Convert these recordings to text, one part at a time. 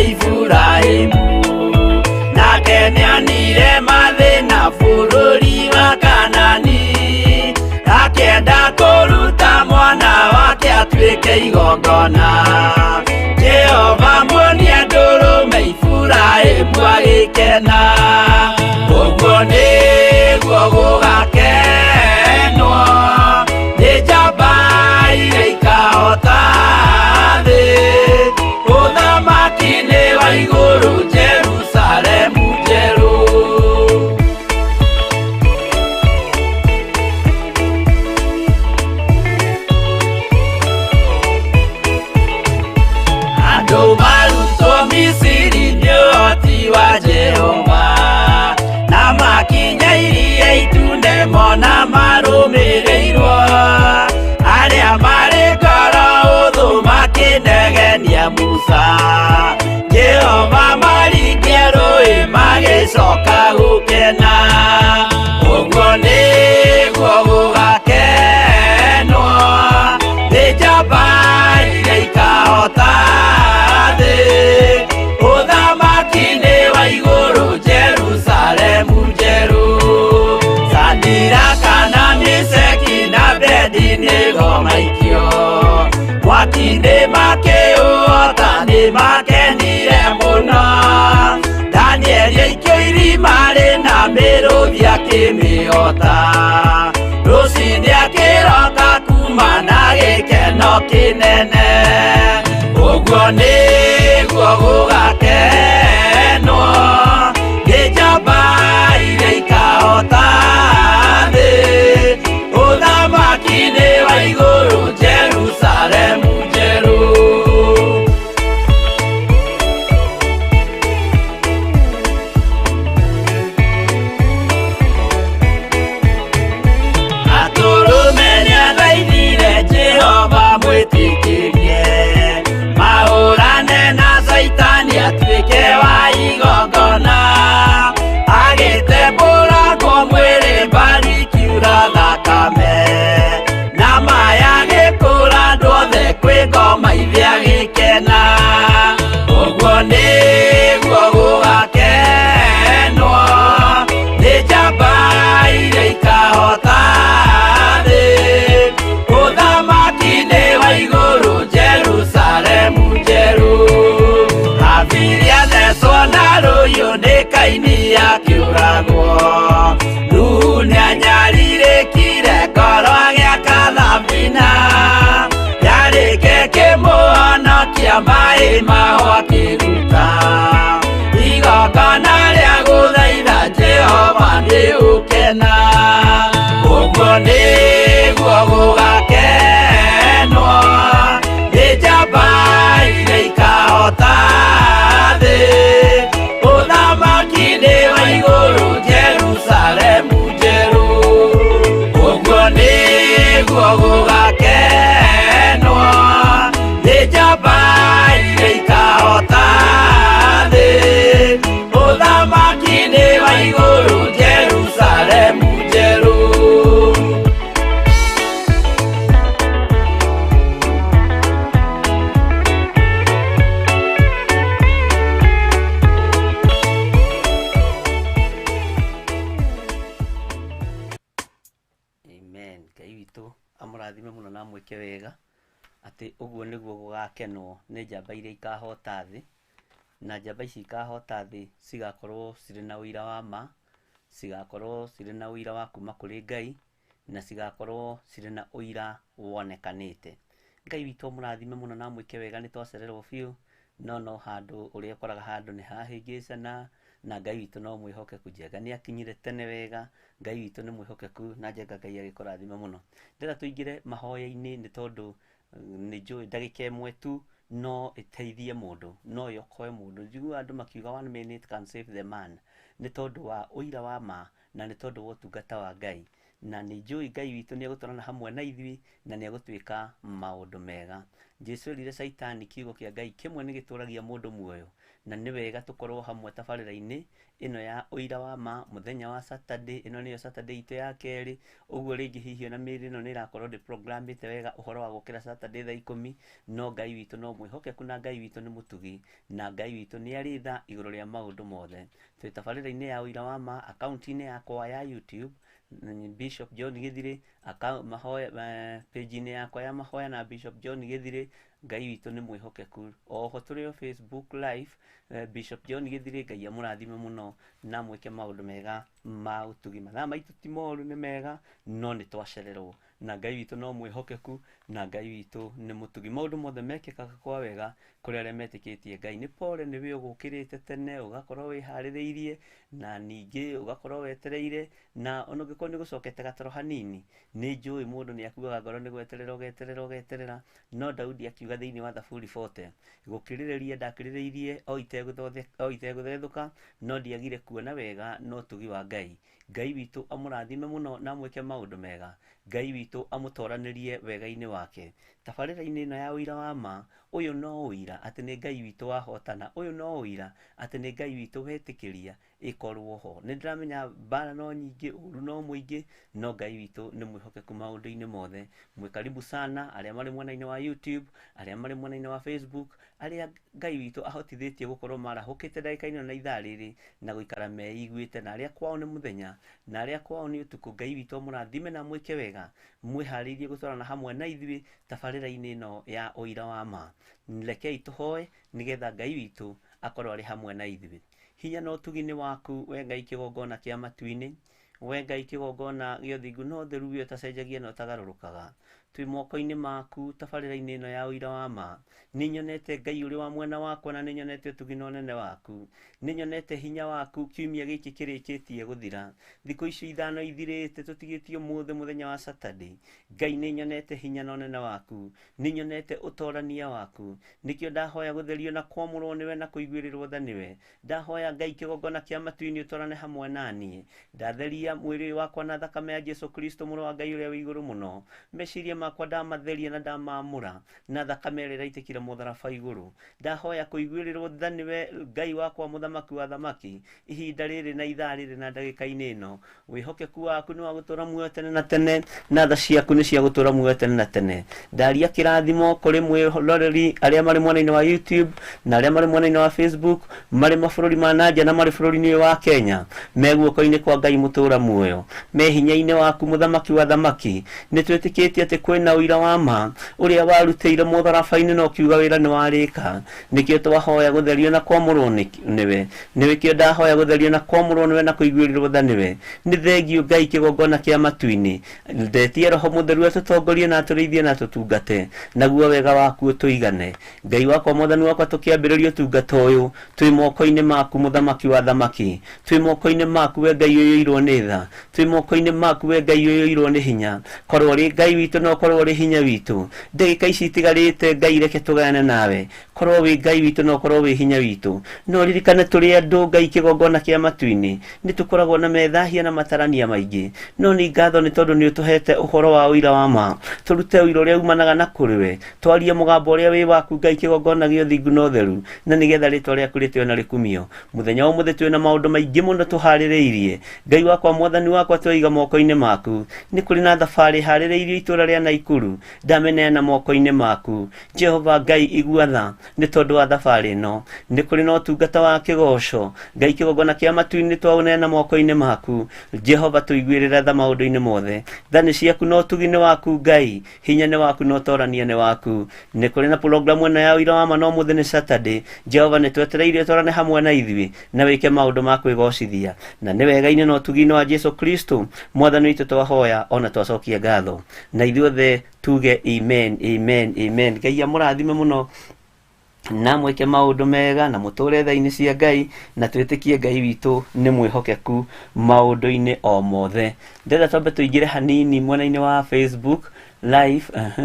Iburahĩmu, nake nĩonire mathĩna bũrũri wa Kanani, akĩenda kũruta mwana wake atuĩke igongona. Jehova muonia ndũrũme, Iburahĩmu agĩkena. Ũguo nĩguo gũgakenwo nĩ njamba iria ikahota thĩ, ũthamaki-inĩ wa igũrũ, Jerusalemu njerũ. Andũ marutwo Misiri nĩ ũhoti wa Jehova, na makinya Iria Itune mona marũmĩrĩirwo. Arĩa marĩ ngoro ũthũ makĩnegenia Musa, Jehova maringia rũĩ magĩcoka gũkena. Ũguo nĩguo gũgakenwo nĩ njamba iria ikahota thĩ, ũthamaki-inĩ wa igũrũ, Jerusalemu njerũ. Sadiraka na Misheki na Abedinego maikio mwaki-inĩ makĩũhota, nĩ makenire mũno. Danieli aikio irima rĩna mĩrũthi akĩmĩhota, rũcinĩ akĩroka kuma na gĩkeno kĩnene. Ũguo nĩguo gũgakenwo nĩ njamba iria ikahota thĩ, ũthamaki-inĩ wa igũrũ, Jerusalemu njerũ. Atũrũme nĩathaithire Jehova mwĩtĩkĩrie mahũrane na Caitani atuĩke wa igongona, agĩtembũrangwo mwĩrĩ mbari kiura thakame, na maya gĩkũra andũ othe kwĩ ngoma ithe agĩkena. Ũguo nĩguo gũgakenwo nĩ njamba iria ikahota thĩ, ũthamaki-inĩ wa igũrũ, Jerusalemu njerũ. Habili athecwo na rũhiũ nĩ Kaini akĩũragwo, Nuhu nĩanyarirĩkire ngoro agĩaka thabina, yarĩke kĩmũhonokia maĩ maho akĩruta igongona rĩa gũthaitha Jehova nĩ ũkena. Ũguo nĩguo gũgakenwo nĩ njamba iria ikahota thĩ, ũthamaki-inĩ wa igũrũ, Jerusalemu njerũ. Ũguo nĩguo gũgakenwo nĩ njamba iria ikahota thĩ, ũthamaki-inĩ wa igũrũ, Jerusalemu njerũ. Amen. Ngai witũ amũrathime mũno na amwĩke wega, atĩ ũguo nĩguo gũgakenwo nĩ njamba iria ikahota thĩ, na njamba ici ikahota thĩ cigakorwo cirĩ na ũira wa ma, cigakorwo cirĩ na ũira wa kuma kũrĩ Ngai, na cigakorwo cirĩ na ũira wonekanĩte. Ngai witũ amũrathime mũno na amwĩke wega. Nĩ twacererwo biũ, no no handũ ũrĩa ũkoraga handũ nĩ hahĩngĩcana, na Ngai witũ no mwĩhokeku. Njenga nĩ akinyire tene wega, Ngai witũ nĩ mwĩhokeku, na Njenga Ngai agĩkũrathime mũno. Ndĩrenda tũingĩre mahoya-inĩ nĩ tondũ nĩ njũĩ ndagĩka ĩmwe tu no ĩteithie mũndũ, no yokoe mũndũ. Njiguaga andũ makiuga one minute can save the man, nĩ tondũ wa ũira wa ma na nĩ tondũ wa ũtungata wa Ngai. Na nĩ njũĩ Ngai witũ nĩ egũtwarana hamwe na ithuĩ na nĩ egũtwĩka maũndũ mega. Jesu erire Caitani kiugo kĩa Ngai kĩmwe nĩ gĩtũragia mũndũ muoyo. Na nĩ wega tũkorwo hamwe tabarĩra-inĩ ĩno ya ũira wa ma mũthenya wa Saturday. Ĩno nĩyo Saturday itũ ya kerĩ, ũguo rĩngĩ hihi ona mĩĩrĩ ĩno nĩ ĩrakorwo ndĩ programmĩte wega ũhoro wa gũkĩra Saturday thaa 10, no Ngai witũ no mwĩhokeku, na Ngai witũ nĩ mũtugi, na Ngai witũ nĩ arĩ tha igũrũ rĩa maũndũ mothe. Twĩ tabarĩra-inĩ ya ũira wa ma akaunti-inĩ yakwa ya YouTube, Bishop John Gĩthirĩ, mahoya, page-inĩ yakwa ya mahoya na Bishop John Gĩthirĩ. Ngai witũ nĩ mwĩhokeku. Oho tũrĩ o Facebook Live, Bishop John Gĩthirĩ. Ngai amũrathime mũno na mwĩke maũndũ mega ma ũtugi. Mathaa maitũ ti moru, nĩ mega, no nĩ twacererwo, na Ngai witũ no mwĩhokeku, na Ngai witũ nĩ mũtugi. Maũndũ mothe mekĩkaga kwa wega kũrĩ arĩa metĩkĩtie Ngai. Nĩ pore nĩ we ũgũkĩrĩte tene, ũgakorwo wĩharĩrĩirie, na ningĩ ũgakorwo wetereire, na ona ũngĩkorwo nĩ gũcokete gatoro hanini, nĩ njũĩ mũndũ nĩ akuaga ngoro nĩ gweterera, ũgeterera, ũgeterera. No Daudi akiuga thĩinĩ wa Thaburi 40, gũkirĩrĩria ndakirĩrĩirie o itegũthethũka, no ndiagire kuona wega no ũtugi wa Ngai. Ngai witũ amũrathime mũno na amwĩke maũndũ mega. Ngai witũ amũtoranĩrie wega-inĩ wake. Tabarĩra-inĩ ĩno ya ũira wa ma, ũyũ no ũira atĩ nĩ Ngai witũ wahotana, ũyũ no ũira atĩ nĩ Ngai witũ wetĩkĩria ĩkorwo ho. Nĩ ndĩramenya mbara no nyingĩ, ũru no mũingĩ, no Ngai witũ nĩ mwĩhokeku maũndũ-inĩ mothe. Mwĩ karibu sana arĩa marĩ mwena-inĩ wa YouTube, arĩa marĩ mwena-inĩ wa Facebook, arĩa Ngai witũ ahotithĩtie gũkorwo marahũkĩte ndagĩka-inĩ ĩno na ithaa rĩrĩ na gũikara meiguĩte, na arĩa kwao nĩ mũthenya, na arĩa kwao nĩ ũtukũ. Ngai witũ amũrathime na amwĩke wega, mwĩharĩirie gũtwarana hamwe na ithuĩ tabarĩra-inĩ ĩno ya ũira wa ma. Rekei tũhoe nĩgetha Ngai witũ akorwo arĩ hamwe na ithuĩ. Hinya na ũtugi nĩ waku, we Ngai kĩgongona kĩa matu-inĩ, we Ngai kĩgongona gĩa ũthingu na ũtheru, we ũtacenjagia na ũtagarũrũkaga. Twĩ moko-inĩ maku tabarĩra-inĩ ĩno ya ũira wa ma. Nĩ nyonete Ngai ũrĩ wa mwena wakwa, na nĩ nyonete ũtugi na ũnene waku. Nĩ nyonete hinya waku kiumia gĩkĩ kĩrĩkĩtie gũthira. Thikũ icio 5 ithirĩte tũtigĩtie ũmũthĩ mũthenya wa Saturday. Ngai, nĩ nyonete hinya na ũnene waku, nĩ nyonete ũtorania waku. Nĩkĩo ndahoya gũtherio na kwamũrwo nĩwe na kũiguĩrĩrwo tha nĩwe. Ndahoya Ngai kĩgongona kĩa matu-inĩ ũtwarane hamwe na niĩ. Ndatheria mwĩrĩ wakwa na thakame ya Jesu Kristo mũrũ wa Ngai ũrĩa wĩ igũrũ mũno. Meciria makwa ndamatheria na ndamamũra na thakame ĩrĩa ĩraitĩkire mũtharaba igũrũ. Ndahoya kũiguĩrĩrwo tha nĩwe Ngai wakwa, mũthamaki wa thamaki, ihinda rĩrĩ na ithaa rĩrĩ na ndagĩka-inĩ ĩno. Wĩhokeku waku nĩ wa gũtũũra muoyo tene na tene, na tha ciaku nĩ cia gũtũũra muoyo tene na tene. Ndaria kĩrathimo kũrĩ mwĩroreri arĩa marĩ mwena-inĩ wa YouTube na arĩa marĩ mwena-inĩ wa Facebook, marĩ mabũrũri ma nanja na marĩ bũrũri-inĩ ũyũ wa Kenya, me guoko-inĩ kwa Ngai mũtũũra muoyo, me hinya-inĩ waku mũthamaki wa thamaki. Nĩ twĩtĩkĩtie atĩ kwĩna ũira wa ma ũrĩa warutĩire mũtharaba-inĩ na ũkiuga wĩra nĩ warĩka. Nĩkĩo twahoya gũtherio na kwamũrwo nĩwe. Nĩkĩo ndahoya gũtherio na kwamũrwo nĩwe na kũiguĩrĩrwo tha nĩwe. Nĩ thengio Ngai kĩgongona kĩa matu-inĩ. Ndetie Roho Mũtheru atũtongorie na atũrĩithie na atũtungate, naguo wega waku ũtũigane. Ngai wakwa, Mwathani wakwa, tũkĩambĩrĩria ũtungata ũyũ, twĩ moko-inĩ maku mũthamaki wa thamaki. Twĩ moko-inĩ maku we Ngai ũiyũirwo nĩ tha. Twĩ moko-inĩ maku we Ngai ũiyũirwo nĩ hinya. Korwo ũrĩ Ngai witũ na ũkorwo ũrĩ hinya witũ. Ndagĩka ici itigarĩte Ngai reke tũgayane nawe. Korwo wĩ Ngai witũ na ũkorwo wĩ hinya witũ. No ririkane tũrĩ andũ Ngai kĩgongona kĩa matu-inĩ. Nĩ tũkoragwo na methahia na matarania maingĩ. No nĩ ngatho nĩ tondũ nĩ ũtũhete ũhoro wa ũira wa ma. Tũrute ũira ũrĩa umanaga na kũrĩ we. Twarie mũgambo ũrĩa wĩ waku Ngai kĩgongona gĩa ũthingu na ũtheru, na nĩgetha rĩtwa rĩaku rĩtĩo na rĩkumio. Mũthenya wa ũmũthĩ twĩna maũndũ maingĩ mũno tũharĩrĩirie. Ngai wakwa, Mwathani wakwa, tweiga moko-inĩ maku. Nĩ kũrĩ na thabarĩ ĩharĩrĩirio itũũra rĩa Naikuru, ndamĩneana moko-inĩ maku. Jehova Ngai, igua tha nĩ tondũ wa thabarĩ ĩno. Nĩ kũrĩ na ũtungata wa kĩgoco, Ngai kĩgongona kĩa matu-inĩ twaũneana moko-inĩ maku. Jehova, tũiguĩrĩre tha maũndũ-inĩ mothe. Tha nĩ ciaku na ũtugi nĩ waku Ngai. Hinya nĩ waku na ũtorania nĩ waku. Nĩ kũrĩ na programu ĩno ya ũira wa ma na ũmũthĩ nĩ Saturday. Jehova, nĩ twetereire ũtwarane hamwe na ithuĩ na wĩke maũndũ ma kwĩgocithia. Na nĩ wega-inĩ na ũtugi-inĩ wa Jesu Kristo Mwathani witũ twahoya ona twacokia ngatho. Na ithuothe tuge amen, amen, amen. Ngai amũrathime mũno na mwĩke maũndũ mega na mũtũre tha-inĩ cia Ngai, na twĩtĩkie Ngai witũ nĩ mwĩhokeku maũndũ-inĩ o mothe. Ndĩrenda twambe tũingĩre hanini mwena-inĩ wa Facebook live,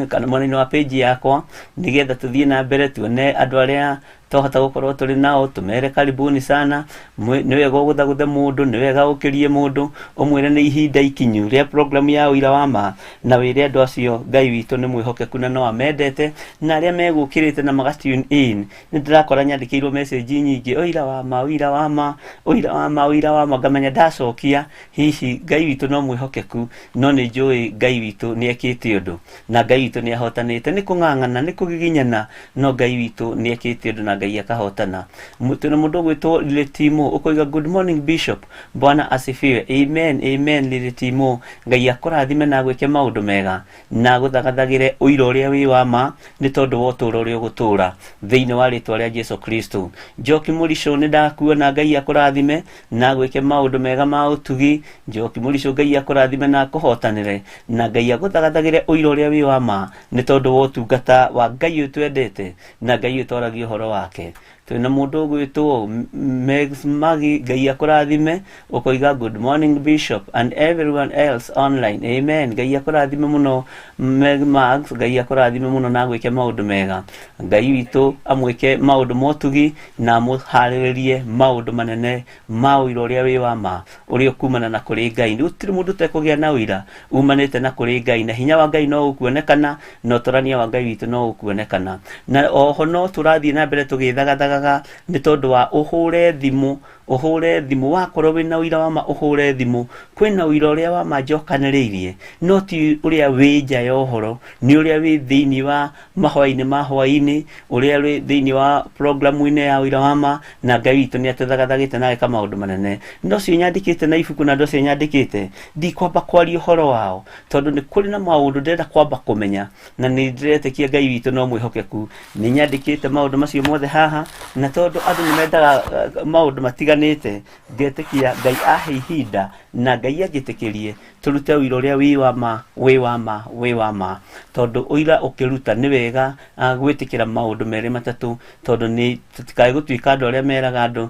kana mwena-inĩ wa page yakwa, nĩgetha tũthiĩ na mbere tuone andũ arĩa Twahota gũkorwo tũrĩ nao, tũmere karibuni sana. Nĩ wega ũgũthagũthe mũndũ, nĩ wega ũkĩrie mũndũ, ũmwĩre nĩ ihinda ikinyu rĩa programu ya ũira wa ma, na wĩre andũ acio Ngai witũ nĩ mwĩhokeku na no amendete, na arĩa megũkĩrĩte na maga tune in. Nĩ ndĩrakora nyandĩkĩirwo message nyingĩ, ũira wa ma, ũira wa ma, ũira wa ma, ũira wa ma, ngamenya ndacokia hihi Ngai witũ no mwĩhokeku, no nĩ njũĩ Ngai witũ nĩ ekĩte ũndũ na Ngai witũ nĩ ahotanĩte. Nĩ kũng'ang'ana, nĩ kũgiginyana, no Ngai witũ nĩ ekĩte ũndũ na Ngai akahotana. Twĩna mũndũ ũgwĩtwo Lily Timo ũkoiga good morning Bishop, Bwana asifiwe. Amen, amen Lily Timo, Ngai akũrathime na agwĩke maũndũ mega na agũthagathagĩre ũira ũrĩa wĩ wa ma nĩ tondũ wa ũtũũro ũrĩa ũgũtũũra thĩinĩ wa rĩtwa rĩa Jesu Kristo. Njoki Mũrico, nĩ ndakuona, Ngai akũrathime na agwĩke maũndũ mega ma ũtugi. Njoki Mũrico, Ngai akũrathime na akũhotanĩre, na Ngai agũthagathagĩre ũira ũrĩa wĩ wa ma nĩ tondũ wa ũtungata wa Ngai ũyũ twendete na Ngai ũyũ twaragia ũhoro wake. Twĩna mũndũ ũgwĩtwo Megs Magi, Ngai akũrathime, ũkoiga good morning Bishop and everyone else online. Amen. Ngai akũrathime mũno Meg Mags, Ngai akũrathime mũno na agwĩke maũndũ mega. Ngai witũ amwĩke maũndũ motugi na amũharĩrĩrie maũndũ manene ma ũira ũrĩa wĩ wa ma ũrĩa ũkumana na kũrĩ Ngai. Gũtirĩ mũndũ ũtekũgĩa na ũira umanĩte na kũrĩ Ngai, na hinya wa Ngai no ũkuonekana na ũtorania wa Ngai witũ no ũkuonekana. Na oho no tũrathiĩ na mbere tũgĩthagathagaga nĩ tondũ wa ũhũre thimũ, ũhũre thimũ wakorwo wĩna ũira wa ma, ũhũre thimũ. Kwĩna ũira ũrĩa wa ma njokanĩrĩirie, no ti ũrĩa wĩ nja ya ũhoro, nĩ ũrĩa wĩ thĩinĩ wa mahoya-inĩ ma hwaĩ-inĩ, ũrĩa wĩ thĩinĩ wa programu-inĩ ya ũira wa ma, na Ngai witũ nĩ atũthagathagĩte na ageka maũndũ manene. No ũcio nyandĩkĩte na ibuku na andũ acio nyandĩkĩte, ndikwamba kwaria ũhoro wao, tondũ nĩ kũrĩ na maũndũ ndĩrenda kwamba kũmenya, na nĩ ndĩretĩkia Ngai witũ no mwĩhokeku. Nĩ nyandĩkĩte maũndũ macio mothe haha, na tondũ andũ nĩ mendaga maũndũ matiganĩte, ngetĩkia Ngai ahe ihinda na Ngai anjĩtĩkĩrie tũrute ũira ũrĩa wĩ wa ma, wĩ wa ma, wĩ wa ma. Tondũ ũira ũkĩruta nĩ wega gwĩtĩkĩra maũndũ merĩ matatũ, tondũ nĩ tũtikae gũtuĩka andũ arĩa meraga andũ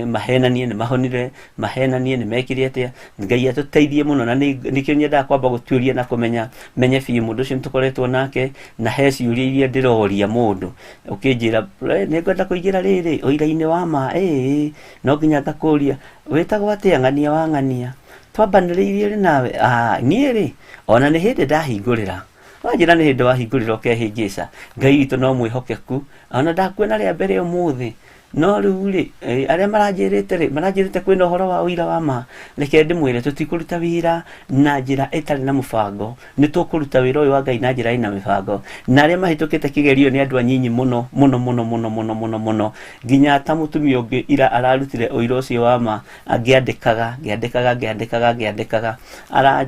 mahenanie nĩ mahonire, mahenanie nĩ mekire atĩa. Ngai atũteithie mũno, na nĩkĩo nyendaga kwamba gũtuĩria na kũmenya, menye biũ mũndũ ũcio nĩtũkoretwo nake, na he ciũria iria ndĩroria mũndũ. Ũkĩnjĩra nĩ ngwenda kũingĩra rĩrĩ ũira-inĩ wa ma, ĩĩ no nginya ngakũria wĩtagwo atĩa, ng'ania wa ng'ania. Twambanĩrĩirie rĩ nawe? Ah, niĩ rĩ, ona nĩ hĩndĩ ndahingũrĩra. Wanjĩra nĩ hĩndĩ wahingũrĩra ũkehĩngĩca. Ngai witũ no mwĩhokeku. Ona ndakuona rĩa mbere ũmũthĩ. No rĩu rĩ, arĩa maranjĩrĩte rĩ, maranjĩrĩte kwĩna ũhoro wa ũira wa ma. Reke ndĩmwĩre, tũtikũruta wĩra na njĩra ĩtarĩ na mũbango. Nĩ tũkũruta wĩra ũyũ wa Ngai na njĩra ĩna mĩbango. Na arĩa mahĩtũkĩte kĩgerio nĩ andũ anyinyi mũno, mũno, mũno, mũno, mũno, mũno, mũno. Nginya ta mũtumia ũngĩ ira ararutire ũira ũcio wa ma, ngĩandĩkaga, ngĩandĩkaga, ngĩandĩkaga, ngĩandĩkaga.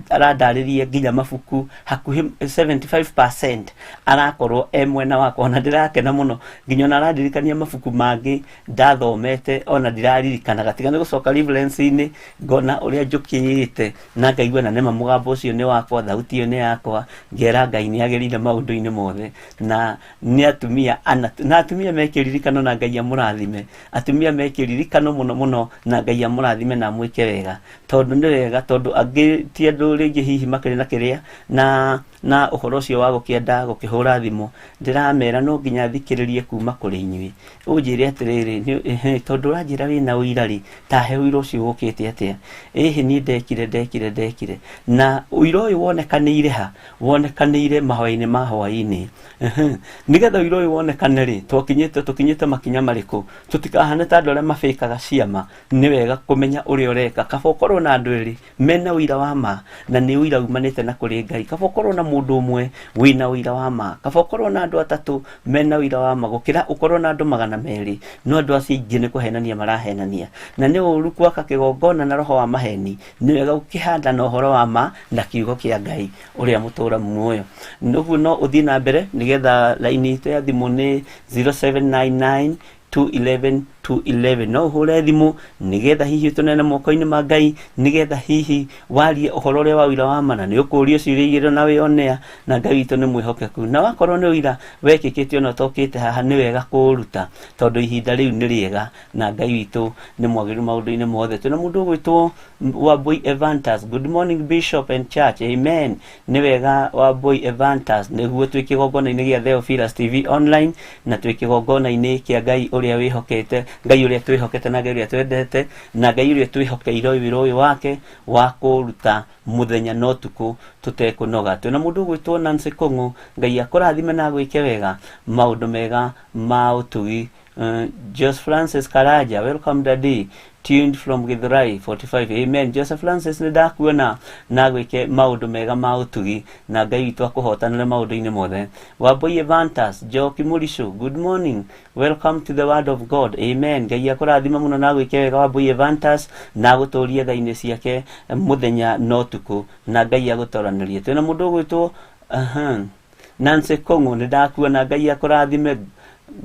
Arandarĩria nginya mabuku hakuhĩ 75% arakorwo e mwena wakwa, ona ndĩrakena mũno. Nginya ona arandirikania mabuku mangĩ ndathomete ona ndiraririkanaga. Tiga nĩ gũcoka reference-inĩ ngona ũrĩa njũkĩte na ngaigua na nĩma mũgambo ũcio nĩ wakwa, thauti ĩyo nĩ yakwa, ngera Ngai nĩ agĩrĩire maũndũ-inĩ mothe. Na nĩ atumia ana, na atumia me kĩririkano na Ngai amũrathime. Atumia me kĩririkano mũno mũno na Ngai amũrathime na amwĩke wega. Tondũ nĩ wega, tondũ angĩ ti andũ rĩngĩ hihi makĩrĩ na kĩrĩa, na ũhoro ũcio wa gũkĩenda gũkĩhũra thimũ, ndĩramera no nginya thikĩrĩrie kuma kũrĩ inyuĩ. Ũnjĩre atĩrĩrĩ, tondũ ũranjĩra wĩna ũira rĩ, ta he ũira ũcio ũkĩte atĩa? Ĩhĩ niĩ ndekire, ndekire, ndekire. Na ũira ũyũ wonekanĩire ha? Wonekanĩire mahoya-inĩ ma hwaĩ-inĩ. Nĩgetha ũira ũyũ wonekane rĩ, tũkinyĩte makinya marĩkũ? Tũtikahane ta andũ arĩa mabĩkaga ciama. Nĩ wega kũmenya ũrĩa ũreka. Kaba ũkorwo na andũ erĩ mena ũira wa ma, na nĩ ũira umanĩte na kũrĩ Ngai. Kaba ũkorwo na mũndũ ũmwe wĩna ũira wa ma, kaba ũkorwo na andũ atatũ mena ũira wa ma, gũkĩra ũkorwo na andũ 200, no andũ acio aingĩ nĩ kũhenania marahenania. Na nĩ ũru gwaka kĩgongona na roho wa maheni, nĩ wega gũkĩhanda na ũhoro wa ma na kiugo kĩa Ngai ũrĩa mũtũra muoyo. Ũguo no ũthiĩ na mbere nĩgetha raini itũ ya thimũ nĩ 0799 211 211. No ũhũre thimũ nĩgetha hihi ũtũneane moko-inĩ ma Ngai, nĩgetha hihi warie ũhoro ũrĩa wa ũira wa ma, na nĩ ũkũũrio ciũria igĩrĩ na wĩonea, na Ngai witũ nĩ mwĩhokeku. Na wakorwo nĩ ũira wekĩkĩte ona ũtokĩte haha, nĩ wega kũũruta, tondũ ihinda rĩu nĩ rĩega na Ngai witũ nĩ mwagĩrĩru maũndũ-inĩ mothe. Twĩna mũndũ ũgwĩtwo Wambui Evantas. Good morning Bishop and Church. Amen. Nĩ wega Wambui Evantas, nĩguo twĩ kĩgongona-inĩ gĩa Theophilus TV online na twĩ kĩgongona-inĩ kĩa Ngai ũrĩa wĩhokete, Ngai ũrĩa twĩhokete na Ngai ũrĩa twendete na Ngai ũrĩa twĩhokeire wĩra ũyũ wake wa kũruta mũthenya na ũtukũ tũtekũnoga. Twĩna mũndũ ũgwĩtwo Nancy Kũng'ũ, Ngai akũrathime na agwĩke wega, maũndũ mega ma ũtugi. Joseph Francis Karaja, welcome daddy, tuned from Githurai 45. Amen. Joseph Francis, nĩ ndakuona na gwĩke maũndũ mega ma ũtugi na Ngai witũ akũhotanĩre maũndũ-inĩ mothe. Wambui Evantas, Njoki Mũricũ, good morning. Welcome to the word of God. Amen. Ngai akũrathime mũno na gwĩke wega Wambui Evantas na agũtũrie tha-inĩ ciake mũthenya na ũtukũ na Ngai agũtoranĩrie. Twĩna mũndũ ũgwĩtwo Nancy Kũng'ũ, nĩ ndakuona, Ngai akũrathime.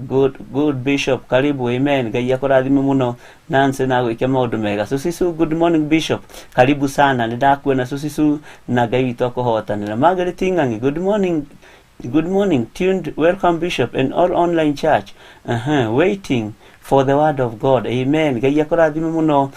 Good, good Bishop, karibu. Amen. Ngai akũrathime mũno Nancy na gwĩke maũndũ mega. Susisu, good morning Bishop, karibu sana, nĩ ndakuona Susisu na Ngai witũ akũhotanĩra. Margaret Ng'ang'i, good morning. Good morning, tuned. Welcome, Bishop, and all online church. Waiting for the word of God. Amen. Ngai akũrathime mũno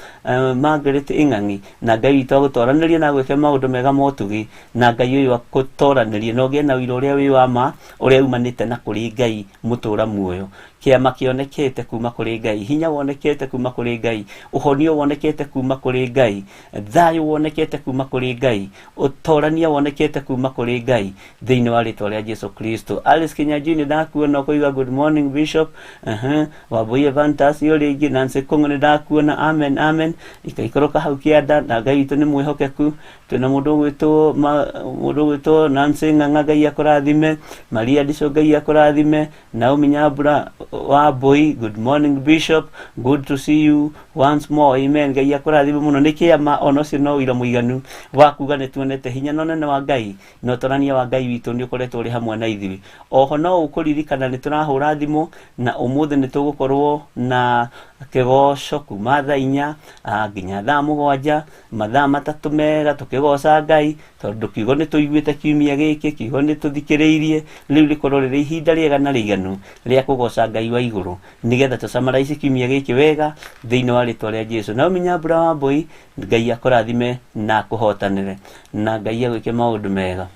Margaret Ing'ang'i na Ngai witũ agũtoranĩrie na agwĩke maũndũ mega motugi na Ngai ũyũ agũtoranĩrie na ũgĩe na ũira ũrĩa wĩ wa ma ũrĩa umanĩte na kũrĩ Ngai mũtũra muoyo. Kĩama kĩonekete kuma kũrĩ Ngai, hinya wonekete kuma kũrĩ Ngai, ũhonio wonekete kuma kũrĩ Ngai, thayũ wonekete kuma kũrĩ Ngai, ũtorania wonekete kuma kũrĩ Ngai thĩinĩ wa rĩtwa rĩa Jesu Kristo. Alice Kinyanjui nĩ ndakuona ũkoiga good morning Bishop. Wambui Evantas ũrĩa ingĩ Nancy Kũng'ũ nĩ ndakuona, amen amen. Ikaikũrũka hau kĩanda na Ngai witũ nĩ mwĩhokeku. Twĩna mũndũ ũgwĩtwo mũndũ ũgwĩtwo Nancy Ng'ang'a, Ngai akũrathime. Maria Ndico, Ngai akũrathime. Naomi Nyambura Wambui, good morning Bishop, good to see you once more. Amen. Ngai akũrathime mũno. Nĩ kĩama ona ũcio no ũira mũiganu wa kuga nĩ tuonete hinya na ũnene wa Ngai na ũtorania wa Ngai witũ nĩ ũkoretwo ũrĩ hamwe na ithuĩ. Oho no ũkũririkana nĩ tũrahũra thimũ na ũmũthĩ nĩ tũgũkorwo na kĩgoco kuma thaa 4 nginya thaa 7, mathaa 3 mega tũkĩgoca Ngai, tondũ kiugo nĩ tũiguĩte kiumia gĩkĩ, kiugo nĩ tũthikĩrĩirie, rĩu rĩkorwo rĩrĩ ihinda rĩega na rĩiganu rĩa kũgoca Ngai wa igũrũ nĩgetha tũcamaraici kiumia gĩkĩ wega thĩinĩ wa rĩtwa rĩa Jesu. Naomi Nyambura Wambui, Ngai akũrathime na akũhotanĩre na Ngai agwĩke maũndũ mega.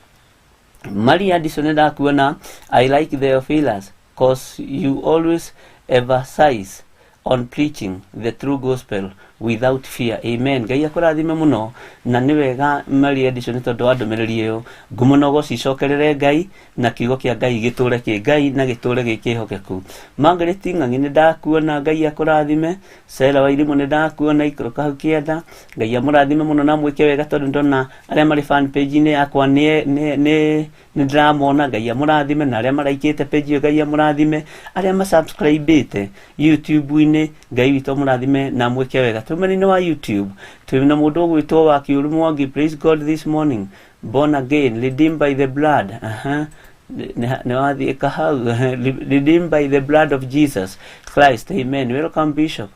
Maria Addison nĩ ndakuona, I like Theophilus cause you always emphasize on preaching the true gospel without fear. Amen. Ngai akũrathime mũno na nĩ wega Maria Addison nĩ tondũ wa ndũmĩrĩri ĩyo. Ngumo na ũgoci icokerere Ngai na kiugo kĩa Ngai gĩtũre kĩ Ngai na gĩtũre gĩ kĩhokeku. Margaret Ng'ang'i nĩ ndakuona, Ngai akũrathime. Sera Wairimũ nĩ ndakuona, ikũrũka hau kĩanda. Ngai amũrathime mũno na amwĩke wega tondũ ndona arĩa marĩ fan page-inĩ yakwa nĩ nĩ nĩ nĩ ndĩramona. Ngai amũrathime na arĩa maraikĩte page ĩyo Ngai amũrathime, arĩa masubscribĩte YouTube-inĩ Ngai witũ amũrathime na amwĩke wega. Twĩ mwena-inĩ wa YouTube twĩ na mũndũ ũgwĩtwo wa Kĩũru Mwangi, praise God this morning, born again, redeemed by the blood. Nĩ wathiĩka hau, redeemed by the blood of Jesus Christ. Amen. Welcome Bishop,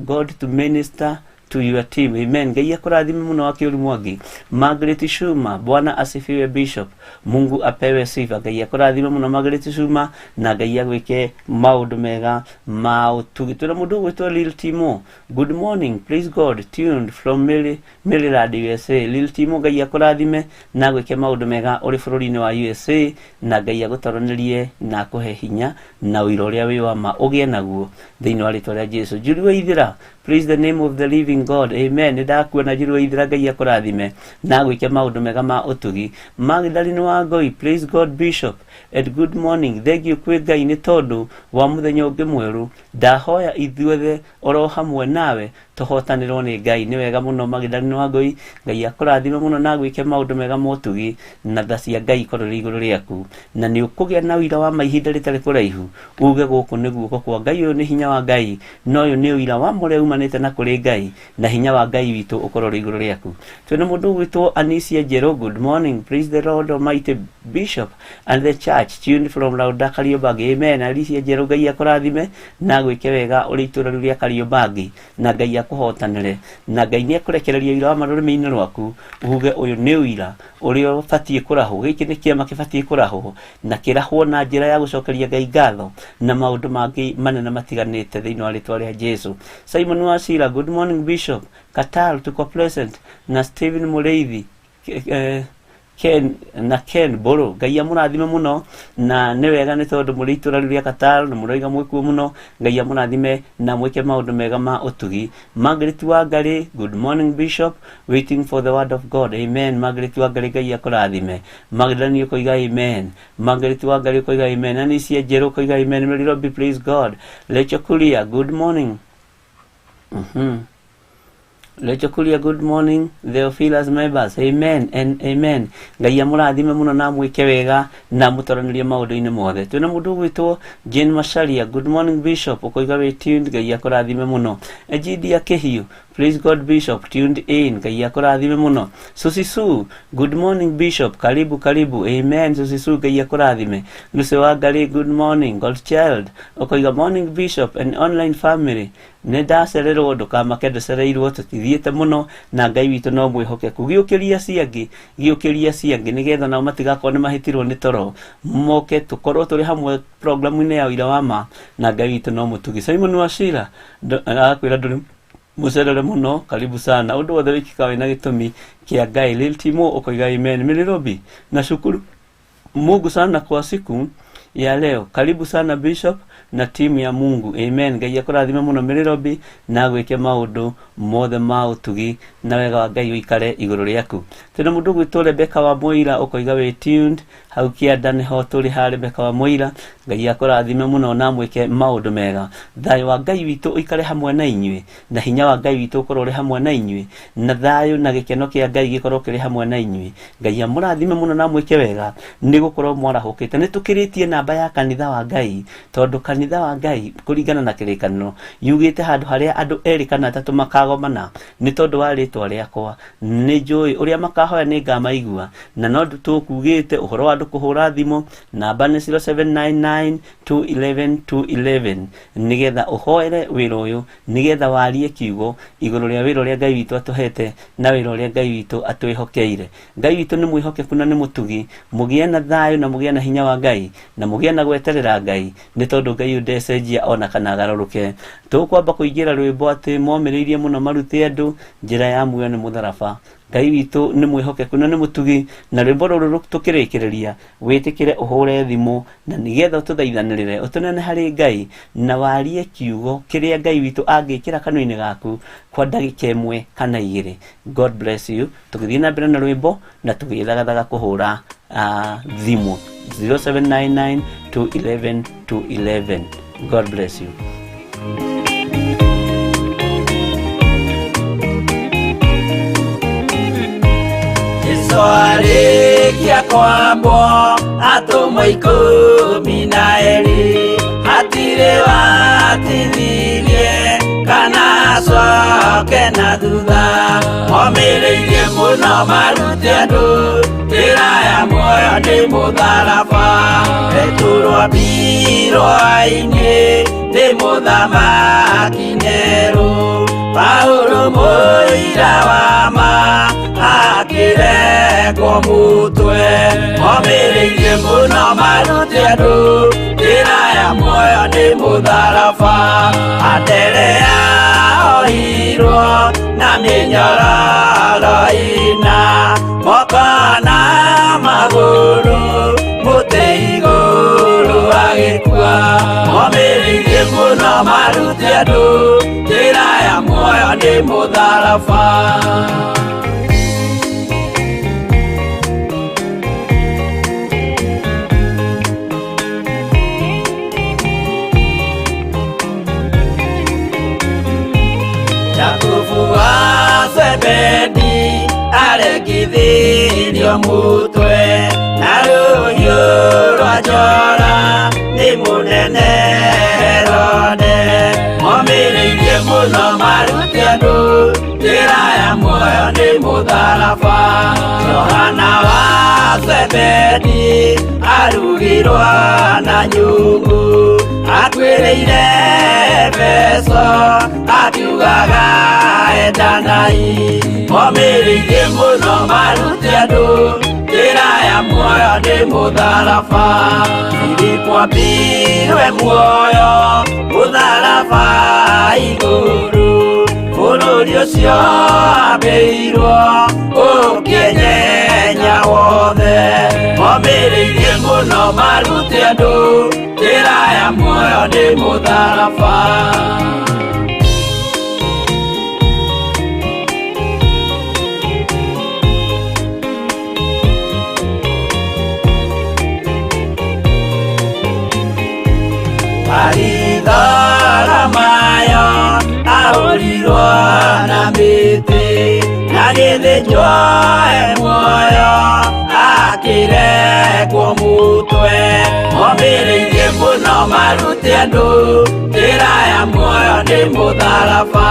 God to minister to your team. Amen. Ngai akũrathime mũno wa Kĩũru Mwangi. Margaret Shuma, Bwana asifiwe Bishop, Mungu apewe sifa. Ngai akũrathime mũno Margaret Shuma na Ngai agwĩke maũndũ mega ma ũtugi. Twĩna mũndũ ũgwĩtwo Lil Timo, good morning, praise God, tuned from Maryland, USA. Lil Timo, Ngai akũrathime na agwĩke maũndũ mega ũrĩ bũrũri-inĩ wa USA na Ngai agũtoranĩrie na akũhe hinya na ũira ũrĩa wĩ wa ma ũgĩe naguo thĩinĩ wa rĩtwa rĩa Jesu. Julie Waithera, praise the name of the living God. Amen. Nĩ ndakuona Julie Waithera, Ngai akũrathime na agwĩke maũndũ mega ma ũtugi. Magdalene Wangoi, praise God Bishop and good morning. Thank you kwĩ Ngai nĩ tondũ wa mũthenya ũngĩ mwerũ. Ndahoya ithuothe oro hamwe nawe tũhotanĩrwo nĩ Ngai. Nĩ wega mũno Magdalene Wangoi, Ngai akũrathime mũno na agwĩke maũndũ mega ma ũtugi na tha cia Ngai ikorwo irĩ igũrũ rĩaku, na nĩ ũkũgĩa na ũira wa ma ihinda rĩtarĩ kũraihu, uge gũkũ nĩ guoko kwa Ngai, ũyũ nĩ hinya wa Ngai, na ũyũ nĩ ũira wa ma ũrĩa umanĩte. umanĩte na kũrĩ Ngai na hinya wa Ngai witũ ũkorwo ũrĩ igũrũ rĩaku. Twĩna mũndũ ũgwĩtwo Anisia Njerũ, good morning, praise the Lord Almighty Bishop and the church tuned from Lauda Kariobangi. Amen. Alicia Njerũ, Ngai akũrathime na agwĩke wega ũrĩ itũũra rĩu rĩa Kariobangi, na Ngai akũhotanĩre, na Ngai nĩ ekũrekereria ũira wa ma rũrĩmĩ-inĩ rwaku, uge ũyũ nĩ ũira ũrĩa ũbatiĩ kũrahwo. Gĩkĩ nĩ kĩama kĩbatiĩ kũrahwo na kĩrahwo na njĩra ya gũcokeria Ngai ngatho na maũndũ mangĩ manene matiganĩte thĩinĩ wa rĩtwa rĩa Jesu. Simon Wasira, good morning Bishop. Qatar tuko present na Stephen Mũrĩithi, Ken na Ken Boro, Ngai amũrathime mũno, na nĩ wega nĩ tondũ mũrĩ itũra rĩu rĩa Qatar na mũroiga mwĩkuo mũno. Ngai amũrathime na mwĩke maũndũ mega ma ũtugi. Margaret Wangari, good morning Bishop, waiting for the word of God. Amen. Margaret Wangari, Ngai akũrathime. Magdalene ũkoiga amen. Margaret Wangari ũkoiga amen. Anicia Njerũ ũkoiga amen. Mary Robbie, praise God. Rachel Kuria, good morning. Rachel Kuria, good morning. Theophilus members, amen and amen. Ngai amũrathime mũno na amwĩke wega na amũtoranĩrie maũndũ-inĩ mothe. Twĩna mũndũ ũgwĩtwo Jane Macharia, good morning Bishop, ũkoiga wĩ tuned, Ngai akũrathime mũno. Egidia Kĩhiũ, praise God Bishop, tuned in, Ngai akũrathime mũno. Susi Sue, good morning Bishop, karibu karibu, amen. Susi Sue, Ngai akũrathime. Lucy Wangari, good morning. God Child, ũkoiga morning Bishop and online family. Nĩ ndacererwo, ndũkamake, ndũcereirwo, tũtithiĩte mũno, na Ngai witũ no mwĩhokeku. Gĩũkĩria ciangĩ, gĩũkĩria ciangĩ, nĩgetha nao matigakorwo nĩ mahĩtirwo nĩ toro, moke tũkorwo tũrĩ hamwe programu-inĩ ya ũira wa ma, na Ngai witũ no mũtugi. Simon Wachira agakwĩra ndũrĩ mũcerere mũno, karibu sana. Ũndũ wothe wĩkĩkaga wĩna gĩtũmi kĩa Ngai. Lil Timo ũkoiga amen. Mĩrĩrobi na cukuru Mungu sana kwa siku ya leo. Karibu sana Bishop na timu ya Mungu. Amen. Ngai akũrathime mũno Mĩrĩrobi na agwĩke maũndũ mothe ma ũtugi na wega wa Ngai ũikare igũrũ rĩaku. Twĩna mũndũ ũgwĩtwo Rebecca wa Mũira ũkoiga wĩ tuned hau kĩanda nĩho tũrĩ ha Rebecca wa Mũira. Ngai akũrathime mũno na amwĩke maũndũ mega. Thayũ wa Ngai witũ ũikare hamwe na inyuĩ, na hinya wa Ngai witũ ũkorwo ũrĩ hamwe na inyuĩ, na thayũ na gĩkeno kĩa Ngai gĩkorwo kĩrĩ hamwe na inyuĩ. Ngai amũrathime mũno na amwĩke wega, nĩ gũkorwo mwarahũkĩte. Nĩ tũkĩrĩtie namba ya kanitha wa Ngai, tondũ kanitha wa Ngai kũringana na kĩrĩkanĩro yugĩte handũ harĩa andũ erĩ kana atatũ makagomana nĩ tondũ wa rĩtwa rĩakwa, nĩ njũĩ ũrĩa makahoya nĩ ngamaigua. Na no tũkugĩte ũhoro wa andũ kũhũra thimũ, namba nĩ 0799 211 211, nĩgetha ũhoere wĩra ũyũ, nĩgetha warie kiugo igũrũ rĩa wĩra ũrĩa Ngai witũ atũhete na wĩra ũrĩa Ngai witũ atwĩhokeire. Ngai witũ nĩ mwĩhokeku na nĩ mũtugi. Mũgĩe na thayũ na mũgĩe na hinya wa Ngai na mũgĩe na gweterera Ngai, nĩ tondũ Ngai ũyũ ndecenjia ona kana agarũrũke. Tũkwamba kũingĩra rwĩmbo atĩ momĩrĩirie mũno marute andũ njĩra ya muoyo nĩ mũtharaba. Ngai witũ nĩ mwĩhokeku na nĩ mũtugi, na rwĩmbo rũrũ tũkĩrĩkĩrĩria wĩtĩkĩre ũhũre thimũ na nĩgetha ũtũthaithanĩrĩre ũtũnene harĩ Ngai na warie kiugo kĩrĩa Ngai witũ angĩkĩra kanua-inĩ gaku kwa ndagĩka ĩmwe kana igĩrĩ. God bless you. Tũgĩthiĩ na mbere na rwĩmbo na tũgĩthagathaga kũhũra thimũ 0799 211 211. God bless you. Jesu arĩkia kwambwo atũmwo ikũmi na erĩ, hatirĩ watithirie kana acoke na thutha. Momĩrĩirie mũno marute andũ njĩra ya muoyo nĩ mũtharaba. Petero ambirwo-inĩ nĩ mũthamaki Nero, Paulo mũira wa ma akĩrekwo mũtwe. Momĩrĩirie mũno marute andũ njĩra ya muoyo nĩ mũtharaba. Anderea ohirwo na mĩnyororo ĩna, moko na magũrũ mũtĩ igũrũ agĩkua. Momĩrĩirie mũno marute andũ njĩra ya muoyo nĩ mũtharaba. Jakubu wa Zebedi arekithirio mũtwe na rũhiũ rwa njora nĩ mũnene Herode. Momĩrĩirie mũno Mũno marute andũ njĩra ya muoyo nĩ mũtharaba. Johana wa Zebedi arugirwo na nyungu, atuĩrĩire Efeso akiugaga endanai. Momĩrĩirie mũno marute andũ njĩra ya muoyo nĩ mũtharaba. Filipo ambirwe muoyo mũtharaba igũrũ, bũrũri ũcio ambĩirwo ũkĩnyenya wothe. Momĩrĩirie mũno marute andũ njĩra ya muoyo nĩ mũtharaba. Maritharamayo ahũrirwo na mĩtĩ, na gĩthĩnjwo e muoyo akĩrekwo mũtwe. Momĩrĩirie mũno marute andũ njĩra ya muoyo nĩ mũtharaba.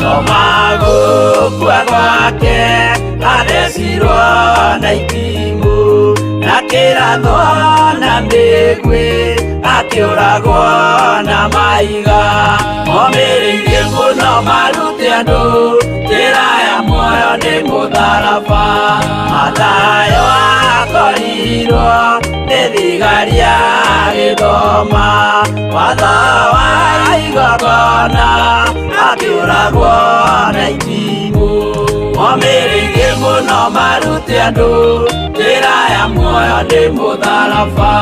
Toma gũkua gwake athecirwo na itimũ, na kĩrathwo na mĩguĩ akĩũragwo na mahiga. Momĩrĩirie mũno marute andũ njĩra ya muoyo nĩ mũtharaba. Mathayo akorirwo nĩ thigari agĩthoma watho wa igongona, akĩũragwo na itimũ. Momĩrĩirie mũno marute andũ njĩra ya muoyo nĩ mũtharaba.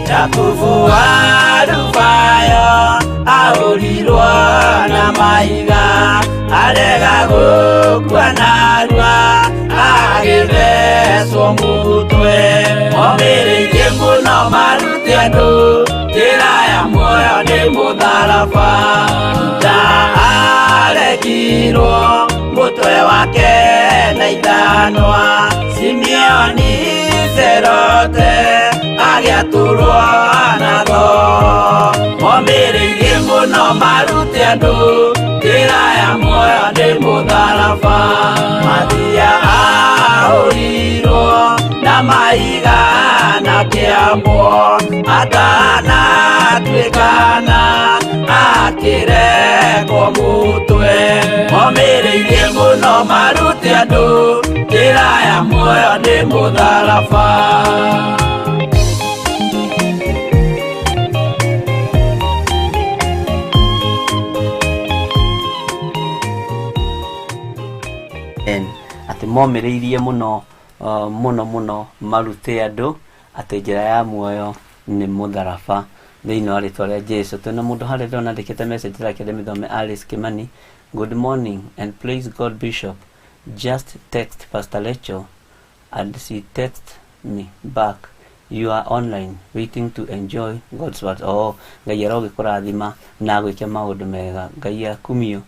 Jakubu wa Alufayo ahũrirwo na mahiga, arega gũkua narua agĩthecwo mũtwe. Momĩrĩirie mũno marute andũ njĩra ya muoyo nĩ mũtharaba. Juda aregirwo mũtwe wake na ithanwa, Simeoni Zerote agĩatũrwo na thoo. Momĩrĩirie mũno marute andũ njĩra ya muoyo nĩ mũtharaba. Mathia ahũrirwo na mahiga na kĩambwo, atanatuĩkana akĩrekwo mũtwe. Momĩrĩirie mũno marute andũ njĩra ya muoyo nĩ mũtharaba. Atĩ momĩrĩirie mũno mũno mũno marute andũ atĩ njĩra ya muoyo nĩ mũtharaba thĩinĩ wa rĩtwa rĩa Jesu. Twĩna mũndũ harĩa ndĩrona andĩkĩte message ndĩrakĩenda mĩthome. Alice Kimani, good morning and praise God Bishop. Just text Pastor Lecho and she text me back. You are online waiting to enjoy God's word. Oh, Ngai arogĩkũrathima na agwĩke maũndũ mega. Ngai akumio.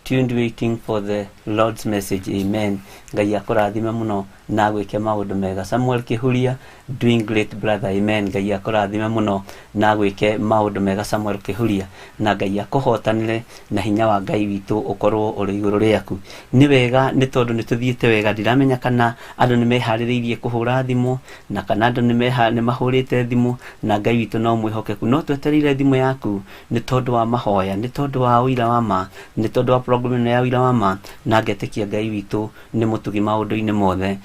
Tuned waiting for the Lord's message. Amen. Ngai akũrathime mũno na agwĩke maũndũ mega. Samuel Kihuria, doing great brother. Amen. Ngai akũrathime mũno na agwĩke maũndũ mega Samuel Kihuria, na Ngai akũhotanĩre na hinya wa Ngai witũ ũkorwo ũrĩ igũrũ rĩaku. Nĩ wega nĩ tondũ nĩ tũthiĩte wega, ndiramenya kana andũ nĩ meharĩrĩirie kũhũra thimũ na kana andũ nĩ mahũrĩte thimũ, na Ngai witũ no mwĩhokeku. No twetereire thimũ yaku nĩ tondũ wa mahoya, nĩ tondũ wa ũira wa ma, nĩ tondũ wa program ĩno ya ũira wa ma, na ngetĩkia Ngai witũ nĩ mũtugi maũndũ-inĩ mothe.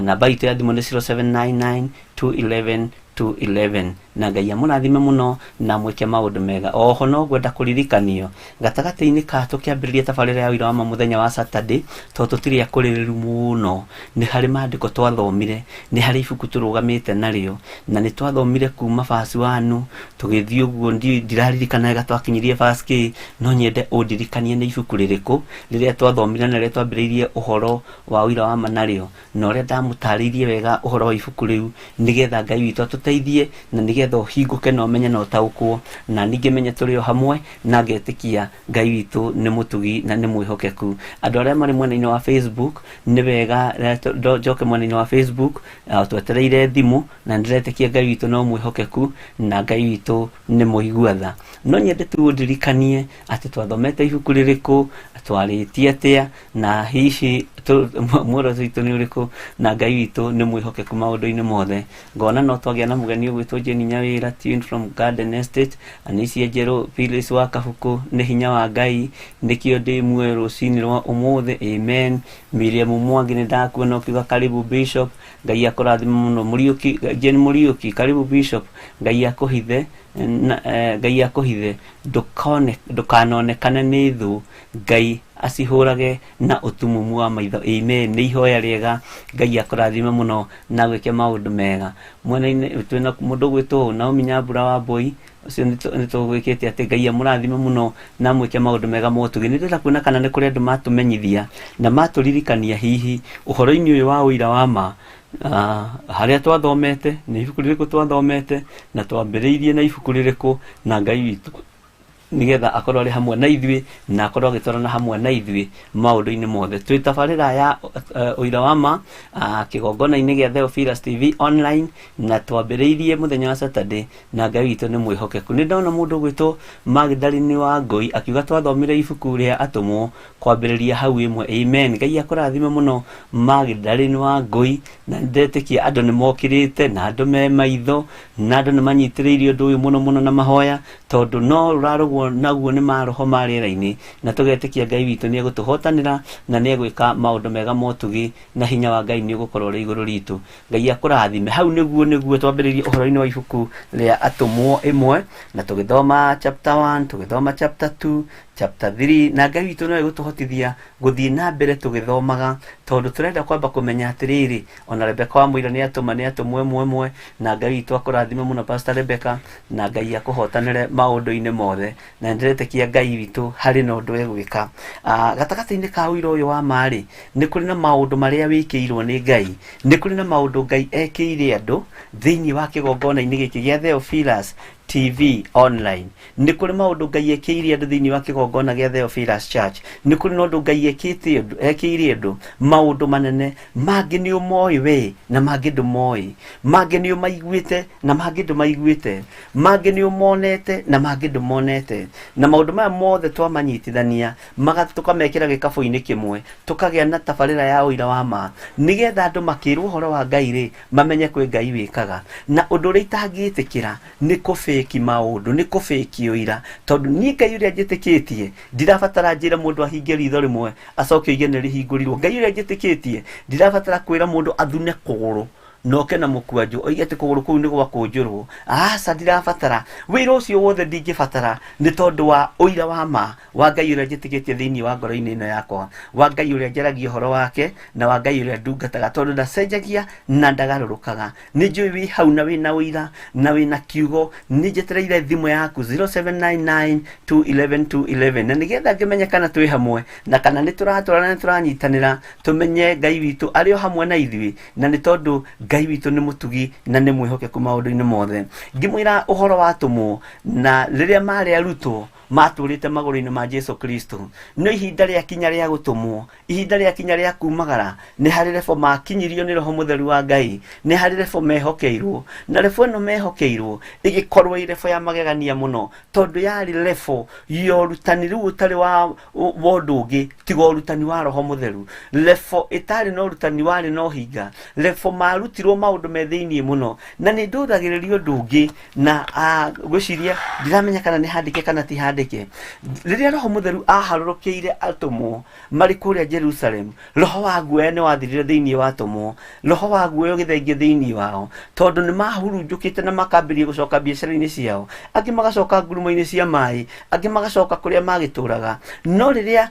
Namba itũ ya thimũ nĩ 0799 211 211, na Ngai amũrathime mũno na mwĩke maũndũ mega. Oho no ngwenda kũririkanio gatagatĩ-inĩ ka tũkĩambĩrĩria tabarĩra ya ũira wa ma mũthenya wa Saturday, tondũ tũtirĩ akũrĩrĩru mũno, nĩ harĩ maandĩko twathomire, nĩ harĩ ibuku tũrũgamĩte narĩo, na nĩ twathomire kuma verse 1 tũgĩthiĩ ũguo, ndiraririkana wega twakinyirie verse kĩ, no nyende ũndirikanie nĩ ibuku rĩrĩkũ rĩrĩa twathomire na rĩrĩa twambĩrĩirie ũhoro wa ũira wa ma narĩo, na ũrĩa ndamũtarĩirie wega ũhoro wa ibuku rĩu, nĩgetha Ngai witũ atũteithie na nĩgetha Nĩgetha ũhingũke na ũmenye na ũtaũkwo, na ningĩ menye tũrĩ o hamwe, na ngetĩkia Ngai witũ nĩ mũtugi na nĩ mwĩhokeku. Andũ arĩa marĩ mwena-inĩ wa Facebook, nĩ wega njoke mwena-inĩ wa Facebook, twetereire thimũ, na nĩndĩretĩkia Ngai witũ no mwĩhokeku na Ngai witũ nĩ mũigua tha. No nyende tu ũndirikanie atĩ twathomete ibuku rĩrĩkũ, twarĩtie atĩa, na hihi muoroto witũ nĩ ũrĩkũ, na Ngai witũ nĩ mwĩhokeku maũndũ-inĩ mothe. Ngona no twagĩa na mũgeni ũgwĩtwo Jane Nyawĩra, tuned from Garden Estate, Anicia Njerũ, Phyllis wa Kabuku, nĩ hinya wa Ngai, nĩkĩo ndĩ muoyo rũcinĩ rwa ũmũthĩ, amen. Miriam Mwangi nĩ ndakuona ũkiuga karibu Bishop, Ngai akũrathime mũno. Mũriũki, Jane Mũriũki, karibu Bishop, Ngai akũhithe, na, Ngai akũhithe, ndũkone, ndũkanonekane nĩ thũ, Ngai acihũrage na ũtumumu wa maitho, amen. Nĩ ihoya rĩega, Ngai akũrathime mũno na gwĩke maũndũ mega. Mwena-inĩ twĩna mũndũ ũgwĩtwo Naomi Nyambura wa Mbũi, ũcio nĩ tũgwĩkĩte atĩ Ngai amũrathime mũno na amwĩke maũndũ mega ma ũtugi. Nĩ ndĩrenda kuona kana nĩ kũrĩ andũ matũmenyithia na matũririkania hihi ũhoro-inĩ ũyũ wa ũira wa ma, harĩa twathomete, nĩ ibuku rĩrĩkũ twathomete, na twambĩrĩirie na ibuku rĩrĩkũ, na Ngai witũ nĩgetha akorwo arĩ hamwe na ithuĩ na akorwo agĩtwarana hamwe na ithuĩ maũndũ-inĩ mothe. Twĩ tabarĩra ya ũira wa ma, kĩgongona-inĩ gĩa Theophilus TV online, na twambĩrĩirie mũthenya wa Saturday, na Ngai witũ nĩ mwĩhokeku. Nĩ ndona mũndũ ũgwĩtwo Magdalene wa Ngũi akiuga twathomire ibuku rĩa atũmwo kwambĩrĩria hau ĩmwe, amen. Ngai akũrathime mũno Magdalene wa Ngũi, na nĩndetĩkia andũ nĩ mokĩrĩte na andũ me maitho na andũ nĩ manyitĩrĩire ũndũ ũyũ mũno mũno na mahoya, tondũ no rũrarũgwo naguo nĩ maroho ma rĩera-inĩ, na tũgetĩkia Ngai witũ nĩ egũtũhotanĩra na nĩ egwĩka maũndũ mega motugi, na hinya wa Ngai nĩ ũgũkorwo ũrĩ igũrũ ritũ. Ngai akũrathime. Hau nĩguo twambĩrĩirie ũhoro-inĩ wa ibuku rĩa atũmwo ĩmwe, na tũgĩthoma chapter 1, tũgĩthoma chapter 2, chapter 3, na Ngai witũ no egũtũhotithia gũthiĩ na mbere tũgĩthomaga, tondũ tũrenda kwamba kũmenya atĩrĩrĩ, ona Rebecca wa Mũira nĩ atũma, nĩ atũmwo ĩmwe ĩmwe, na Ngai witũ akũrathime mũno Pastor Rebecca, na Ngai akũhotanĩre maũndũ-inĩ mothe, na nĩndĩretĩkia Ngai witũ harĩ na ũndũ egwĩka. Gatagatĩ-inĩ ka ũira ũyũ wa ma-rĩ, nĩ kũrĩ na maũndũ marĩa wĩkĩirwo nĩ Ngai, nĩ kũrĩ na maũndũ Ngai ekĩire andũ thĩinĩ wa kĩgongona-inĩ gĩkĩ gĩa Theophilus TV online. Nĩ kũrĩ maũndũ Ngai ekĩire andũ thĩinĩ wa kĩgongona gĩa Theophilus Church. Nĩ kũrĩ na ũndũ Ngai ekĩte andũ, ekĩire andũ maũndũ manene, mangĩ nĩ ũmoĩ we na mangĩ ndũmoĩ, mangĩ nĩ ũmaiguĩte na mangĩ ndũmaiguĩte, mangĩ nĩ ũmonete na mangĩ ndũmonete. Na maũndũ maya mothe twamanyitithania, tũkamekĩra gĩkabũ-inĩ kĩmwe, tũkagĩa na tabarĩra ya ũira wa ma, nĩgetha andũ makĩrwo ũhoro wa Ngai rĩ, mamenye kwĩ Ngai wĩkaga. Na ũndũ ũrĩa itangĩtĩkĩra nĩ kũbĩki maũndũ, nĩ kũbĩki ũira, tondũ niĩ Ngai ũrĩa njĩtĩkĩtie ndirabatara njĩre mũndũ ahinge ritho rĩmwe acoke oige nĩ rĩhingũrirwo. Ngai ũrĩa njĩtĩkĩtie ndirabatara kwĩra mũndũ athune kũgũrũ noke na mũkwanjũ oige atĩ kũgũrũ kũu nĩ gwakũnjũrwo. Aca, ndirabatara wĩra ũcio wothe, ndingĩbatara, nĩ tondũ wa ũira wa ma wa Ngai ũrĩa njĩtĩkĩtie thĩinĩ wa ngoro-inĩ ĩno yakwa, wa Ngai ũrĩa njaragia ũhoro wake, na wa Ngai ũrĩa ndungataga, tondũ ndacenjagia na ndagarũrũkaga. Nĩ njũĩ wĩ hau na wĩna ũira na wĩna kiugo. Nĩ njetereire thimũ yaku 0799 211 211, na nĩgetha ngĩmenye kana twĩ hamwe na kana nĩ tũratwara na nĩ tũranyitanĩra, tũmenye Ngai witũ arĩ o hamwe na ithuĩ, na nĩ tondũ Ngai witũ nĩ mũtugi na nĩ mwĩhokeku maũndũ-inĩ mothe. Ngĩmwĩra ũhoro wa atũmwo, na rĩrĩa marĩ arutwo matũrĩte magũrũ-inĩ ma Jesu Kristo, no ihinda rĩakinya rĩa gũtũmwo, ihinda rĩakinya rĩa kumagara, nĩ harĩ rebo makinyirio nĩ Roho Mũtheru wa Ngai, nĩ harĩ rebo mehokeirwo, na rebo ĩno mehokeirwo ĩgĩkorwo ĩ rebo ya magegania mũno, tondũ yarĩ rebo ya ũrutani rĩu ũtarĩ wa ũndũ ũngĩ tiga ũrutani wa Roho Mũtheru, rebo ĩtarĩ na ũrutani warĩ na ũhinga, rebo marutirwo maũndũ me thĩiniĩ mũno. Na nĩ ndũthagĩrĩria ũndũ ũngĩ na ngwĩciria ndiramenya kana nĩ handĩke kana ti handĩke, rĩrĩa Roho Mũtheru aharũrũkĩire atũmwo marĩ kũrĩa Jerusalem, roho wa guoya nĩ wathirire thĩinĩ wa atũmwo, roho wa guoya ũgĩthengio thĩinĩ wao, tondũ nĩ mahurunjũkĩte na makambĩrĩria gũcoka biacara-inĩ ciao, angĩ magacoka ngurumo-inĩ cia maĩ, angĩ magacoka kũrĩa magĩtũraga. No rĩrĩa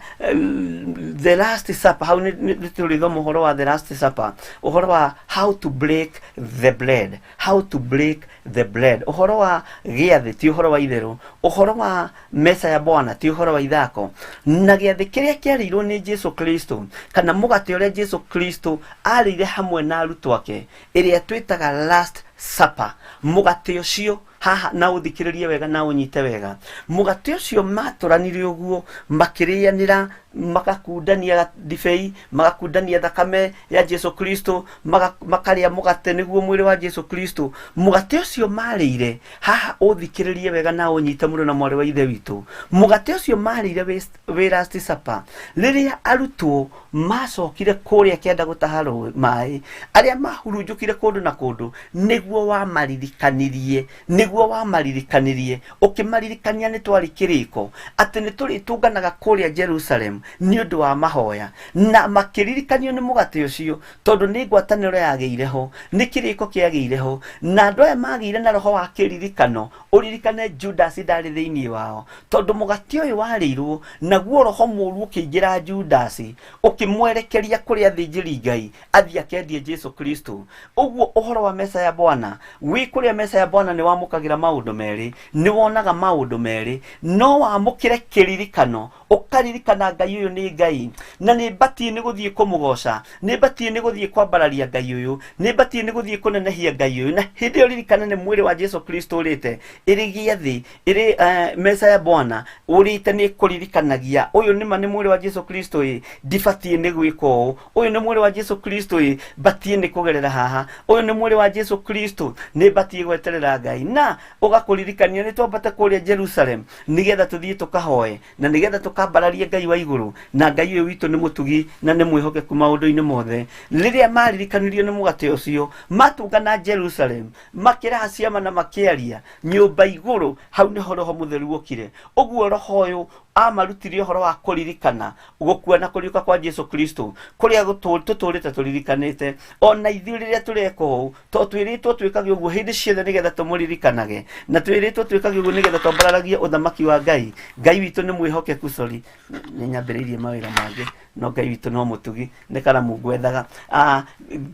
the last supper, hau nĩ tũrĩthoma ũhoro wa the last supper, ũhoro wa how to break the bread, how to break the bread, ũhoro wa gĩathĩ ti ũhoro wa itherũ, ũhoro wa mesa ya Bwana ti ũhoro wa ithako, na gĩathĩ kĩrĩa kĩarĩirwo nĩ Jesu Kristo, kana mũgate ũrĩa Jesu Kristo arĩire hamwe na arutwo ake, ĩrĩa twĩtaga last supper, mũgate ũcio Haha na ũthikĩrĩrie wega na ũnyite wega. Mũgate ũcio matũranire ũguo, makĩrĩanĩra, magakundania ndibei, magakundania thakame ya Jesu Kristo, makarĩa mũgate nĩguo mwĩrĩ wa Jesu Kristo. Mũgate ũcio marĩire haha, ũthikĩrĩrie wega na ũnyite mũrũ na mwarĩ wa Ithe witũ. Mũgate ũcio marĩire wĩ Last Supper, rĩrĩa arutwo macokire kũrĩa kĩanda gũtaha maĩ, arĩa mahurunjũkire kũndũ na kũndũ, nĩguo wamaririkanirie, nĩguo wamaririkanirie, ũkĩmaririkania nĩ twarĩ kĩrĩko atĩ nĩ tũrĩtũnganaga kũrĩa Jerusalem nĩ ũndũ wa mahoya. Na makĩririkanio nĩ mũgate ũcio, tondũ nĩ ngwatanĩro yagĩire ho, nĩ kĩrĩko kĩagĩire ho, na andũ aya magĩire na roho wa kĩririkano. Ũririkane Judas ndarĩ thĩinĩ wao, tondũ mũgate ũyũ warĩirwo naguo roho mũũru ũkĩingĩra Judas, ũkĩmwerekeria kũrĩ athĩnjĩri Ngai athiĩ akendie Jesu Kristo. Ũguo ũhoro wa meza ya Bwana, wĩ kũrĩa meza ya Bwana nĩ wamũkagĩra maũndũ merĩ, nĩ wonaga maũndũ merĩ. No wamũkĩre kĩririkano, ũkaririkana Ngai ũyũ nĩ Ngai, na nĩ mbatiĩ nĩ gũthiĩ kũmũgoca, nĩ mbatiĩ nĩ gũthiĩ kwambararia Ngai ũyũ, nĩ mbatiĩ nĩ gũthiĩ kũnenehia Ngai ũyũ. Na hĩndĩ ĩyo ririkana nĩ mwĩrĩ wa Jesu Kristo ũrĩte, ĩrĩ gĩathĩ, ĩrĩ meza ya Bwana ũrĩte, nĩ kũririkanagia ũyũ nĩma nĩ mwĩrĩ wa Jesu Kristo, ĩ ndibatiĩ nĩ gwĩka ũũ. Ũyũ nĩ mwĩrĩ wa Jesu Kristo, ĩ mbatiĩ nĩ kũgerera haha. Ũyũ nĩ mwĩrĩ wa Jesu Kristo, nĩ mbatiĩ gweterera Ngai. Na ũgakũririkania nĩ twambate kũrĩa Jerusalem nĩgetha tũthiĩ tũkahoe, na nĩgetha tũkambararie Ngai wa igũrũ, na Ngai ũyũ witũ nĩ mũtugi na nĩ mwĩhokeku maũndũ-inĩ mothe. Rĩrĩa maririkanirio nĩ mũgate ũcio, matũngana Jerusalem, makĩraha ciama na makĩaria nyũmba igũrũ, hau nĩho Roho Mũtheru okire. Ũguo Roho ũyũ amarutire ũhoro wa kũririkana gũkua na kũriũka kwa Jesu Kristo, kũrĩa tũtũrĩte tũririkanĩte. Ona ithuĩ rĩrĩa tũreka ũũ, to twĩrĩtwo twĩkage ũguo hĩndĩ ciothe nĩgetha tũmũririkanage, na twĩrĩtwo twĩkage ũguo nĩgetha twambararagie ũthamaki wa Ngai. Ngai witũ nĩ mwĩhokeku. Sorry, nĩ nyambĩrĩirie mawĩra mangĩ, no Ngai witũ no mũtugi, nĩ karamu ngwethaga.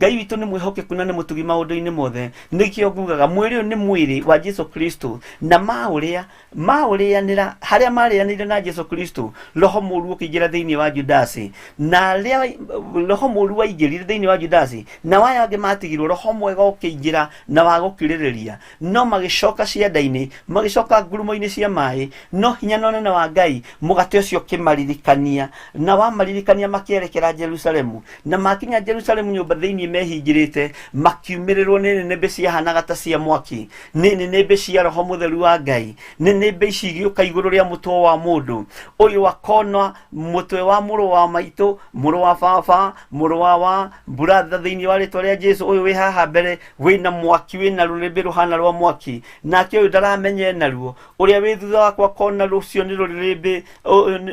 Ngai witũ nĩ mwĩhokeku na nĩ mũtugi maũndũ-inĩ mothe. Nĩkĩo ngugaga mwĩrĩ ũyũ nĩ mwĩrĩ wa Jesu Kristo, na maũrĩa maũrĩanĩra, harĩa marĩanĩire na Jesu Kristo, roho mũru ũkĩingĩra thĩinĩ wa Judasi. Na rĩrĩa roho mũru waingĩrire thĩinĩ wa Judasi, na waya angĩ matigirwo, roho mwega ũkĩingĩra na wa gũkirĩrĩria. No magĩcoka cianda-inĩ, magĩcoka ngurumo-inĩ cia maĩ, no hinya na ũnene wa Ngai, mũgate ũcio ũkĩmaririkania, na wamaririkania makĩerekera Jerusalemu. Na makinya Jerusalemu nyũmba thĩinĩ mehingĩrĩte, makiumĩrĩrwo nĩ nĩnĩmbĩ ciahanaga ta cia mwaki, nĩ nĩnĩmbĩ cia Roho Mũtheru wa Ngai. Nĩnĩmbĩ ici igĩũka igũrũ rĩa mũtwe wa mũndũ ũyũ, akona mũtwe wa mũrũ wa maitũ, mũrũ wa baba, mũrũ wa buratha, thĩinĩ wa rĩtwa rĩa Jesu. Ũyũ wĩ haha mbere wĩna mwaki, wĩna rũrĩrĩmbĩ rũhana rwa mwaki, nake ũyũ ndaramenya naruo. Ũrĩa wĩ thutha wakwa akona rũcio nĩ rũrĩrĩmbĩ,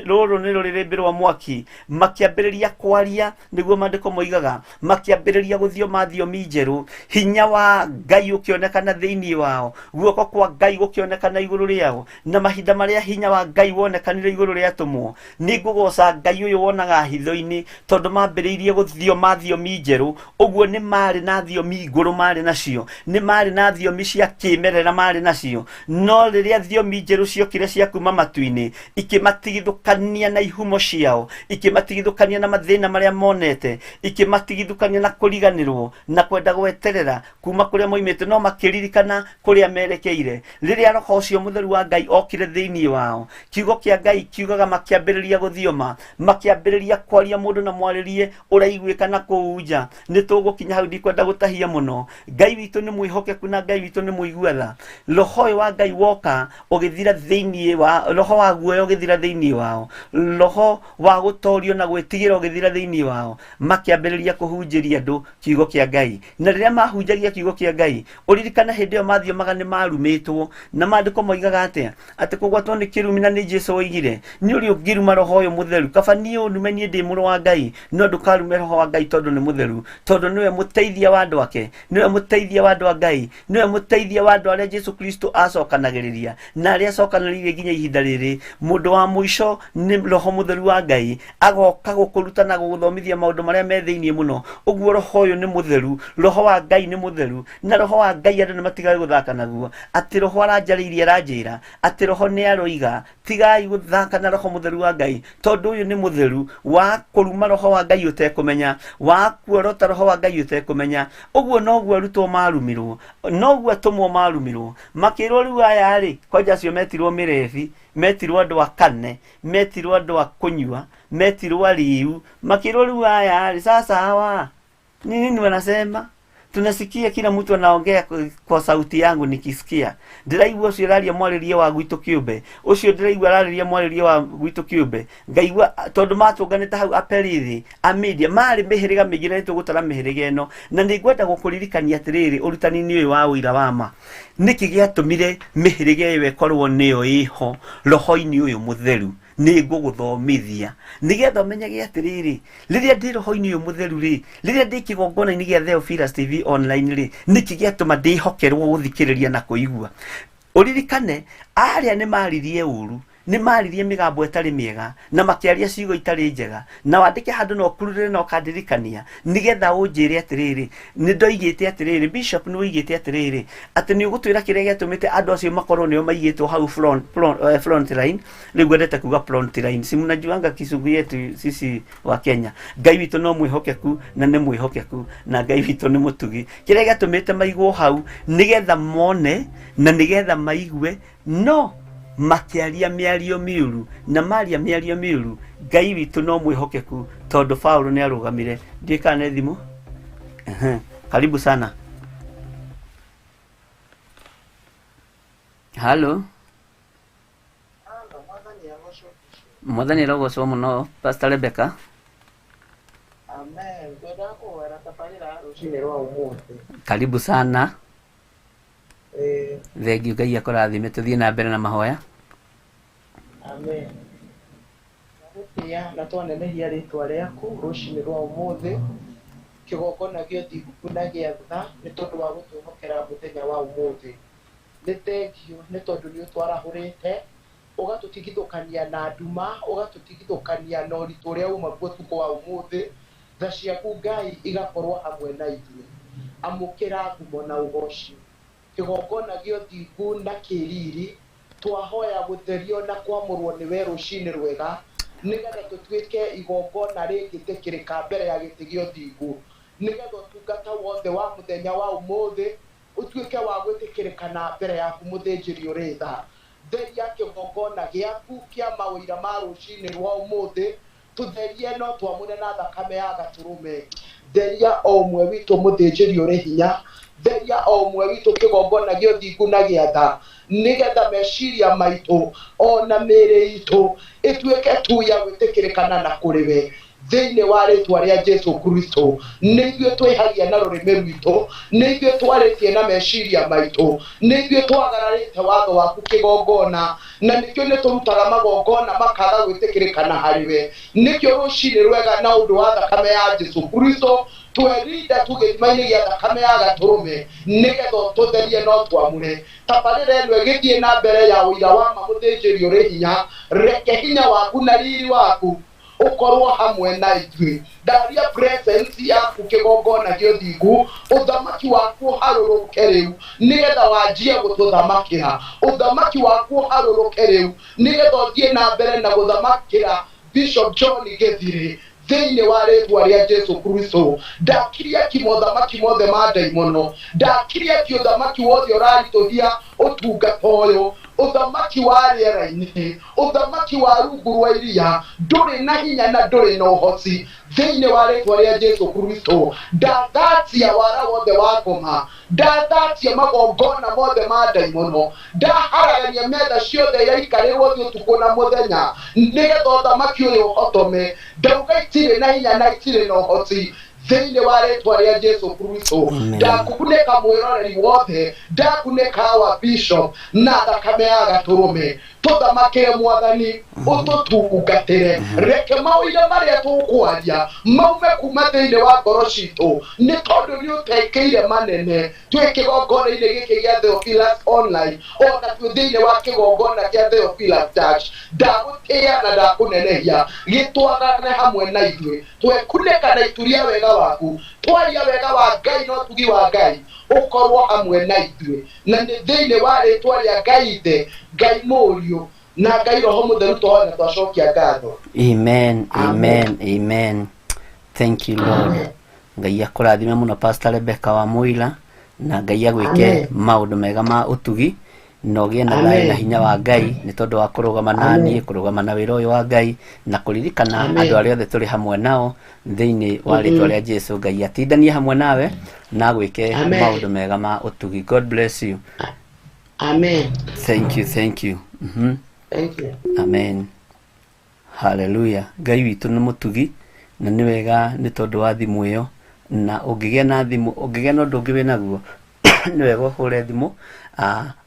rũrũ nĩ rũrĩrĩmbĩ rwa mwaki. Makĩambĩrĩria kwaria, nĩguo maandĩko moigaga, makĩambĩrĩria gũthioma thiomi njerũ. Hinya wa Ngai ũkĩonekana thĩinĩ wao, guoko kwa Ngai gũkĩonekana igũrũ rĩao. Na mahinda marĩa hinya wa Ngai wonekanire igũrũ rĩa atũmwo, nĩ ngũgoca Ngai ũyũ wonaga hitho-inĩ, tondũ mambĩrĩirie gũthioma thiomi njerũ. Ũguo nĩ marĩ na thiomi ngũrũ marĩ nacio, nĩ marĩ na thiomi cia kĩmerera marĩ nacio, no rĩrĩa thiomi njerũ ciokire cia kuma matu-inĩ, ikĩmatigithũkania na ihumo ciao, ikĩmatigithũkania na mathĩna marĩa monete, ikĩmatigithũkania na kũriganĩrwo na kwenda gweterera kuma kũrĩa moimĩte, no makĩririkana kũrĩa merekeire. Rĩrĩa Roho ũcio Mũtheru wa Ngai okire thĩinĩ wao, kiugo kĩa Ngai kiugaga makĩambĩrĩria gũthioma, makĩambĩrĩria kwaria mũndũ na mwarĩrie ũraiguĩka na kũu nja. Nĩ tũgũkinya hau, ndikwenda gũtahia mũno. Ngai witũ nĩ mwĩhokeku na Ngai witũ nĩ mũigua tha. Roho ũyũ wa Ngai woka ũgĩthira thĩinĩ wa roho wa guoya, ũgĩthira thĩinĩ wao, roho wa gũtorio na gwĩtigĩra ũgĩthira thĩinĩ wao, makĩambĩrĩria kũhunjĩria andũ kiugo kĩa Ngai. Na rĩrĩa mahunjagia kiugo kĩa Ngai, ũririkane hĩndĩ ĩyo mathiomaga nĩ marumĩtwo. Na maandĩko moigaga atĩa? Atĩ kũgwatwo nĩ kĩrumi, na nĩ Jesu oigire, nĩ ũrĩa ũngĩruma Roho ũyũ Mũtheru, kaba niĩ ũnume niĩ ndĩ mũrũ wa Ngai, no ndũkarume Roho wa Ngai, tondũ nĩ mũtheru, tondũ nĩwe mũteithia wa andũ ake, nĩwe mũteithia wa andũ a Ngai, nĩwe mũteithia wa andũ arĩa Jesu Kristo acokanagĩrĩria, na arĩa acokanĩrĩirie nginya ihinda rĩrĩ. Mũndũ wa mũico nĩ Roho Mũtheru wa Ngai agoka. Agoka gũkũruta na gũgũthomithia maũndũ marĩa me thĩinĩ mũno. Ũguo roho ũyũ nĩ mũtheru, roho wa Ngai nĩ mũtheru, na roho wa Ngai andũ nĩ matigage gũthaka naguo. Atĩ roho aranjarĩirie aranjĩra atĩ roho nĩ aroiga tigai gũthaka na roho mũtheru wa Ngai, tondũ ũyũ nĩ mũtheru wa kũruma roho wa Ngai ũtekũmenya, wa kuorota roho wa Ngai ũtekũmenya. Ũguo noguo arutwo marumirwo, noguo atũmwo marumirwo, makĩrwo rĩu aya rĩ, kwanja acio metirwo mĩrebi, metirwo andũ a kane, metirwo andũ a kũnyua, metirwo arĩu, makĩrwo rĩu aya rĩ, sasa hawa ni nini wanasema? Tunasikia kila mtu anaongea kwa sauti yangu nikisikia. Ndĩraigua ũcio ũraria mwarĩrie wa gwitũ kĩũmbe, ũcio ndĩraigua ararĩria mwarĩrie wa gwitũ kĩũmbe, ngaigua tondũ matũnganĩte hau Aperithi, Amedia, marĩ mĩhĩrĩga mĩingĩ na nĩtũgũtara mĩhĩrĩga ĩno. Na nĩngwenda gũkũririkania atĩrĩrĩ, ũrutani-inĩ ũyũ wa ũira wa ma, nĩkĩ gĩatũmire mĩhĩrĩga ĩyo ĩkorwo nĩyo ĩho roho-inĩ ũyũ mũtheru? Nĩ ngũgũthomithia nĩgetha ũmenyage atĩrĩrĩ, rĩrĩa ndĩ roho-inĩ ũyũ mũtheru rĩ, rĩrĩa ndĩ kĩgongona-inĩ gĩa Theophilus TV online rĩ, nĩkĩ gĩatũma ndĩhokerwo gũthikĩrĩria na kũigua? Ũririkane arĩa nĩ maririe ũru, nĩ maririe mĩgambo ĩtarĩ mĩega na makĩaria ciugo itarĩ njega, na wandĩke handũ na ũkururĩre na ũkandirikania nĩgetha ũnjĩre atĩrĩrĩ, nĩ ndoigĩte atĩrĩrĩ, Bishop nĩ woigĩte atĩrĩrĩ, atĩ nĩ ũgũtwĩra kĩrĩa gĩatũmĩte andũ acio makorwo nĩo maigĩtwo hau front line. Rĩu ngwendete kuga front line, si mnajuanga kizungu yetu sisi wa Kenya. Ngai witũ no mwĩhokeku na nĩ mwĩhokeku, na Ngai witũ nĩ mũtugi. Kĩrĩa gĩatũmĩte maigwo hau nĩgetha mone na nĩgetha maigue, no makĩaria mĩario mĩũru, na maria mĩario mĩũru, Ngai witũ no mwĩhokeku tondũ Paulo nĩ arũgamire. Ndiũĩ kana nĩ thimũ. Ehe, karibu sana. Halo. Mwathani arogocwo mũno, Pastor Rebecca. Amen. Ngwendaga kũhoera tabarĩra ya rũcinĩ rwa ũmũthĩ. Karibu sana. Thengiũ, Ngai akũrathime. Tũthiĩ na mbere na mahoya. Amen. Twagũtĩĩa na twanenehia rĩtwa rĩaku rũcinĩ rwa ũmũthĩ, kĩgongona gĩa ũthingu na gĩa tha, nĩ tondũ wa gũtwĩhokera mũthenya wa ũmũthĩ. Nĩ thengiũ nĩ tondũ nĩ ũtwarahũrĩte, ũgatũtigithũkania na nduma, ũgatũtigithũkania na ũritũ ũrĩa uma kuo ũtukũ wa ũmũthĩ. Tha ciaku Ngai igakorwo hamwe na ithuĩ. Amũkĩra ngumo na ũgoci. Kĩgongona gĩa ũthingu na kĩriri, twahoya gũtherio na kwamũrwo nĩwe rũcinĩ rwega, nĩgetha tũtuĩke igongona rĩngĩtĩkĩrĩka mbere ya gĩtĩ gĩa ũthingu, nĩgetha ũtungata wothe wa mũthenya wa ũmũthĩ ũtuĩke wa gwĩtĩkĩrĩkana mbere yaku mũthĩnjĩri ũrĩ tha. Theria kĩgongona gĩaku kĩa maũira ma rũcinĩ rwa ũmũthĩ, tũtherie no twamũre na thakame ya gatũrũme. Theria o ũmwe witũ mũthĩnjĩri ũrĩ hinya, theria o ũmwe witũ kĩgongona gĩa ũthingu na gĩa tha, nĩgetha meciria maitũ ona mĩĩrĩ itũ ĩtuĩke tu ya gwĩtĩkĩrĩkana na kũrĩ we, thĩinĩ wa rĩtwa rĩa Jesu Kristo. Nĩ ithuĩ twĩhagia na rũrĩmĩ rwitũ, nĩ ithuĩ twarĩtie na meciria maitũ, nĩ ithuĩ twagararĩte watho waku kĩgongona, na nĩkĩo nĩ tũrutaga magongona makaga gwĩtĩkĩrĩkana harĩ we. Nĩkĩo rũcinĩ rwega na ũndũ wa thakame ya Jesu Kristo twerinda tu gĩthima-inĩ gĩa thakame ya gatũrũme, nĩgetha ũtũtherie no twamũre. Tabarĩra ĩno ĩgĩthiĩ na mbere ya ũira wa ma mũthĩnjĩri ũrĩ hinya, reke hinya waku na riri waku ũkorwo hamwe na ithuĩ. Ndaria presence yaku kĩgongona gĩa ũthingu, ũthamaki waku ũharũrũke rĩu nĩgetha wanjie gũtũthamakĩra. Ũthamaki waku ũharũrũke rĩu nĩgetha ũthiĩ na mbere na gũthamakĩra Bishop John Gĩthirĩ, thĩinĩ wa rĩtwa rĩa Jesu Kristo. Ndakiria ki mothamaki mothe ma ndaimono, ndakiria ki ũthamaki wothe ũraritũhia ũtungata ũyũ, ũthamaki wa rĩera-inĩ, ũthamaki wa rungu rwa iria, ndũrĩ na hinya na ndũrĩ na ũhoti, thĩinĩ wa rĩtwa rĩa Jesu Kristo. Ndathatia wara wothe wa ngoma, ndathatia magongona mothe ma ndaimono, ndaharagania metha ciothe iria ikarĩrwo thĩ ũtukũ na mũthenya, nĩgetha ũthamaki ũyũ ũhotome. Ndauga itirĩ na hinya na itirĩ na ũhoti, thĩinĩ wa rĩtwa rĩa Jesu Kristo. Ndakunĩka mwĩroreri wothe, ndakunĩka wa bishop na thakame ya gatũrũme. Tũthamakĩre Mwathani, ũtũtungatĩre. Reke maũira marĩa tũkwaria maume kuma thĩinĩ wa ngoro citũ, nĩ tondũ nĩ ũtekĩire manene. Twĩ kĩgongona-inĩ gĩkĩ gĩa Theophilus Online, ona twĩ thĩinĩ wa kĩgongona kĩa Theophilus Church, ndagũtĩĩa na ndakũnenehia. Gĩtwathane hamwe na ithuĩ, twekunĩka na ituria wega waku, twaria wega wa Ngai na ũtugi wa Ngai ũkorwo hamwe na ithuĩ. Na nĩ thĩinĩ wa rĩtwa rĩa Ngai Ithe, Ngai Mũriũ, na Ngai Roho Mũtheru twahoya na twacokia ngatho. Amen. Amen. Amen, amen. Thank you, Lord. Ngai akũrathime mũno, Pastor Rebecca wa Mũira, na Ngai agwĩke Amen. maũndũ mega ma ũtugi, na ũgĩe na thayũ na Amen. hinya wa Ngai nĩ tondũ wa kũrũgama na Amen. niĩ, kũrũgama na wĩra ũyũ wa Ngai, na kũririkana Amen. andũ arĩa othe tũrĩ hamwe nao thĩinĩ wa rĩtwa rĩa Jesu. Ngai atindanie hamwe nawe na agwĩke Amen. maũndũ mega ma ũtugi. God bless you. Amen. Thank you, thank you. Thank you. Amen. Haleluya. Ngai witũ nĩ mũtugi, na nĩ wega nĩ tondũ wa thimũ ĩyo. Na ũngĩgĩa na thimũ, ũngĩgĩa na ũndũ ũngĩ wĩ naguo, nĩ wega ũhũre thimũ,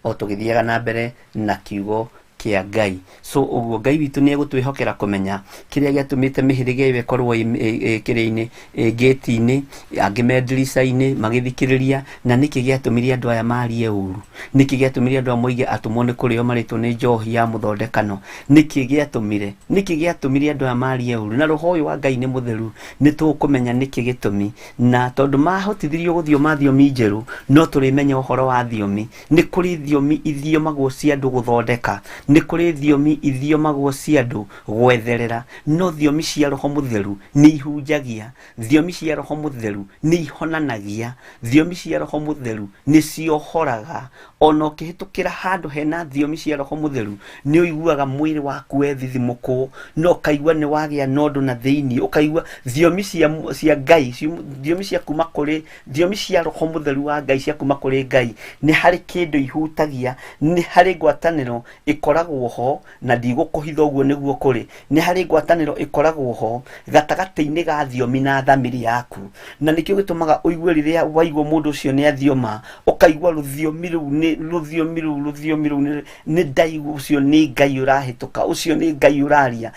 o tũgĩthiaga na mbere na kiugo kĩa Ngai. So ũguo Ngai witũ nĩ egũtwĩhokera kũmenya kĩrĩa gĩatũmĩte mĩhĩrĩga ĩyo ĩkorwo ĩ kĩrĩa-inĩ, ĩ gate-inĩ, angĩ me ndirica-inĩ magĩthikĩrĩria, na nĩkĩ gĩatũmire andũ aya marie ũru, nĩkĩ gĩatũmire andũ aya moige atũmwo nĩ kũrĩo marĩtwo nĩ njohi ya mũthondekano, nĩkĩ gĩatũmire, nĩkĩ gĩatũmire andũ aya marie ũru. Na roho ũyũ wa Ngai nĩ mũtheru, nĩ tũkũmenya nĩkĩ gĩtũmi, na tondũ mahotithirio gũthioma thiomi njerũ, no tũrĩmenya ũhoro wa thiomi. Nĩ kũrĩ thiomi ithiomagwo cia andũ gũthondeka, nĩ kũrĩ thiomi ithiomagwo cia andũ gwetherera, no thiomi cia Roho Mũtheru nĩ ihunjagia, thiomi cia Roho Mũtheru nĩ ihonanagia, thiomi cia Roho Mũtheru nĩ ciohoraga. Ona ũkĩhĩtũkĩra handũ hena thiomi cia Roho Mũtheru, nĩ ũiguaga mwĩrĩ waku wethithimũkwo, na ũkaigua nĩ wagĩa na ũndũ na thĩinĩ, ũkaigua thiomi cia Ngai, thiomi cia kuma kũrĩ, thiomi cia Roho Mũtheru wa Ngai cia kuma kũrĩ Ngai, nĩ harĩ kĩndũ ihutagia, nĩ harĩ ngwatanĩro ĩkoragwo ho, na ndigũkũhitha ũguo nĩguo kũrĩ, nĩ harĩ ngwatanĩro ĩkoragwo ho gatagatĩ-inĩ ga thiomi na thamiri yaku. Na nĩkĩo gĩtũmaga ũigue rĩrĩa waigua mũndũ ũcio nĩ athioma, ũkaigua rũthiomi rũu nĩ rũthiomi rũu, rũthiomi rũu nĩ ndaigua ũcio nĩ Ngai ũrahĩtũka, ũcio nĩ Ngai ũraria.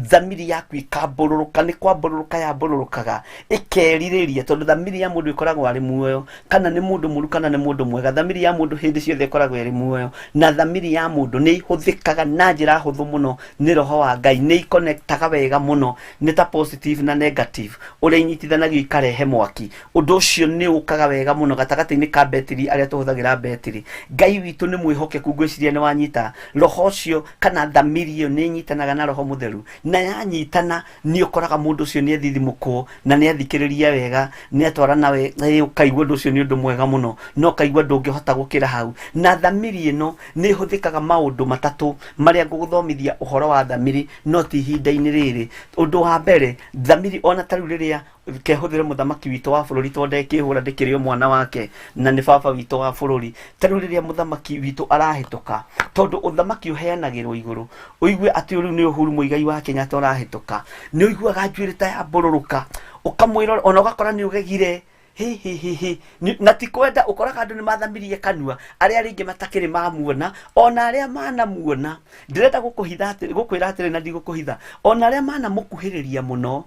Thamiri yaku ĩkambũrũrũka, nĩ kwambũrũrũka yambũrũrũkaga, ĩkerirĩria, tondũ thamiri ya mũndũ ĩkoragwo arĩ muoyo, kana nĩ mũndũ mũru kana nĩ mũndũ mwega, thamiri ya mũndũ hĩndĩ ciothe ĩkoragwo ĩrĩ muoyo. Na thamiri ya mũndũ nĩ ihũthĩkaga na njĩra hũthũ mũno nĩ Roho wa Ngai, nĩ ikonektaga wega mũno, nĩ ta positive na negative, ũrĩa inyitithanagio ikarehe mwaki. Ũndũ ũcio nĩ ũkaga wega mũno gatagatĩ-inĩ ka betiri arĩa tũhũthagĩra betiri. Ngai witũ nĩ mwĩhokeku, ngwĩciria nĩ wanyita. Roho ũcio kana thamiri ĩyo nĩ ĩnyitanaga na Roho Mũtheru, na yanyitana nĩ ũkoraga mũndũ ũcio nĩ ethithimũkwo na nĩ athikĩrĩria wega, nĩ atwarana wega, ũkaigua ũndũ ũcio nĩ ũndũ mwega mũno, na ũkaigua ndũngĩhota gũkĩra hau. Na thamiri ĩno nĩ ĩhũthĩkaga maũndũ matatũ marĩa ngũgũthomithia ũhoro wa thamiri, no ti ihinda-inĩ rĩrĩ. Ũndũ wa mbere, thamiri ona ta rĩu rĩrĩa kehũthĩre mũthamaki witũ wa bũrũri, tondũ ndekĩhũra ndĩkĩrĩ o mwana wake na nĩ baba witũ wa bũrũri. Ta rĩu rĩrĩa mũthamaki witũ arahĩtũka, tondũ ũthamaki ũheanagĩrwo igũrũ, ũigue atĩ rĩu nĩ Uhuru Muigai wa Kenyatta ũrahĩtũka, nĩ ũiguaga njuĩrĩ ta yambũrũrũka, ũkamwĩrora ona ũgakora nĩ ũgegire. Hi, hi, hi, hi. Na ti kwenda, ũkoraga andũ nĩ mathamirie kanua, arĩa rĩngĩ matakĩrĩ mamuona, ona arĩa manamuona. Ndĩrenda gũkũhitha atĩrĩ, gũkwĩra atĩrĩ na ndigũkũhitha, ona arĩa manamũkuhĩrĩria mũno,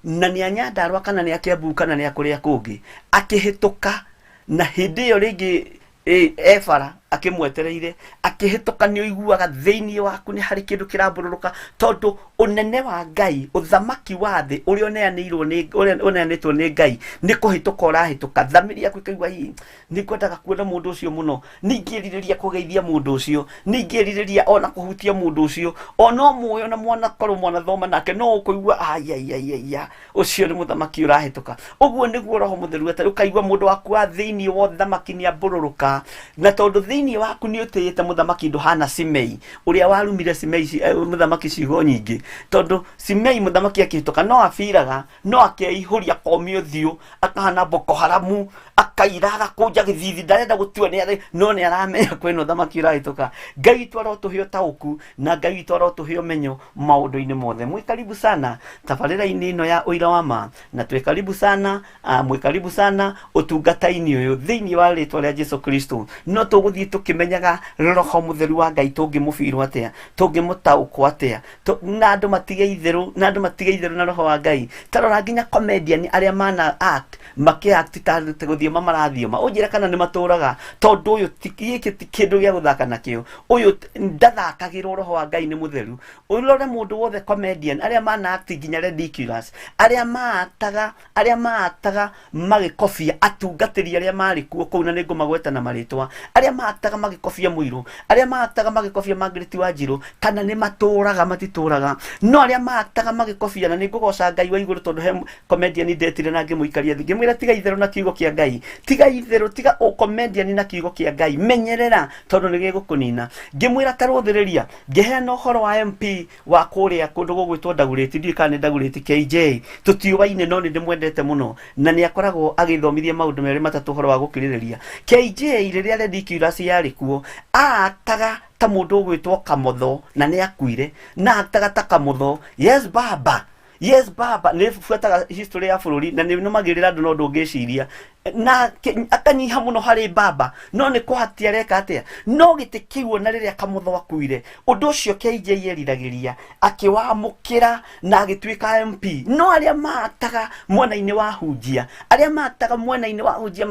na nĩ a Nyandarua kana nĩ a Kiambu kana nĩ a kũrĩa kũngĩ, akĩhĩtũka, na hĩndĩ ĩyo rĩngĩ e bara akĩmwetereire, akĩhĩtũka, nĩ ũiguaga thĩinĩ waku nĩ harĩ kĩndũ kĩrambũrũrũka, tondũ ũnene wa Ngai, ũthamaki wa thĩ ũrĩa ũneanĩirwo nĩ, ũrĩa ũneanĩtwo nĩ Ngai, nĩ kũhĩtũka ũrahĩtũka. Thamiri yaku ĩkaigua, hihi nĩ ngwendaga kuona mũndũ ũcio mũno, nĩ ingĩrirĩria kũgeithia mũndũ ũcio, nĩ ingĩrirĩria ona kũhutia mũndũ ũcio, ona ũmũĩ, ona mwanakorwo mwanathoma nake, no ũkũigua aiaiaiaia, ũcio nĩ mũthamaki ũrahĩtũka. Ũguo nĩguo Roho Mũtheru atariĩ, ũkaigua mũndũ waku wa thĩinĩ wa ũthamaki nĩ ambũrũrũka, na tondũ thĩinĩ waku nĩ ũtĩĩte mũthamaki, ndũhana Simei ũrĩa warumire Simei mũthamaki ciugo nyingĩ, tondũ Simei mũthamaki akĩhĩtũka no abiraga, no akeihũria, akomia ũthiũ, akahana Boko Haramu, akaira, agakũnja gĩthithi, ndarenda gũtua nĩ arĩ, no nĩ aramenya kwĩna ũthamaki ũrahĩtũka. Ngai witũ arotũhe ũtaũku, na Ngai witũ arotũhe ũmenyo maũndũ-inĩ mothe. Mwĩ karibu sana tabarĩra-inĩ ĩno ya ũira wa ma, na twĩ karibu sana, mwĩ karibu sana ũtungata-inĩ ũyũ thĩinĩ wa rĩtwa rĩa Jesu Kristo. No tũgũthiĩ Tũkĩmenyaga roho mũtheru wa Ngai tũngĩmũbirwo atĩa, tũngĩmũtaũkwo atĩa? Na andũ matige itherũ, na andũ matige itherũ na roho wa Ngai. Tarora nginya comedian arĩa mana act, makĩ act ta gũthioma marathioma, ũnjĩre kana nĩ matũraga, tondũ ũyũ gĩkĩ ti kĩndũ gĩa gũthaka nakĩo. Ũyũ ndathakagĩrwo, roho wa Ngai nĩ mũtheru. Ũrore mũndũ wothe comedian arĩa mana act, nginya ridiculous, arĩa maataga magĩkobia atungatĩri arĩa marĩ kuo kũu, na nĩ ngũmagweta na marĩtwa, arĩa maataga magĩkobia Mũirũ, arĩa maataga magĩkobia Margaret Wanjirũ, kana nĩ matũraga? Matitũraga. No arĩa maataga magĩkobia, na nĩ ngũgoca Ngai wa igũrũ, tondũ he comedian ndetire na ngĩmũikaria thĩ, ngĩmwĩra, "Tiga itherũ na kiugo kĩa Ngai, tiga itherũ, tiga comedian na kiugo kĩa Ngai, menyerera tondũ nĩ gĩgũkũnina." Ngĩmwĩra, tarũthĩrĩria, ngĩheana ũhoro wa MP wa kũrĩa kũndũ gũgwĩtwo Ndagũrĩti, ndiũĩ kana nĩ Ndagũrĩti KJ, tũtiũaine, no nĩ ndĩmwendete mũno na nĩ akoragwo agĩthomithia maũndũ merĩ matatũ ũhoro wa gũkirĩrĩria. KJ rĩrĩa Ridiculous yarĩ kuo, aataga ta mũndũ ũgwĩtwo Kamotho, na nĩ akuire, na ataga ta Kamotho, "Yes baba, yes baba." Nĩ buataga history ya bũrũri na nĩ nũmagĩrĩra andũ, no ndũngĩciria na akanyiha mũno harĩ baba, no nĩ kũhatia areka atĩa no gĩtĩ kĩu. Ona rĩrĩa Kamotho akuire, ũndũ ũcio KJ eriragĩria akĩwamũkĩra na agĩtuĩka MP. No arĩa maataga mwena-inĩ wa hunjia, arĩa maataga mwena-inĩ wa hunjia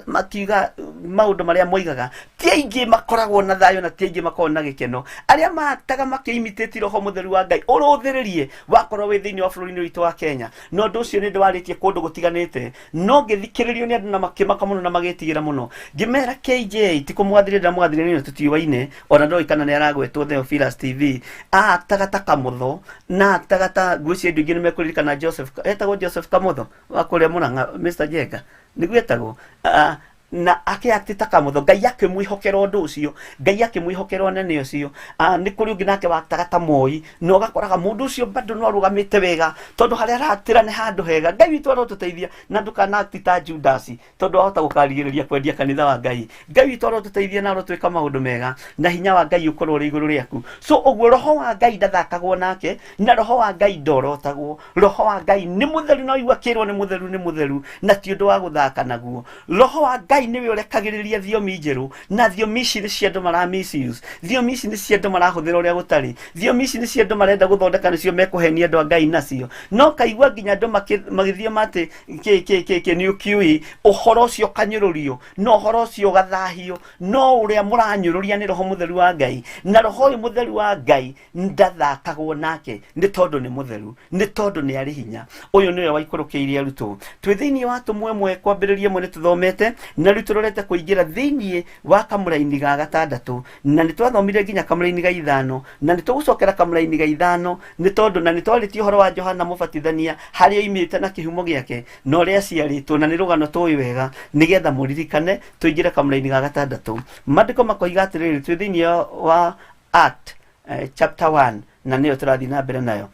makiuga maũndũ marĩa moigaga, ti aingĩ makoragwo na thayũ na ti aingĩ makoragwo na gĩkeno. Arĩa maataga makĩimitĩti roho mũtheru wa Ngai, ũrũthĩrĩrie wakorwo wĩ thĩinĩ wa bũrũri-inĩ witũ wa Kenya. Na ũndũ ũcio nĩ ndĩwarĩtie kũndũ gũtiganĩte, no ngĩthikĩrĩrio nĩ andũ na makĩmaka mũno na magĩtigĩra mũno. Ngĩmera KJ, ti kũmwathĩrĩria ndamwathĩrĩria, nĩ tũtiũaine, ona ndoĩ kana nĩ aragwetwo Theophilus TV, aataga ta Kamotho na ataga ta, ngwĩciria andũ aingĩ nĩ mekũririkana Joseph, etagwo Joseph Kamotho wa kũrĩa Mũrang'a, Mr Jenga nĩguo etagwo. Ah, na akĩakti ta Kamotho, Ngai akĩmwĩhokera ũndũ ũcio, Ngai akĩmwĩhokera ũnene ũcio. Ah, nĩ kũrĩ ũngĩ nake waktaga ta Moi, na ũgakoraga mũndũ ũcio bado no arũgamĩte wega, tondũ harĩa aratĩra nĩ handũ hega. Ngai witũ arotũteithia, na ndũkanakti ta Judasi, tondũ wahota gũkarigĩrĩria kwendia kanitha wa Ngai. Ngai witũ arotũteithia na arotwĩka maũndũ mega, na hinya wa Ngai ũkorwo ũrĩ igũrũ rĩaku. So ũguo roho wa Ngai ndathakagwo nake, na roho wa Ngai ndorotagwo. Roho wa Ngai nĩ mũtheru, na waigua kĩrwo nĩ mũtheru, nĩ mũtheru, na ti ũndũ wa gũthaka naguo. Roho wa Ngai nĩwe ũrekagĩrĩria thiomi njerũ, na thiomi ici nĩ cia andũ mara misuse, thiomi ici nĩ cia andũ marahũthĩra ũrĩa gũtarĩ, thiomi ici nĩ cia andũ marenda gũthondeka, nĩcio mekũhenia andũ a Ngai nacio. No kaigua nginya andũ magĩthioma atĩ kĩ kĩ kĩ kĩ nĩ ũkiũĩ ũhoro ũcio ũkanyũrũrio, na ũhoro ũcio ũgathahio, no ũrĩa mũranyũrũria nĩ roho mũtheru wa Ngai. Na roho ũyũ mũtheru wa Ngai ndathakagwo nake, nĩ tondũ nĩ mũtheru, nĩ tondũ nĩ arĩ hinya. Ũyũ nĩwe waikũrũkĩirie arutwo. Twĩ thĩinĩ wa tũmwe ĩmwe kwambĩrĩria ĩmwe nĩ tũthomete, na rĩu tũrorete kũingĩra thĩinĩ wa kamũraini ga gatandatũ, na nĩ twathomire nginya kamũraini ga ithano, na nĩ tũgũcokera kamũraini ga ithano, nĩ tondũ na nĩ twarĩtie ũhoro wa Johana Mũbatithania, harĩa oimĩte na kĩhumo gĩake na ũrĩa aciarĩtwo, na nĩ rũgano tũĩ wega. Nĩgetha mũririkane, tũingĩre kamũraini ga gatandatũ. Maandĩko makoiga atĩrĩrĩ, twĩ thĩinĩ wa Act chapter 1, na nĩyo tũrathiĩ na mbere nayo.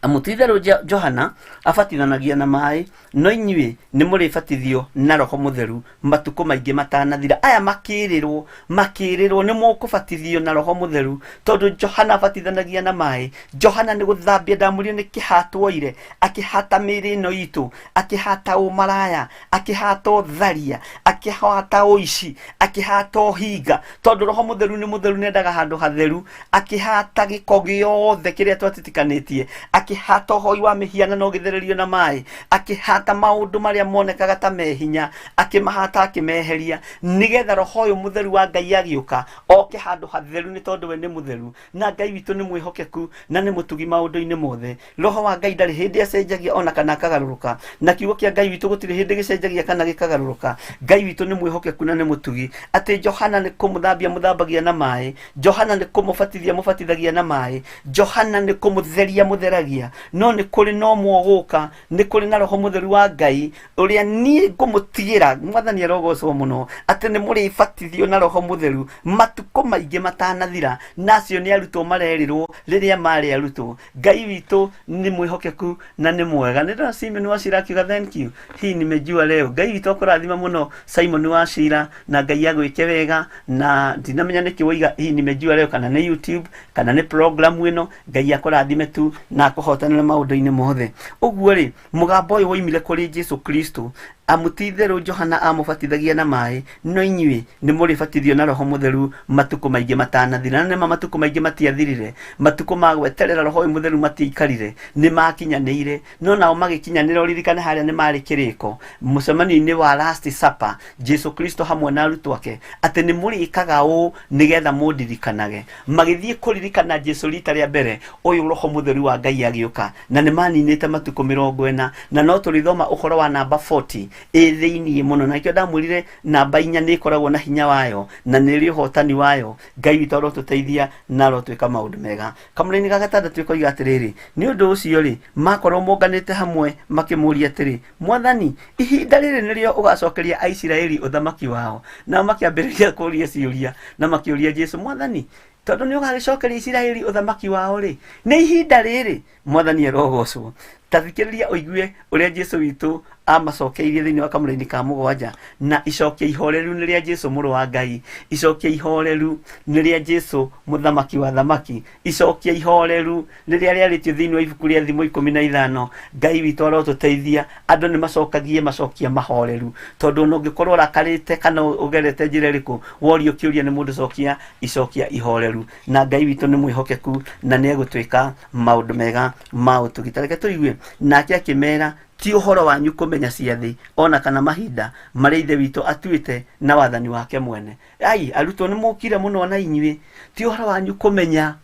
Amu ti-itherũ Johana abatithanagia na maĩ, no inyuĩ nĩ mũrĩbatithio na Roho Mũtheru matukũ maingĩ matanathira. Aya makĩrĩrwo nĩ mũkũbatithio na Roho Mũtheru, tondũ Johana abatithanagia na maĩ. Johana nĩ gũthambia ndamũrire nĩ kĩhatwoire, akĩhata mĩĩrĩ ĩno itũ, akĩhata ũmaraya, akĩhata ũtharia, akĩhata ũici, akĩhata ũhinga, tondũ Roho Mũtheru nĩ mũtheru, nĩendaga handũ hatheru. Akĩhata gĩko gĩothe kĩrĩa twatitikanĩtie, akĩhata ũhoi wa mĩhianano ũgĩthererio na maĩ, akĩhata maũndũ marĩa monekaga ta me hinya, akĩmahata, akĩmeheria, nĩgetha roho ũyũ mũtheru wa Ngai agĩũka oke handũ hatheru, nĩ tondũ we nĩ mũtheru, na Ngai witũ nĩ mwĩhokeku na nĩ mũtugi maũndũ-inĩ mothe. Roho wa Ngai ndarĩ hĩndĩ acenjagia ona kana akagarũrũka, na kiugo kĩa Ngai witũ gũtirĩ hĩndĩ gĩcenjagia kana gĩkagarũrũka. Ngai witũ nĩ mwĩhokeku na nĩ mũtugi. Atĩ Johana nĩ kũmũthambia mũthambagia na maĩ, Johana nĩ kũmũbatithia mũbatithagia na maĩ, Johana nĩ kũmũtheria mũtheragia, no nĩ kũrĩ na ũmwe ũgũka, nĩ kũrĩ na Roho Mũtheru wa Ngai ũrĩa niĩ ngũmũtigĩra. Mwathani arogocwo mũno, atĩ nĩ mũrĩbatithio na Roho Mũtheru matukũ maingĩ matanathira. Na acio nĩ arutwo marerĩrwo rĩrĩa marĩ arutwo. Ngai witũ nĩ mwĩhokeku na nĩ mwega. Nĩ ndona Simon Wachira akiuga, "Thank you, hii nimejua leo." Ngai witũ akũrathima mũno, Simon Wachira, na Ngai agwĩke wega. Na ndinamenya nĩkĩ woiga "hii nimejua leo", kana nĩ YouTube kana nĩ program ĩno. Ngai akũrathime tu na akũhotanĩre maũndũ-inĩ mothe. Ũguo rĩ, mũgambo ũyũ woimire kũrĩ Jesu Kristo. Amu ti-itherũ Johana aamũbatithagia na maĩ, no inyuĩ nĩmũrĩbatithio na Roho Mũtheru matukũ maingĩ matanathira. Na nĩma matukũ maingĩ matiathirire, matukũ ma gweterera Roho ũyũ Mũtheru matiaikarire, nĩmakinyanĩire. No nao magĩkinyanĩra, ũririkane harĩa nĩ marĩ kĩrĩko, mũcemanio-inĩ wa Last Supper, Jesu Kristo hamwe na arutwo ake, atĩ nĩmũrĩkaga ũũ nĩgetha mũndirikanage. Magĩthiĩ kũririkana Jesu rita rĩa mbere, ũyũ Roho Mũtheru wa Ngai agĩũka, na nĩ maninĩte matukũ 40, na no tũrĩthoma ũhoro wa namba 40 ĩ thĩiniĩ mũno. Na nĩkĩo ndamwĩrire namba 4 nĩ ĩkoragwo na hinya wayo na nĩ ĩrĩ ũhotani wayo. Ngai witũ arotũteithia na arotwĩka maũndũ mega. Kamũraini ga gatandatũ ĩkoiga atĩrĩrĩ, nĩ ũndũ ũcio rĩ, makorwo monganĩte hamwe makĩmũria atĩrĩ, Mwathani, ihinda rĩrĩ nĩrĩo ũgacokeria Aisiraeli ũthamaki wao? Nao makĩambĩrĩria kũria ciũria na makĩũria Jesu, Mwathani, tondũ nĩ ũgagĩcokeria Isiraeli ũthamaki wao rĩ, nĩ ihinda rĩrĩ? Mwathani arogocwo. Ta thikĩrĩria ũigue ũrĩa Jesu witũ amacokeirie thĩinĩ wa kamũraini ka 7. Na icokia ihoreru nĩ rĩa Jesu mũrũ wa Ngai, icokia ihoreru nĩ rĩa Jesu mũthamaki wa thamaki, icokia ihoreru rĩrĩa rĩarĩtio thĩinĩ wa ibuku rĩa Thimo 15. Ngai witũ arotũteithia, andũ nĩ macokagie macokia mahoreru, tondũ ona ũngĩkorwo ũrakarĩte kana ũgerete njĩra ĩrĩkũ, worio kĩũria nĩ mũndũ, cokia icokia ihoreru. Na Ngai witũ nĩ mwĩhokeku na nĩ egũtwĩka maũndũ mega ma ũtugi. Ta reke tũigue. Nake akĩmera, ti ũhoro wanyu kũmenya ciathĩ ona kana mahinda marĩa Ithe witũ atuĩte na wathani wake mwene. Ai, arutwo nĩ mũkire mũno na inyuĩ. Ti ũhoro wanyu kũmenya,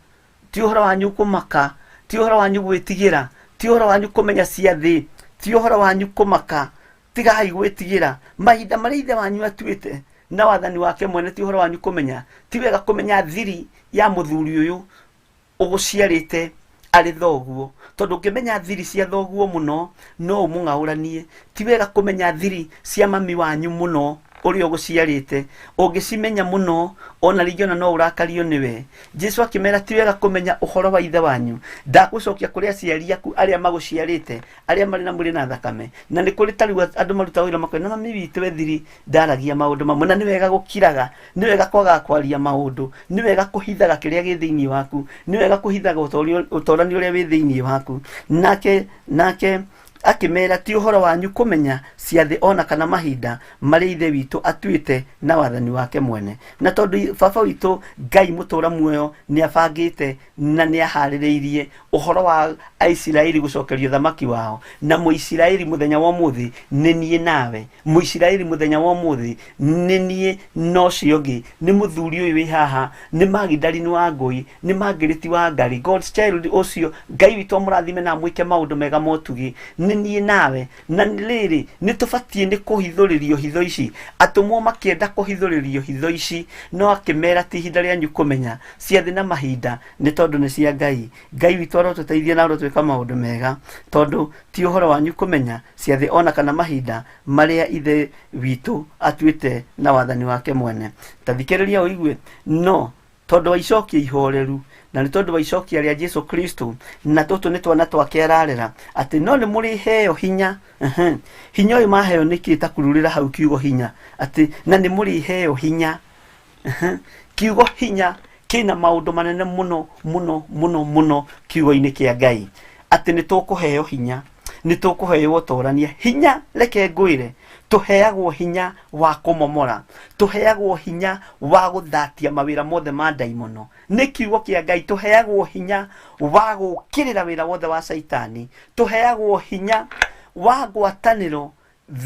ti ũhoro wanyu kũmaka, ti ũhoro wanyu gwĩtigĩra, ti ũhoro wanyu kũmenya ciathĩ, ti ũhoro wanyu kũmaka. Tigai gwĩtigĩra mahinda marĩa Ithe wanyu atuĩte na wathani wake mwene. Ti ũhoro wanyu kũmenya. Ti wega kũmenya thiri ya mũthuri ũyũ ũgũciarĩte arĩ thoguo, tondũ ũngĩmenya thiri cia thoguo mũno no ũmũng'aũranie. Ti wega kũmenya thiri cia mami wanyu mũno ũrĩa ũgũciarĩte, ũngĩcimenya mũno ona rĩngĩ ona no ũrakario nĩwe. Jesu akĩmera, ti wega kũmenya ũhoro wa Ithe wanyu. Ndagũcokia kũrĩ aciari aku arĩa magũciarĩte, arĩa marĩ na mwĩrĩ na thakame. Na nĩ kũrĩ ta rĩu andũ marutaga wĩra makoiga, na mami witũ ethiri ndaragia maũndũ mamwe. Na nĩ wega gũkiraga, nĩ wega kwagaga kwaria maũndũ, nĩ wega kũhithaga kĩrĩa gĩ thĩinĩ waku, nĩ wega kũhithaga ũtorani ũrĩa wĩ thĩinĩ waku. Nake akĩmera, ti ũhoro wanyu kũmenya ciathĩ ona kana mahinda marĩa Ithe witũ atuĩte na wathani wake mwene. Na tondũ baba witũ Ngai mũtũra muoyo nĩ abangĩte na nĩ aharĩrĩirie ũhoro wa Aisiraeli gũcokerio thamaki wao, na Mũisiraeli mũthenya wa ũmũthĩ nĩ niĩ nawe, Mũisiraeli mũthenya wa ũmũthĩ nĩ niĩ na ũcio ũngĩ, nĩ mũthuri ũyũ wĩ haha, nĩ Magdalene wa Ngũi, nĩ Margaret wa Ngari, God's child ũcio, Ngai witũ amũrathime na amwĩke maũndũ mega motugi, nĩ niĩ nawe. Na rĩrĩ, nĩ tũbatiĩ nĩ kũhithũrĩrio hitho ici. Atũmwo makĩenda kũhithũrĩrio hitho ici, no akĩmera ti ihinda rĩanyu kũmenya ciathĩ na mahinda, nĩ tondũ nĩ cia Ngai. Ngai witũ arotũteithia na arotwĩka maũndũ mega, tondũ ti ũhoro wanyu kũmenya ciathĩ ona kana mahinda marĩa Ithe witũ atuĩte na wathani wake mwene. Ta thikĩrĩria ũigue, no tondũ wa icokia ihoreru, na nĩ tondũ wa icokia rĩa Jesu Kristo, na tũtũ nĩ twana twake ararera, atĩ no nĩ mũrĩheo hinya. Hinya ũyũ maheo nĩkĩ? Ta kururĩra hau kiugo hinya, atĩ na nĩ mũrĩheo hinya. Kiugo hinya kĩna maũndũ manene mũno mũno mũno mũno kiugo-inĩ kĩa Ngai, atĩ nĩ tũkũheo hinya, nĩ tũkũheo ũtorania hinya. Reke ngwĩre, tũheagwo hinya wa kũmomora, tũheagwo hinya wa gũthatia mawĩra mothe ma ndaimono nĩ kiugo kĩa Ngai, tũheagwo hinya wa gũũkĩrĩra wĩra wothe wa Caitani, tũheagwo hinya wa ngwatanĩro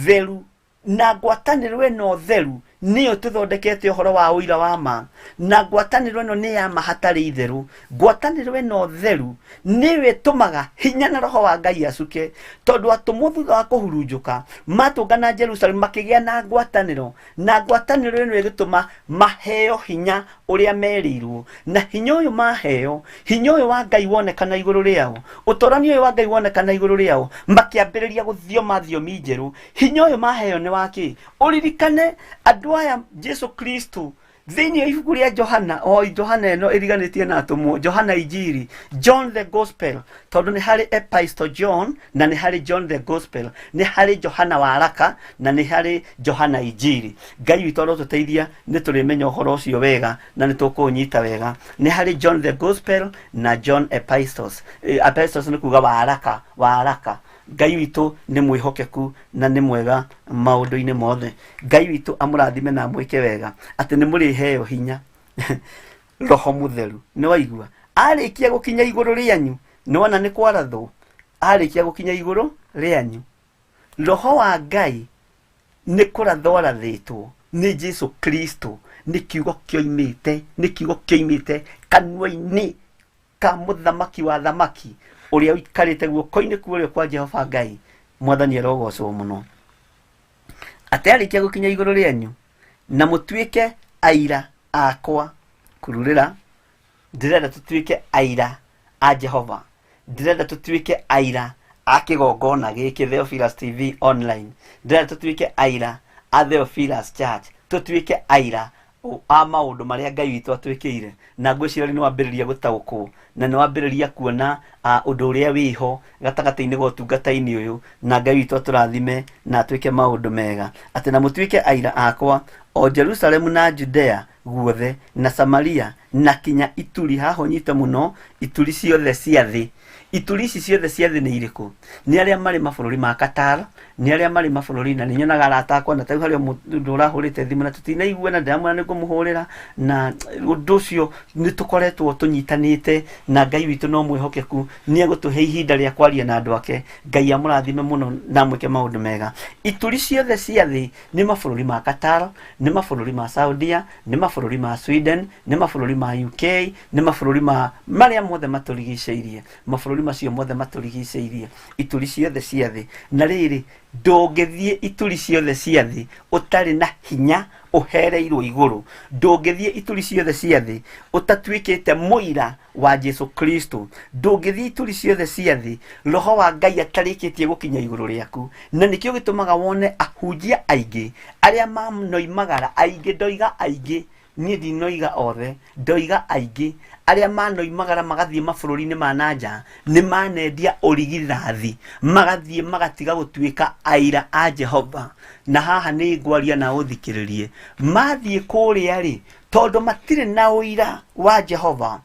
theru, na ngwatanĩro ĩno theru nĩyo tũthondekete ũhoro wa ũira wa ma, na ngwatanĩro ĩno nĩ ya ma hatarĩ itherũ. Ngwatanĩro ĩno theru nĩyo ĩtũmaga hinya na roho wa Ngai acuke, tondũ atũmwo thutha wa kũhurunjũka matũngana Jerusalemu makĩgĩa na ngwatanĩro, na ngwatanĩro ĩno ĩgĩtũma maheo hinya ũrĩa merĩirwo. Na hinya ũyũ maheo, hinya ũyũ wa Ngai wonekana igũrũ rĩao, ũtorani ũyũ wa Ngai wonekana igũrũ rĩao, makĩambĩrĩria gũthioma thiomi njerũ. Hinya ũyũ maheo nĩ wa kĩ? Ũririkane andũ aya Jesu Kristo thĩinĩ wa ibuku rĩa Johana, o Johana ĩno ĩriganĩtie na atũmwo, Johana Injiri, John the Gospel, tondũ nĩ harĩ Epistle John na nĩ harĩ John the Gospel, nĩ harĩ Johana wa Araka na nĩ harĩ Johana Injiri. Ngai witũ arotũteithia, nĩ tũrĩmenya ũhoro ũcio wega na nĩ tũkũũnyita wega. Nĩ harĩ John the Gospel na John Epistles. Epistles nĩ kuga wa Araka, wa Araka. Ngai witũ nĩ mwĩhokeku na nĩ mwega maũndũ-inĩ mothe. Ngai witũ amũrathime na amwĩke wega, atĩ nĩ mũrĩheo hinya Roho Mũtheru. Nĩ waigua? Arĩkia gũkinya igũrũ rĩanyu, nĩ wona nĩ kwarathwo, arĩkia gũkinya igũrũ rĩanyu, Roho wa Ngai nĩ kũrathwo arathĩtwo nĩ Jesu Kristo, nĩ kiugo kĩoimĩte, nĩ kiugo kĩoimĩte kanua-inĩ ka mũthamaki wa thamaki ũrĩa ũikarĩte guoko-inĩ kwa ũrĩo kwa Jehova Ngai. Mwathani arogocwo mũno. Atĩ arĩkia gũkinya igũrũ rĩanyu, na mũtuĩke aira akwa. Kururĩra, ndĩrenda tũtuĩke aira a Jehova, ndĩrenda tũtuĩke aira a kĩgongona gĩkĩ Theophilus TV online, ndĩrenda tũtuĩke aira a Theophilus Church, tũtuĩke aira a maũndũ marĩa Ngai witũ atwĩkĩire. Na ngwĩciria rĩu nĩwambĩrĩria gũtaũkwo na nĩwambĩrĩria kuona ũndũ ũrĩa wĩho gatagatĩ-inĩ ga ũtungata-inĩ ũyũ, na Ngai witũ atũrathime na atwĩke maũndũ mega. Atĩ na mũtuĩke aira akwa o Jerusalemu na Judea guothe na Samaria na kinya ituri. Haha ũnyite mũno, ituri ciothe cia thĩ. Ituri ici ciothe cia thĩ nĩ irĩkũ? Nĩ arĩa marĩ mabũrũri ma Qatar, nĩ arĩa marĩ mabũrũri, na nĩ nyonaga arata akwa, na tarĩu harĩ o mũndũ ũrahũrĩte thimũ na tũtinaiguana, ndĩramwĩra nĩ ngũmũhũrĩra, na ũndũ ũcio nĩ tũkoretwo tũnyitanĩte, na Ngai witũ no mwĩhokeku, nĩ egũtũhe ihinda rĩa kwaria na andũ ake. Ngai amũrathime mũno na amwĩke maũndũ mega. Ituri ciothe cia thĩ nĩ mabũrũri ma Qatar, nĩ mabũrũri ma Saudia, nĩ mabũrũri ma Sweden, nĩ mabũrũri ma UK, nĩ mabũrũri ma marĩa mothe matũrigicĩirie, mabũrũri macio mothe matũrigicĩirie, ituri ciothe cia thĩ. Na rĩrĩ, ndũngĩthiĩ ituri ciothe cia thĩ ũtarĩ na hinya ũhereirwo igũrũ. Ndũngĩthiĩ ituri ciothe cia thĩ ũtatuĩkĩte mũira wa Jesu Kristo. Ndũngĩthiĩ ituri ciothe cia thĩ Roho wa Ngai atarĩkĩtie gũkinya igũrũ rĩaku. Na nĩkĩo gĩtũmaga wone ahunjia aingĩ arĩa manoimagara, aingĩ, ndoiga aingĩ, niĩ ndinoiga othe, ndoiga aingĩ arĩa manoimagara magathiĩ mabũrũri-inĩ ma na nja, nĩ manendia ũrigithathi, magathiĩ magatiga gũtuĩka aira a Jehova. Na haha nĩ ngwaria na ũthikĩrĩrie. Mathiĩ kũrĩa rĩ, tondũ matirĩ na ũira wa Jehova,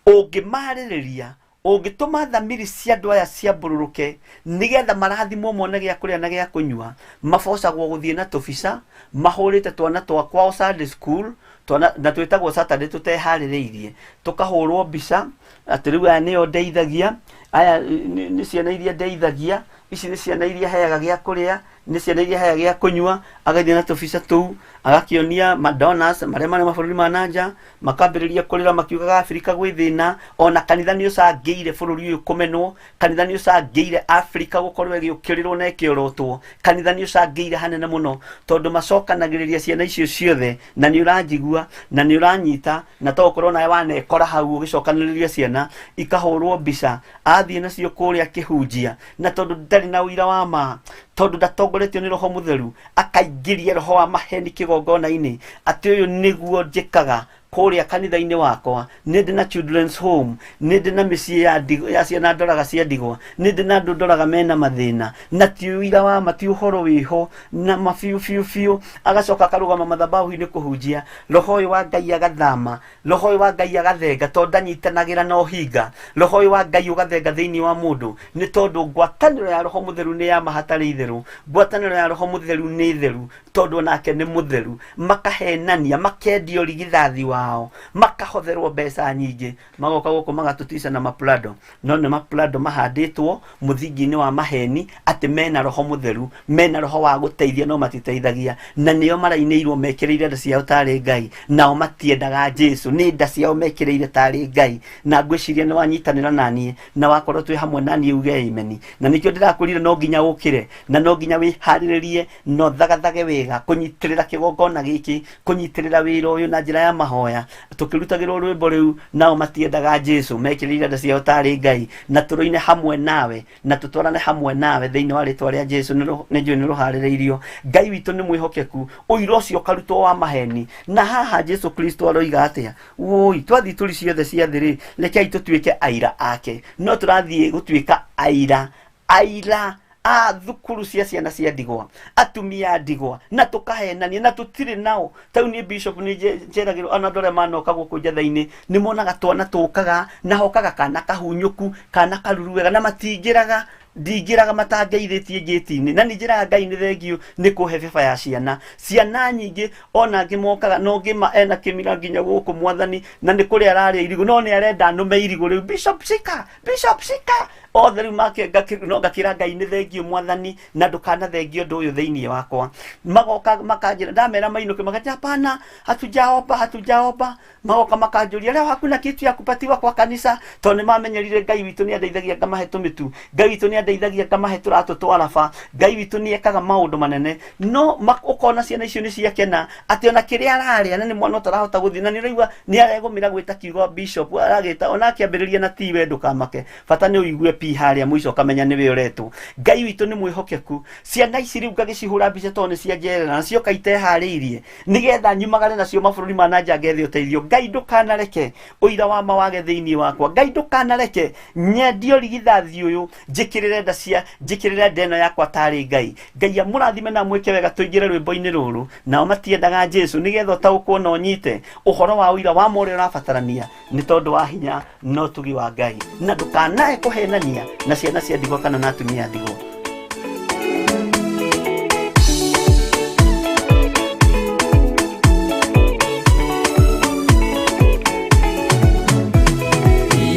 ũngĩmarĩrĩria, ũngĩtũma thamiri cia andũ aya ciambũrũrũke nĩgetha marathimwo mone gĩa kũrĩa na gĩa kũnyua, mabocagwo gũthiĩ na tũbica mahũrĩte twana twa kwao Sunday school, twana na twĩtagwo Saturday tũteharĩrĩirie, tũkahũrwo mbica atĩ rĩu aya nĩo ndeithagia, aya nĩ ciana iria ndeithagia, ici nĩ ciana iria heaga gĩa kũrĩa, nĩ ciana iria heaga gĩa kũnyua. Agathiĩ na tũbica tũu agakĩonia madonors marĩa marĩ mabũrũri ma na nja, makambĩrĩria kũrĩra makiugaga Afrika gwĩ thĩna. Ona kanitha nĩ ũcangĩire bũrũri ũyũ kũmenwo, kanitha nĩ ũcangĩire Afrika gũkorwo ĩgĩũkĩrĩrwo na ĩkĩorotwo, kanitha nĩ ũcangĩire hanene mũno, tondũ macokanagĩrĩria ciana icio ciothe. Na nĩ ũranjigua na nĩ ũranyita, na to ũkorwo nawe wanekora hau ũgĩcokanĩrĩria ciana ikahũrwo mbica, athiĩ nacio kũrĩa akĩhunjia, na tondũ ndarĩ na ũira wa ma, tondũ ndatongoretio nĩ Roho Mũtheru, akaingĩria roho wa maheni kĩgongona-inĩ atĩ ũyũ nĩguo njĩkaga kũrĩa kanitha-inĩ wakwa, nĩ ndĩ na children's home, nĩ ndĩ na mĩciĩ ya ndigwa, ya ciana ndoraga cia ndigwa, nĩ ndĩ na andũ ndoraga mena mathĩna. Na ti ũira wa ma, ti ũhoro wĩho na ma biũ biũ biũ. Agacoka akarũgama mathabahu-inĩ kũhunjia, roho ũyũ wa Ngai agathama, roho ũyũ wa Ngai agathenga, tondũ ndanyitanagĩra na ũhinga. Roho ũyũ wa Ngai ũgathenga thĩinĩ wa mũndũ, nĩ tondũ ngwatanĩro ya Roho Mũtheru nĩ ya ma hatarĩ itherũ. Ngwatanĩro ya Roho Mũtheru nĩ theru, tondũ onake nĩ mũtheru. Makahenania, makendia ũrigithathi wao, makahotherwo mbeca nyingĩ, magoka gũkũ magatũtica na maprado. No nĩ maprado mahandĩtwo mũthingi-inĩ wa maheni atĩ mena Roho Mũtheru, mena roho wa gũteithia, no matiteithagia. Na nĩo marainĩirwo mekĩrĩire nda ciao tarĩ Ngai, nao matiendaga Jesu, nĩ nda ciao mekĩrĩire tarĩ Ngai. Na ngwĩciria nĩ wanyitanĩra naniĩ, na wakorwo twĩ hamwe naniĩ uge amen. Na nĩkĩo ndĩrakwĩrire no nginya ũkĩre, na no nginya wĩharĩrĩrie na ũthagathage wega kũnyitĩrĩra kĩgongona gĩkĩ, kũnyitĩrĩra wĩra ũyũ na njĩra ya mahoya, tũkĩrutagĩrwo rwĩmbo rĩu nao matiendaga Jesu, mekĩrĩire nda ciao tarĩ Ngai. Na tũrũine hamwe nawe na tũtwarane hamwe nawe thĩinĩ wa rĩtwa rĩa Jesu. Nĩ njũĩ nĩ rũharĩrĩirio. Ngai witũ nĩ mwĩhokeku, ũira ũcio ũkarutwo wa maheni. Na haha Jesu Kristo aroiga atĩa? Woi, twathiĩ tũrĩ ciothe cia thĩ rĩ, rekei tũtuĩke aira ake. No tũrathiĩ gũtuĩka aira, aira a thukuru cia ciana cia ndigwa, atumia a ndigwa, na tũkahenania na tũtirĩ nao. Tau niĩ bishop nĩ njeragĩrwo ona andũ arĩa manoka gũkũ njatha-inĩ nĩ monaga twana tũkaga, na hokaga kana kahunyũku, kana karuru wega, na matingĩraga. Ndingĩraga matangeithĩtie ngĩti-inĩ, na nĩ njĩraga Ngai nĩ thengiũ nĩ kũhe beba ya ciana. Ciana nyingĩ ona angĩ mokaga no ngĩma ena kĩmira nginya gũkũ mwathani, na nĩ kũrĩa ararĩa irigũ, no nĩ arenda nũme irigũ rĩu. Bishop shika, Bishop shika, othe rĩu make no ngakĩra Ngai nĩ thengiũ mwathani, na ndũkanathengie ũndũ ũyũ thĩinĩ wakwa. Magoka makanjĩra, ndamera mainũke, makanjĩra hapana, hatujaomba, hatujaomba. Magoka makanjũria, leo hakuna kitu ya kupatiwa kwa kanisa, tondũ nĩ mamenyerire Ngai witũ nĩ andeithagia ngamahe tũmĩtu, Ngai witũ nĩ andeithagia ngamahe tũratũ twa raba, Ngai witũ nĩ ekaga maũndũ manene. No ũkona ciana icio nĩ ciakena atĩ ona kĩrĩa ararĩa, na nĩ mwana ũtarahota gũthiĩ, na nĩ ũraigua nĩ aregũmĩra gwĩta kiugo bishop, aragĩta ona akĩambĩrĩria na ti we, ndũkamake, bata nĩ ũigue pi harĩa mũico ũkamenya nĩwe ũretwo. Ngai witũ nĩ mwĩhokeku. Ciana ici rĩu ngagĩcihũra mbica tondũ nĩ cianjerera, na cioka iteharĩirie nĩgetha nyumagare nacio mabũrũri ma na nja ngethe ũteithio. Ngai ndũkanareke ũira wa ma wage thĩinĩ wakwa. Ngai ndũkanareke nyendie ũrigithathi ũyũ, njĩkĩrĩre nda cia njĩkĩrĩre nda ĩno yakwa tarĩ Ngai. Ngai amũrathime na amwĩke wega. Tũingĩre rwĩmbo-inĩ rũrũ, nao matiendaga Jesu, nĩgetha ũtaũkwo na ũnyite ũhoro wa ũira wa ma ũrĩa ũrabatarania nĩ tondũ wa hinya na ũtugi wa Ngai, na ndũkanae kũhenania na ciana cia ndigwa kana na atumia a ndigwa.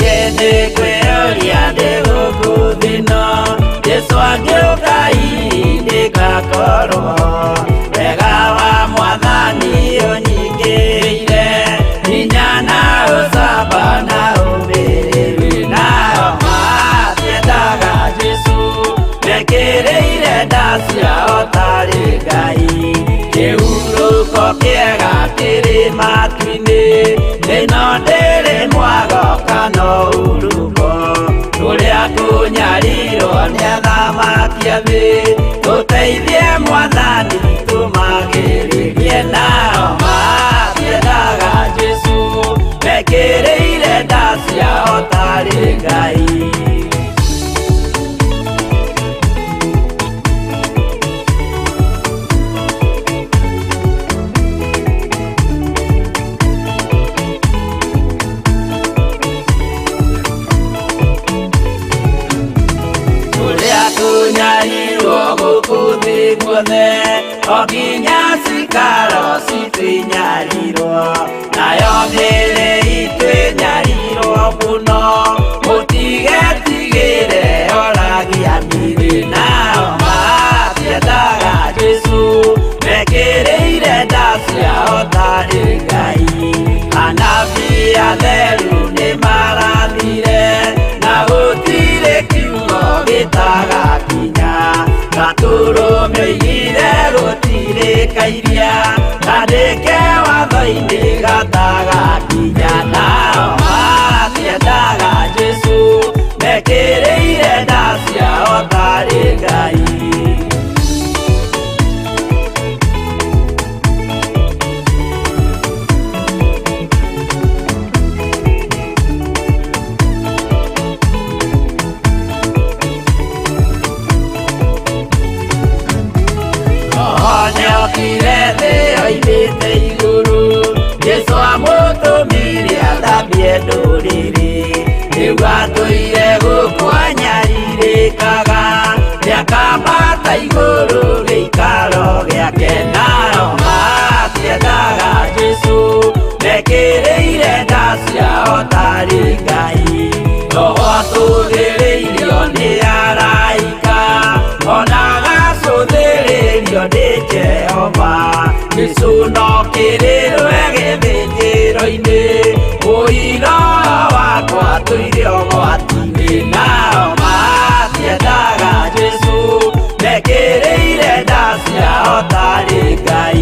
Niĩ nĩngwĩyũria ndĩ gũkũ thĩ ĩno, Jesũ angĩũka hihi ndĩgakorwo. Wega wa mwathani ũnyingĩrĩire, hinya na ũcamba na ũmĩrĩru. Nao matiendaga Jesũ, mekĩrĩire nda ciao tarĩ Ngai. Kĩhurũko kĩega kĩrĩ matu-inĩ, ĩno ndĩrĩ mwago kana ũhurũko. Kũrĩa kũnyarirwo nĩ athamaki a thĩ, tũteithie mwathani tũmagĩrĩrie. Nao matiendaga Jesũ, mekĩrĩire nda ciao tarĩ Ngai. Kũrĩa kũnyarirwo gũkũ thĩ guothe, o nginya cikaro citũ inyarirwo, nayo mĩĩrĩ itũ ĩnyarirwo mũno, mũtigetigĩre oragia mĩĩrĩ. Nao matiendaga Jesũ, mekĩrĩire nda ciao tarĩ Ngai. Anabii atheru nĩ marathire, na gũtirĩ kiugo gĩtagakinya. Gatũrũme oigire gũtirĩ kairia kandĩke watho-inĩ gatagakinya. Nao matiendaga Jesũ, mekĩrĩire nda ciao tarĩ Ngai. Nĩokire thĩ oimĩte igũrũ, Jesũ amũtũmire athambie ndũrĩrĩ. Rĩu atũire gũkũ anyarirĩkaga, nĩakambata igũrũ gĩikaro gĩake. Nao matiendaga Jesũ, mekĩrĩire nda ciao tarĩ Ngai. Roho atũthĩrĩirio nĩ araika, ona agacũthĩrĩrio nĩ Jehova. Jesũ no kĩrĩrwe gĩthĩnjĩro-inĩ, ũira wakwa tũire ũgwati-inĩ. Nao matiendaga Jesũ, mekĩrĩire nda ciao tarĩ Ngai.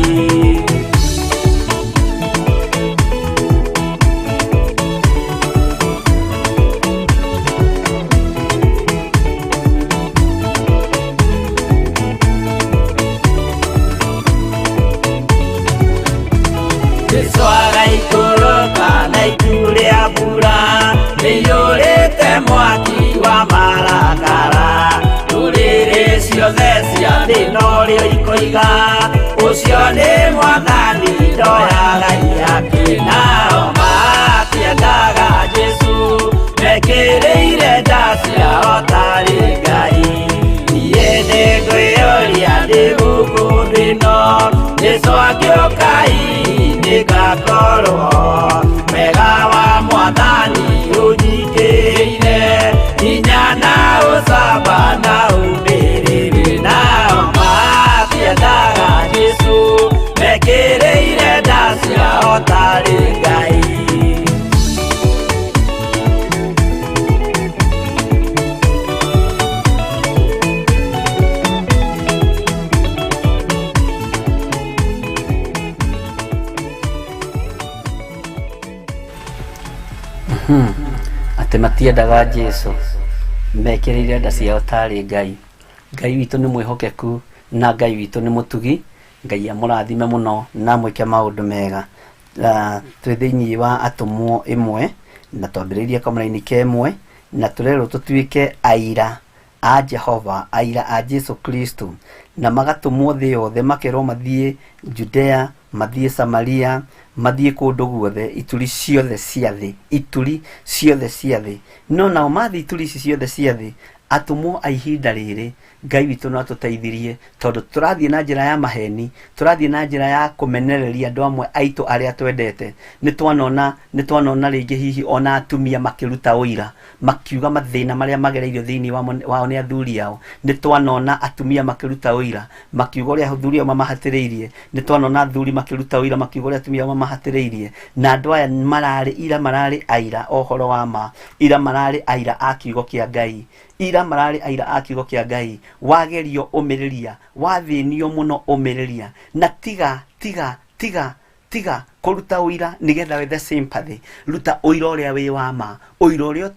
Atĩ matiendaga Jesu, mekĩrĩire nda ciao tarĩ Ngai. Ngai witũ nĩ mwĩhokeku na Ngai witũ nĩ mũtugi. Ngai amũrathime mũno na amwĩke maũndũ mega. Twĩ thĩinĩ wa atũmwo ĩmwe na twambĩrĩirie kamũraini ka ĩmwe na tũrerwo tũtuĩke aira a Jehova, aira a Jesu Kristo, na magatũmwo thĩ yothe, makerwo mathiĩ Judea, mathiĩ Samaria, mathiĩ kũndũ guothe, ituri ciothe cia thĩ, ituri ciothe cia thĩ. No nao mathiĩ ituri ici ciothe cia thĩ, atũmwo a ihinda rĩrĩ, Ngai witũ no atũteithirie, tondũ tũrathiĩ na njĩra ya maheni, tũrathiĩ na njĩra ya kũmenereria andũ amwe aitũ arĩa twendete. Nĩ twanona, nĩ twanona rĩngĩ hihi ona atumia makĩruta ũira, makiuga mathĩna marĩa magereirio thĩinĩ wao nĩ athuri ao. Nĩ twanona atumia makĩruta ũira, makiuga ũrĩa athuri ao mamahatĩrĩirie. Nĩ twanona athuri makĩruta ũira, makiuga ũrĩa atumia ao mamahatĩrĩirie. Na andũ aya mararĩ ira mararĩ aira a ũhoro wa ma, ira mararĩ aira a kiugo kĩa Ngai, ira mararĩ aira a kiugo kĩa Ngai. Wagerio ũmĩrĩria, wathĩnio mũno ũmĩrĩria, na tiga, tiga, tiga, tiga kũruta ũira nĩgetha wethe sympathy. Ruta ũira ũrĩa wĩ wa ma, ũira ũrĩa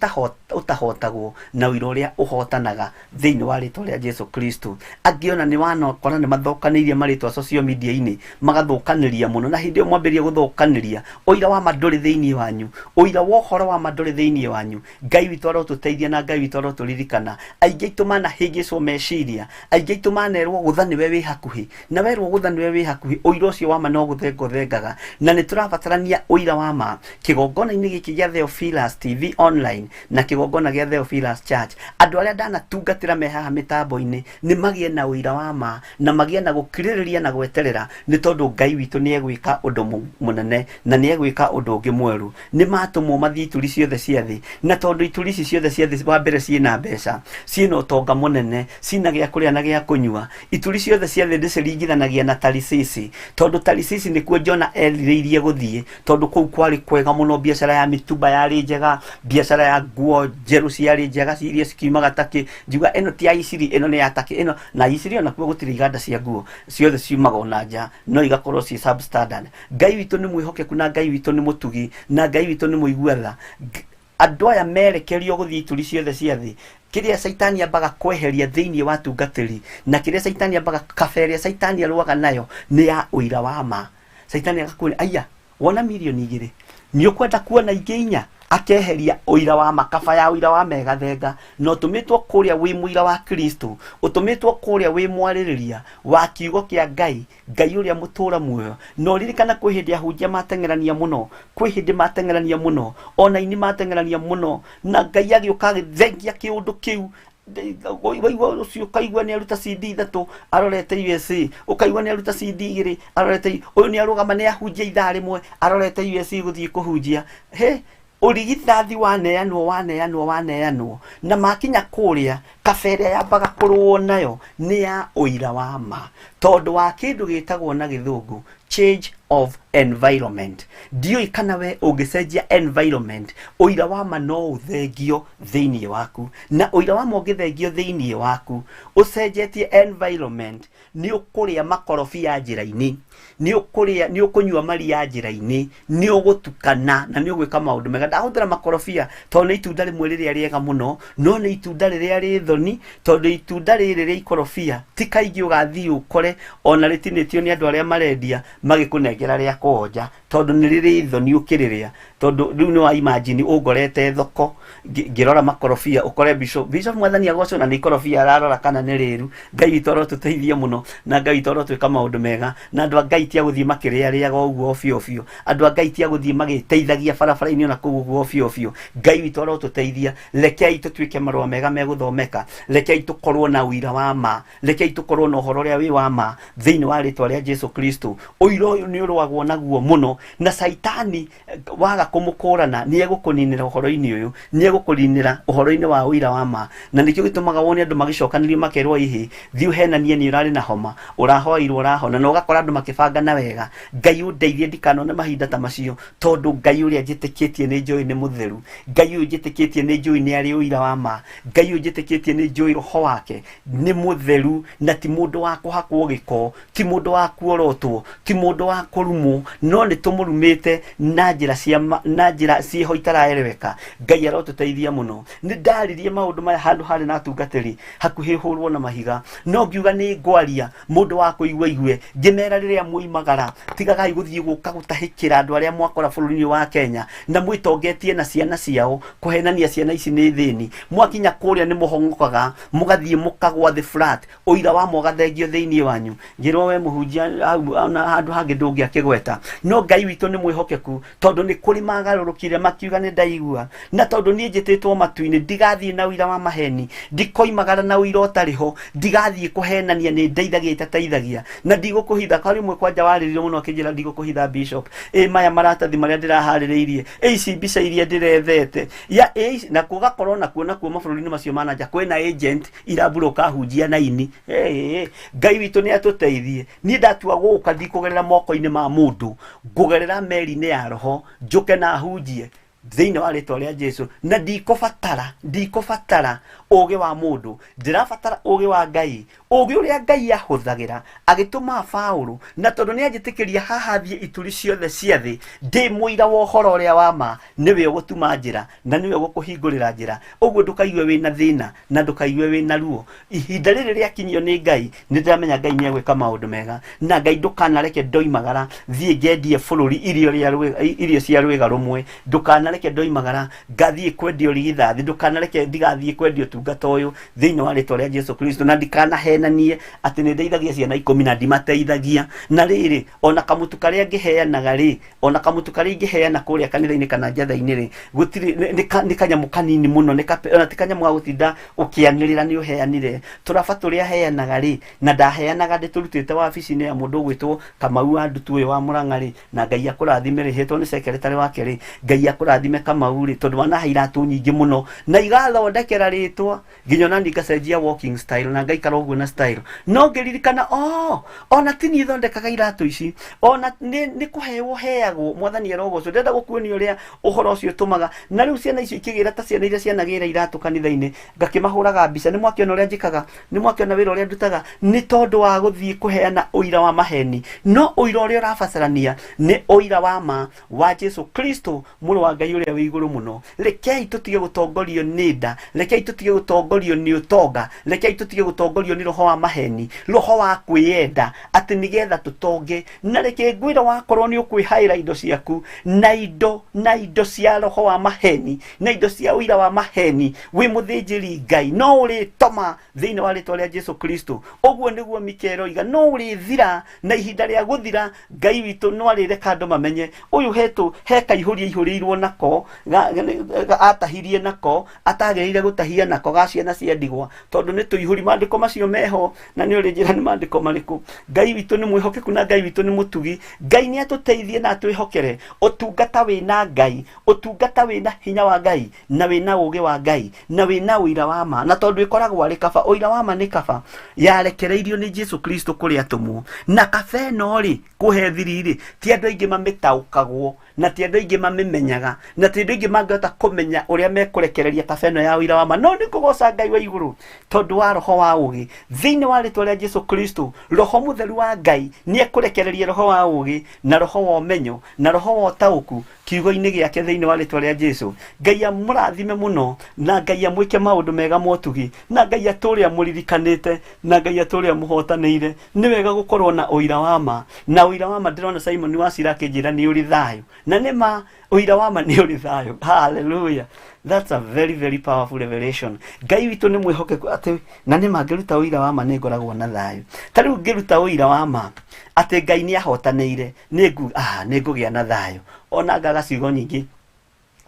ũtahotagwo na ũira ũrĩa ũhotanaga thĩinĩ wa rĩtwa rĩa Jesu Kristo. Angĩ ona nĩ wanakora nĩ mathũkanĩirie marĩtwa social media-inĩ, magathũkanĩria mũno, na hĩndĩ ĩyo mwambĩrĩria gũthũkanĩria, ũira wa ma ndũrĩ thĩinĩ wanyu, ũira wa ũhoro wa ma ndũrĩ thĩinĩ wanyu. Ngai witũ arotũteithia na Ngai witũ arotũririkana. Aingĩ aitũ manahĩngĩcwo meciria, aingĩ aitũ manerwo gũtha nĩwe wĩ hakuhĩ, na werwo gũtha nĩwe wĩ hakuhĩ, ũira ũcio wa ma no gũthenga ũthengaga. Na nĩ tũrabatarania ũira wa ma kĩgongona-inĩ gĩkĩ gĩa Theophilus TV online na kĩgongona gĩa Theophilus Church. Andũ arĩa ndanatungatĩra me haha mĩtambo-inĩ nĩ magĩe na ũira wa ma na magĩe na gũkirĩrĩria na gweterera, nĩ tondũ Ngai witũ nĩ egwĩka ũndũ mũnene na nĩ egwĩka ũndũ ũngĩ mwerũ. Nĩ matũmwo mathiĩ ituri ciothe cia thĩ, na tondũ ituri ici ciothe cia thĩ wa mbere ciĩna mbeca, ciĩna ũtonga mũnene, ciĩna gĩa kũrĩa na gĩa kũnyua, ituri ciothe cia thĩ ndĩciringithanagia na Tarisisi, tondũ Tarisisi nĩkuo Jona erirĩirie gũthiĩ, tondũ kũu kwarĩ kwega mũno, biacara ya mĩtumba yarĩ njega, biacara ya nguo njerũ ciarĩ njega iria cikiumaga Takĩ. Ngiuga ĩno ti ya Iciri, ĩno nĩ ya Takĩ, ĩno na Iciri onakuo gũtirĩ iganda cia nguo, ciothe ciumaga ona nja, no igakorwo ciĩ substandard. Ngai witũ nĩ mwĩhokeku na Ngai witũ nĩ mũtugi na Ngai witũ nĩ mũigua tha. Andũ aya merekerio gũthiĩ ituri ciothe cia thĩ, kĩrĩa Caitani ambaga kweheria thĩinĩ wa atungatĩri na kĩrĩa Caitani ambaga, kaba ĩrĩa Caitani arũaga nayo nĩ ya ũira wa ma. Caitani agakwĩra, aya, wona mirioni igĩrĩ, nĩ ũkwenda kuona ingĩ inya? Akeheria ũira wa ma, kaba ya ũira wa ma ĩgathenga. Na ũtũmĩtwo kũrĩa wĩ mũira wa Kristo, ũtũmĩtwo kũrĩa wĩ mwarĩrĩria wa kiugo kĩa Ngai, Ngai ũrĩa mũtũra muoyo. Na ũririkana kwĩ hĩndĩ ahunjia mateng'erania mũno, kwĩ hĩndĩ mateng'erania mũno, ona aini mateng'erania mũno, na Ngai agĩũka agĩthengia kĩũndũ kĩu. Waigua ũcio ũkaigua nĩ aruta CD ithatũ arorete USA, ũkaigua nĩ aruta CD igĩrĩ arorete, ũyũ nĩ arũgama nĩ ahunjia ithaa rĩmwe arorete USA gũthiĩ kũhunjia. He, ũrigithathi waneanwo, waneanwo, waneanwo, na makinya kũrĩa, kaba ĩrĩa yambaga kũrũo nayo nĩ ya ũira wa ma, tondũ wa kĩndũ gĩtagwo na gĩthũngũ change of environment. Ndiũĩ kana we ũngĩcenjia environment, ũira wa ma no ũthengio thĩinĩ waku, na ũira wa ma ũngĩthengio thĩinĩ waku ũcenjetie environment, nĩ ũkũrĩa makorobia njĩra-inĩ, nĩ ũkũrĩa, nĩ ũkũnyua maria njĩra-inĩ, nĩ ũgũtukana na nĩ ũgwĩka maũndũ mega. Ndahũthĩra makorobia tondũ nĩ itunda rĩmwe rĩrĩa rĩega mũno, no nĩ itunda rĩrĩa rĩ thoni, tondũ itunda rĩrĩ rĩa ikorobia ti kaingĩ ũgathiĩ ũkore ona rĩtinĩtio nĩ andũ arĩa marendia magĩkũnengera rĩa kũonja, tondũ nĩ rĩrĩ thoni ũkĩrĩrĩa. Tondũ rĩu nĩ wa imagine ũngorete thoko ngĩrora makorobia, ũkore bishop, bishop mwathani agocwo na nĩ ikorobia ararora kana nĩ rĩru. Ngai witũ arotũteithia mũno na Ngai witũ arotwĩka maũndũ mega, na andũ a Ngai ti a gũthiĩ makĩrĩarĩaga ũguo obio obio, andũ a Ngai ti a gũthiĩ magĩteithagia barabara-inĩ ona kũu ũguo obio obio. Ngai witũ arotũteithia. Rekei tũtuĩke marũa mega megũthomeka, rekei tũkorwo na ũira wa ma, rekei tũkorwo na ũhoro ũrĩa wĩ wa ma thĩinĩ wa rĩtwa rĩa Jesu Kristo. Ũira ũyũ nĩ ũrũagwo naguo mũno, na Caitani waga kũmũkũrana nĩ egũkũninĩra ũhoro-inĩ ũyũ, nĩ egũkũninĩra ũhoro-inĩ wa ũira wa ma. Na nĩkĩo gĩtũmaga wone andũ magĩcokanĩrio makerwo ĩhĩ, thiĩ ũhenanie nĩ ũrarĩ na homa, ũrahoeirwo ũrahona, na ũgakora andũ makĩbangana wega. Ngai ũndeithie ndikanone mahinda ta macio, tondũ Ngai ũrĩa njĩtĩkĩtie nĩ njũĩ nĩ mũtheru, Ngai ũyũ njĩtĩkĩtie nĩ njũĩ nĩ arĩ ũira wa ma, Ngai ũyũ njĩtĩkĩtie nĩ njũĩ roho wake nĩ mũtheru, na ti mũndũ wa kũhakwo gĩko, ti mũndũ wa kuorotwo, ti mũndũ wa kũrumwo no nĩ tũmũrumĩte na njĩra cia na njĩra ciĩho itaraereweka. Ngai arotũteithia mũno. Nĩ ndaririe maũndũ maya handũ harĩ na atungatĩri hakuhĩ hũrwo na mahiga, no ngiuga nĩ ngwaria mũndũ wa kũigua igue, ngĩmera rĩrĩa mwoimagara tigagai gũthiĩ gũka gũtahĩkĩra andũ arĩa mwakora bũrũri-inĩ wa Kenya na mwĩtongetie na ciana ciao kũhenania ciana ici nĩ thĩni. Mwakinya kũrĩa nĩ mũhong'okaga mũgathiĩ mũkagwa thĩ flat, ũira wa mogathengio thĩinĩ wanyu. Ngĩrwo we mũhunjia hau ona handũ hangĩ ndũngĩakĩgweta, no Ngai witũ nĩ mwĩhokeku tondũ nĩ kũrĩ magarũrũkire makiuga nĩ ndaigua, na tondũ niĩ njĩtĩtwo matu-inĩ ndigathiĩ na ũira wa maheni, ndikoimagara na ũira ũtarĩ ho, ndigathiĩ kũhenania nĩ ndeithagia itateithagia, na ndigũkũhitha. Kwa rĩmwe kwanja warĩrire mũno akĩnjĩra ndigũkũhitha bishop, ĩ maya maratathi marĩa ndĩraharĩrĩirie, ĩ ici mbica iria ndĩrethete ya ĩ ici, na gũgakorwo nakuo nakuo mabũrũri-inĩ macio ma nanja kwĩna agent iraburoka hunjia na ini. Hey, Ngai witũ nĩ atũteithie. Niĩ ndatua gũka ndikũgerera moko-inĩ ma mũndũ, ngũgerera meri-inĩ ya roho njũke na hunjie thĩinĩ wa rĩtwa rĩa Jesu, na ndikũbatara ũgĩ wa mũndũ, ndĩrabatara ũgĩ wa Ngai, ũgĩ ũrĩa Ngai ahũthagĩra agĩtũma Paũlũ, na tondũ nĩ anjĩtĩkĩria haha thiĩ ituri ciothe cia thĩ ndĩ mũira wa ũhoro ũrĩa wa ma, nĩwe ũgũtuma njĩra na nĩwe ũgũkũhingũrĩra njĩra. Ũguo ndũkaigue wĩna thĩna na ndũkaigue wĩna ruo. Ihinda rĩrĩ rĩakinyio nĩ Ngai, nĩ ndĩramenya Ngai nĩ egwĩka maũndũ mega. Na Ngai ndũkanareke ndoimagara thiĩ ngendie bũrũri irio cia rwĩga rũmwe. Ndũkanareke ndoimagara ngathiĩ kwendia ũrigithathi. Ndũkanareke ndigathiĩ kwendia ũtungata ũyũ thĩinĩ wa rĩtwa rĩa Jesu Kristo, na ndikanahenanie atĩ nĩ ndeithagia ciana 10 na ndimateithagia. Na rĩrĩ, ona kamũtu karĩa ngĩheanaga rĩ, ona kamũtu karĩa ingĩheana kũrĩa kanitha-inĩ kana njatha-inĩ rĩ, gũtirĩ, nĩ kanyamũ kanini mũno, ona ti kanyamũ ga gũtinda ũkĩanĩrĩra nĩ ũheanire. Tũraba tũrĩa heanaga rĩ, na ndaheanaga ndĩtũrutĩte wabici-inĩ ya mũndũ ũgwĩtwo Kamau wa Ndutu ũyũ wa Mũrang'a rĩ, na Ngai akũrathime rĩ, hetwo nĩ secretary wake rĩ, Ngai akũrathime Kamau rĩ, tondũ wanahe iratũ nyingĩ mũno na igathondekera rĩtwa nginya ona niĩ ngacenjia walking style na ngaikara ũguo na style. No ngĩririkana, oh, ona ti niĩ thondekaga iratũ ici, ona nĩ kũheo heagwo. Mwathani arogocwo. Ndĩrenda gũkuonia ũrĩa ũhoro ũcio ũtũmaga. Na rĩu ciana icio ikĩgĩra ta ciana iria cianagĩra iratũ kanitha-inĩ, ngakĩmahũraga mbica. Nĩ mwakĩona ũrĩa njĩkaga, nĩ mwakĩona wĩra ũrĩa ndutaga, nĩ tondũ wa gũthiĩ kũheana ũira wa maheni. No ũira ũrĩa ũrabatarania nĩ ũira wa ma wa Jesu Kristo, mũrũ wa Ngai ũrĩa wĩ igũrũ mũno. Rekei tũtige gũtongorio nĩ nda, rekei tũtige gũtongorio nĩ ũtonga, rekei tũtige gũtongorio nĩ roho wa maheni, roho wa kwĩyenda atĩ nĩgetha tũtonge. Na reke ngwĩre, wakorwo nĩ ũkwĩhaĩra indo ciaku na indo na indo cia roho wa maheni na indo cia ũira wa maheni, wĩ mũthĩnjĩri Ngai no ũrĩtoma thĩinĩ wa rĩtwa rĩa Jesu Kristo. Ũguo nĩguo Mika ĩroiga, no ũrĩthira, na ihinda rĩa gũthira Ngai witũ no arĩreka andũ mamenye ũyũ hetũ he kaihũri aihũrĩirwo nako, atahirie nako, atagĩrĩire gũtahia nako, ga ciana cia ndigwa, tondũ nĩ tũihũri. Maandĩko macio meho na nĩ ũrĩ njĩra nĩ maandĩko marĩkũ. Ngai witũ nĩ mwĩhokeku na Ngai witũ nĩ mũtugi. Ngai nĩ atũteithie na atwĩhokere ũtungata wĩna Ngai, ũtungata wĩna hinya wa Ngai na wĩna ũgĩ wa Ngai na wĩna ũira wa ma, na tondũ ĩkoragwo arĩ kaba, ũira wa ma nĩ kaba yarekereirio nĩ Jesu Kristo kũrĩ atũmwo. Na kaba ĩno rĩ, kũhe thiri rĩ, ti andũ aingĩ mamĩtaũkagwo, na ti andũ aingĩ mamĩmenyaga, na ti andũ aingĩ mangĩhota kũmenya ũrĩa mekũrekereria kaba ĩno ya ũira wa ma. No nĩ ngũgoca Ngai wa igũrũ tondũ wa roho wa ũgĩ thĩinĩ wa rĩtwa rĩa Jesu Kristo. Roho mũtheru wa Ngai nĩ ekũrekereria roho wa ũgĩ na roho wa ũmenyo na roho wa ũtaũku kiugo-inĩ gĩake thĩinĩ wa rĩtwa rĩa Jesu. Ngai amũrathime mũno, na Ngai amwĩke maũndũ mega motugi, na Ngai atũre amũririkanĩte, na Ngai atũre amũhotanĩire. Nĩ wega gũkorwo na ũira wa ma, na ũira wa ma ndĩrona Simon Wacira akĩnjĩra nĩ ũrĩ thayũ, na nĩ ma ũira wa ma nĩ ũrĩ thayũ. Hallelujah, that's a very very powerful revelation. Ngai witũ nĩ mwĩhokeku atĩ na nĩ ma ngĩruta ũira wa ma nĩ ngoragwo na thayũ. Ta rĩu ngĩruta ũira wa ma atĩ Ngai nĩ ahotanĩire, nĩ ngũgĩa na thayũ, ona ngaga ciugo nyingĩ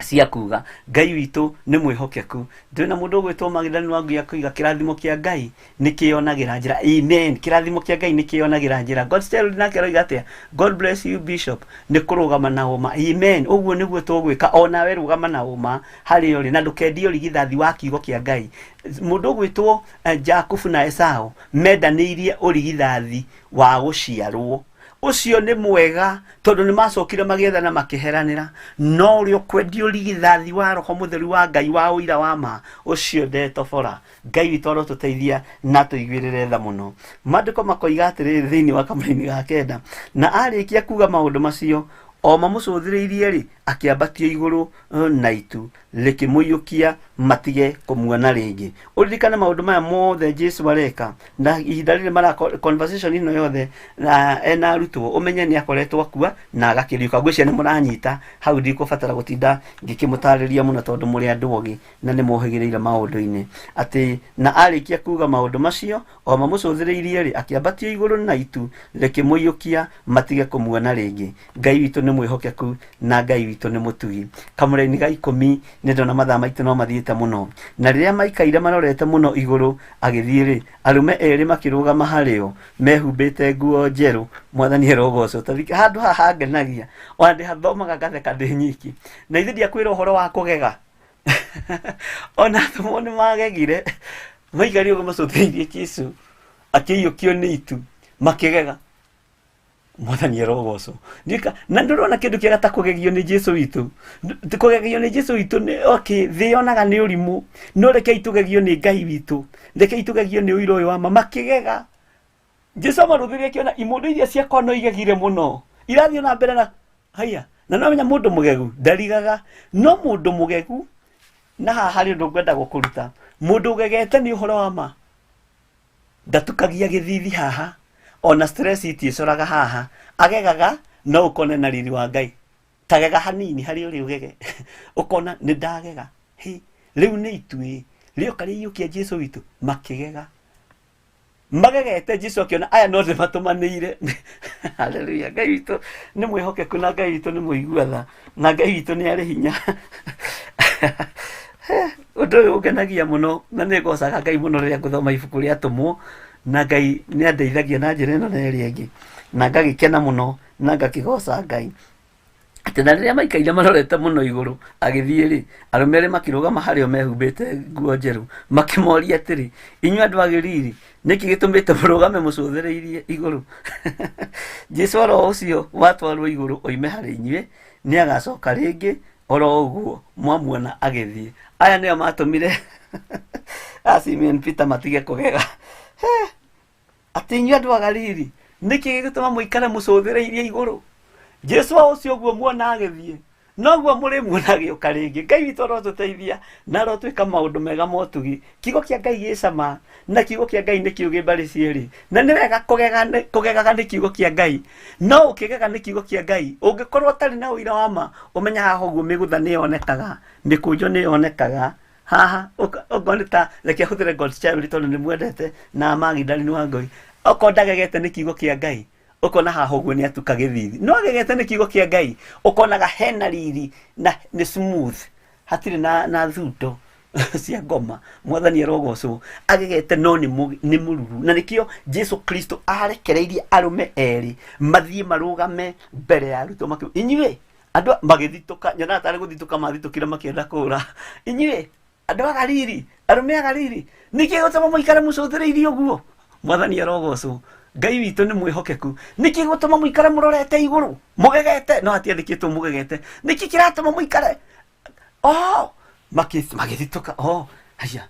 cia kuga. Ngai witũ nĩ mwĩhokeku. Ndĩ na mũndũ ũgwĩtwo Magdalene wa Nguya kuiga kĩrathimo kĩa Ngai nĩ kĩonagĩra njĩra. Amen, kĩrathimo kĩa Ngai nĩ kĩonagĩra njĩra. God Child nake aroiga atĩa? God bless you Bishop, nĩ kũrũgama na ũma. Amen, ũguo nĩguo tũgwĩka. O nawe rũgama na ũma harĩa ũrĩ, na ndũkendie ũrigithathi wa kiugo kĩa Ngai. Mũndũ ũgwĩtwo Jakubu na Esau mendanĩirie ũrigithathi wa gũciarwo. Ũcio nĩ mwega tondũ nĩ macokire magĩethana makĩheranĩra, no ũrĩa ũkwendia ũrigithathi wa Roho Mũtheru wa Ngai wa ũira wa ma, ũcio ndetobora. Ngai witũ arotũteithia na atũiguĩrĩre tha mũno. Maandĩko makoiga atĩrĩrĩ thĩinĩ wa kamũraini ga kenda, na arĩkia kuga maũndũ macio, o mamũcũthĩrĩirie-rĩ, akĩambatio igũrũ na itu rĩkĩmũiyũkia matige kũmuona rĩngĩ. Ũririkane maũndũ maya mothe Jesu areka na ihinda rĩrĩ mara conversation ĩno yothe na ena arutwo, ũmenye nĩ akoretwo akua na agakĩriũka. Ngwĩciria nĩ mũranyita hau, ndikũbatara gũtinda ngĩkĩmũtarĩria mũno tondũ mũrĩ andũ ogĩ na nĩ mũhĩgĩrĩire maũndũ-inĩ. Atĩ na arĩkia kuga maũndũ macio, o mamũcũthĩrĩirie-rĩ, akĩambatio igũrũ na itu rĩkĩmũiyũkia matige kũmuona rĩngĩ. Ngai witũ nĩ mwĩhokeku na Ngai witũ nĩ mũtugi. Kamũraini ga ikũmi, nĩ ndona mathaa maitũ no mathiĩte mũno. Na rĩrĩa maikaire marorete mũno igũrũ agĩthiĩ-rĩ, arũme erĩ makĩrũgama harĩ o, mehumbĩte nguo njerũ. Mwathani arogocwo. Ta thikĩ, handũ haha hangenagia, ona ndĩhathomaga ngatheka ndĩ nyiki. Na ithe ndiakwĩra ũhoro wa kũgega. Ona atũmwo nĩ magegire, maikarire ũguo macũthĩrĩirie Jesũ, akĩiyũkio nĩ itu, makĩgega. Mwathani arogocwo. Ndika, na ndũrona kĩndũ kĩega ta kũgegio nĩ Jesu witũ. Kũgegio nĩ Jesu witũ nĩ okay, thĩ yonaga nĩ ũrimũ, no rekei tũgegio nĩ Ngai witũ, rekei tũgegio nĩ ũira ũyũ wa ma. Makĩgega. Jesu amarũthĩrĩria akĩona imũndũ iria ciakwa no igegire mũno, irathiĩ na mbere na haiya. Na no menya mũndũ mũgegu ndarigaga, no mũndũ mũgegu, na haha harĩ ũndũ ngwenda gũkũruta, mũndũ ũgegete nĩ ũhoro wa ma ndatukagia gĩthithi haha, ona stress itiĩcoraga haha, agegaga no ũkone na riri wa Ngai. Tagega hanini harĩ ũrĩa ũgege, ũkona nĩ ndagega, hĩ rĩu nĩ ituĩ rĩoka rĩiyũkia Jesu witũ. Makĩgega, magegete Jesu akĩona aya no ndĩmatũmanĩire. Haleluya. Ngai witũ nĩ mwĩhokeku na Ngai witũ nĩ mũigua tha na Ngai witũ nĩ arĩ hinya. Ũndũ ũyũ ũngenagia mũno na nĩ ngocaga Ngai mũno rĩrĩa ngũthoma ibuku rĩa Atũmwo, na Ngai nĩ andeithagia na njĩra ĩno na ĩrĩa ĩngĩ, na ngagĩkena mũno na ngakĩgoca Ngai. Atĩ na rĩrĩa maikaire marorete mũno igũrũ agĩthiĩ-rĩ, arũme erĩ makĩrũgama harĩ o mehumbĩte nguo njerũ, makĩmoria atĩrĩ, inyuĩ andũ a Galili, nĩkĩ gĩtũmĩte mũrũgame mũcũthĩrĩirie igũrũ? Jesu oro ũcio watwarwo igũrũ oime harĩ inyuĩ, nĩ agacoka rĩngĩ oro ũguo mwamuona agĩthiĩ. Aya nĩo matũmire a Simon Peter matige kũgega. Atĩ inyuĩ andũ a Galili, nĩkĩ gĩgũtũma mũikare mũcũthĩrĩirie igũrũ? Jesu o ũcio ũguo muona agĩthiĩ, noguo mũrĩmuona agĩũka rĩngĩ. Ngai witũ arotũteithia na arotwĩka maũndũ mega motugi. Kiugo kĩa Ngai gĩ cama, na kiugo kĩa Ngai nĩ kĩũgĩ mbarĩ cierĩ. Na nĩ wega kũgegaga nĩ kiugo kĩa Ngai. No ũkĩgega nĩ kiugo kĩa Ngai, ũngĩkorwo ũtarĩ na ũira wa ma, ũmenya haha ũguo mĩgũtha nĩ yonekaga, mĩkũnjo nĩ yonekaga. Haha, okorwo nĩ ta, reke hũthĩre God's Child tondũ nĩ mwendete na Magdalene wa Ngũi. Okorwo ndagegete nĩ kiugo kĩa Ngai, ũkona haha ũguo nĩ atuka gĩthithi. No agegete nĩ kiugo kĩa Ngai, ũkonaga hena riri na nĩ smooth, hatirĩ na thundo cia ngoma. Mwathani arogocwo. Agegete no nĩ mũruru. Na nĩkĩo Jesu Kristo arekereirie arũme erĩ mathiĩ marũgame mbere ya arutwo makiuga, inyuĩ andũ magĩthitũka, nyonaga tarĩ gũthitũka mathitũkire makĩenda kũra. Inyuĩ andũ a Galili, arũme a Galili, nĩkĩ gĩgũtũma mũikare mũcũthĩrĩirie ũguo? Mwathani arogocwo. Ngai witũ nĩ mwĩhokeku. Nĩkĩ gĩgũtũma mũikare mũrorete igũrũ mũgegete? No hatiandĩkĩtwo mũgegete. Nĩkĩ kĩratũma mũikare? Oh, magĩthitũka. Oh, haya,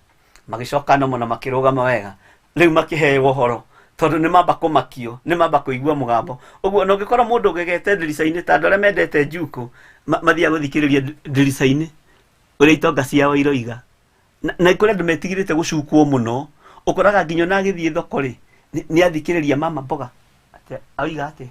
magĩcoka no mũno makĩrũgama wega. Rĩu makĩheo ũhoro tondũ nĩ mamba kũmakio, nĩ mamba kũigua mũgambo ũguo. Na ũngĩkora mũndũ ũgegete ndirica-inĩ, ta andũ arĩa mendete njukũ mathiaga gũthikĩrĩria ndirica-inĩ ũrĩa itonga ciao iroiga. Na kũrĩ andũ metigĩrĩte gũcukwo mũno, ũkoraga nginya ona agĩthiĩ thoko rĩ, nĩ athikĩrĩria mama mboga atĩ oiga atĩa,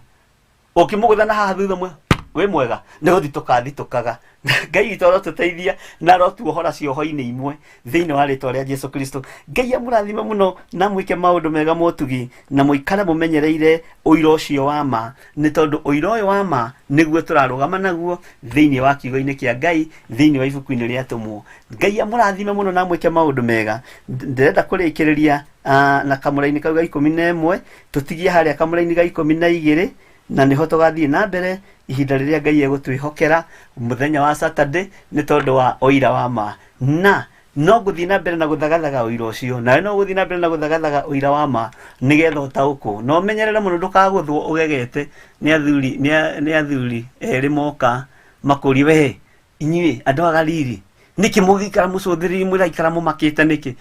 ũkĩmũgũtha na haha thutha mwe wĩ mwega nĩ gũthitũka athitũkaga. Ngai witũ arotũteithia na arotuohora cioho-inĩ imwe thĩinĩ wa rĩtwa rĩa Jesu Kristo. Ngai amũrathime mũno na mwĩke maũndũ mega motugi, na mũikare mũmenyereire ũira ũcio wa ma, nĩ tondũ ũira ũyũ wa ma nĩguo tũrarũgama naguo thĩinĩ wa kiugo-inĩ kĩa Ngai, thĩinĩ wa ibuku-inĩ rĩa Atũmwo. Ngai amũrathime mũno na mwĩke maũndũ mega. Ndĩrenda kũrĩkĩrĩria na kamũraini kau ga 11, tũtigie harĩa kamũraini ga 12, na nĩho tũgathiĩ na mbere ihinda rĩrĩa Ngai egũtwĩhokera mũthenya wa Saturday, nĩ tondũ wa ũira wa ma. Na No ngũthiĩ na mbere na gũthagathaga ũira ũcio, nawe no ũgũthiĩ na mbere na gũthagathaga ũira wa ma nĩgetha ũtaũkwo. Na ũmenyerere mũno ndũkagũthwo ũgegete nĩ athuri nĩ a- nĩ athuri erĩ moka makũrie we inyuĩ andũ a Galili nĩkĩ mũgĩikara mũcũthĩrĩirie mũraikara mũmakĩte nĩkĩ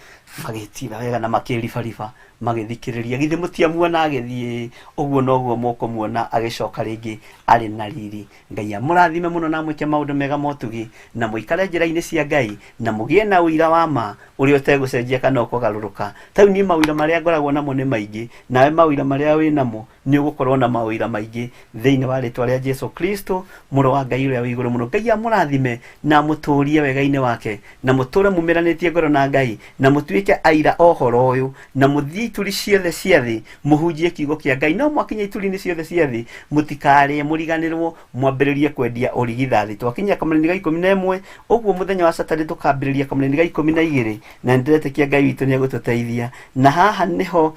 magĩtira wega na makĩribariba magĩthikĩrĩria githĩ mũtiamuona agĩthiĩ ũguo noguo mũkũmuona agĩcoka rĩngĩ arĩ na riri Ngai amũrathime mũno na amwĩke maũndũ mega motugi na mũikare njĩra-inĩ cia Ngai na mũgĩe na ũira wa ma ũrĩa ũtegũcenjia kana ũkũgarũrũka. Ta rĩu niĩ maũira marĩa ngoragwo namo nĩ maingĩ, nawe maũira marĩa wĩ namo nĩ ũgũkorwo na maũira maingĩ thĩinĩ wa rĩtwa rĩa Jesu Kristo mũrũ wa Ngai ũrĩa wĩ igũrũ mũno. Ngai amũrathime na amũtũrie wega-inĩ wake na mũtũre mumĩranĩtie ngoro na Ngai na mũtuĩke aira a ũhoro ũyũ na mũthiĩ ituri ciothe cia thĩ mũhunjie kiugo kĩa Ngai. No mwakinya ituri-inĩ ciothe cia thĩ mũtikarĩe mũriganĩrwo mwambĩrĩrie kwendia ũrigithathi. Twakinyia kamũraini ga 11 ũguo mũthenya wa Saturday tũkambĩrĩria kamũraini ga 12 na nĩndĩretĩkia Ngai witũ nĩegũtũteithia. Na haha nĩho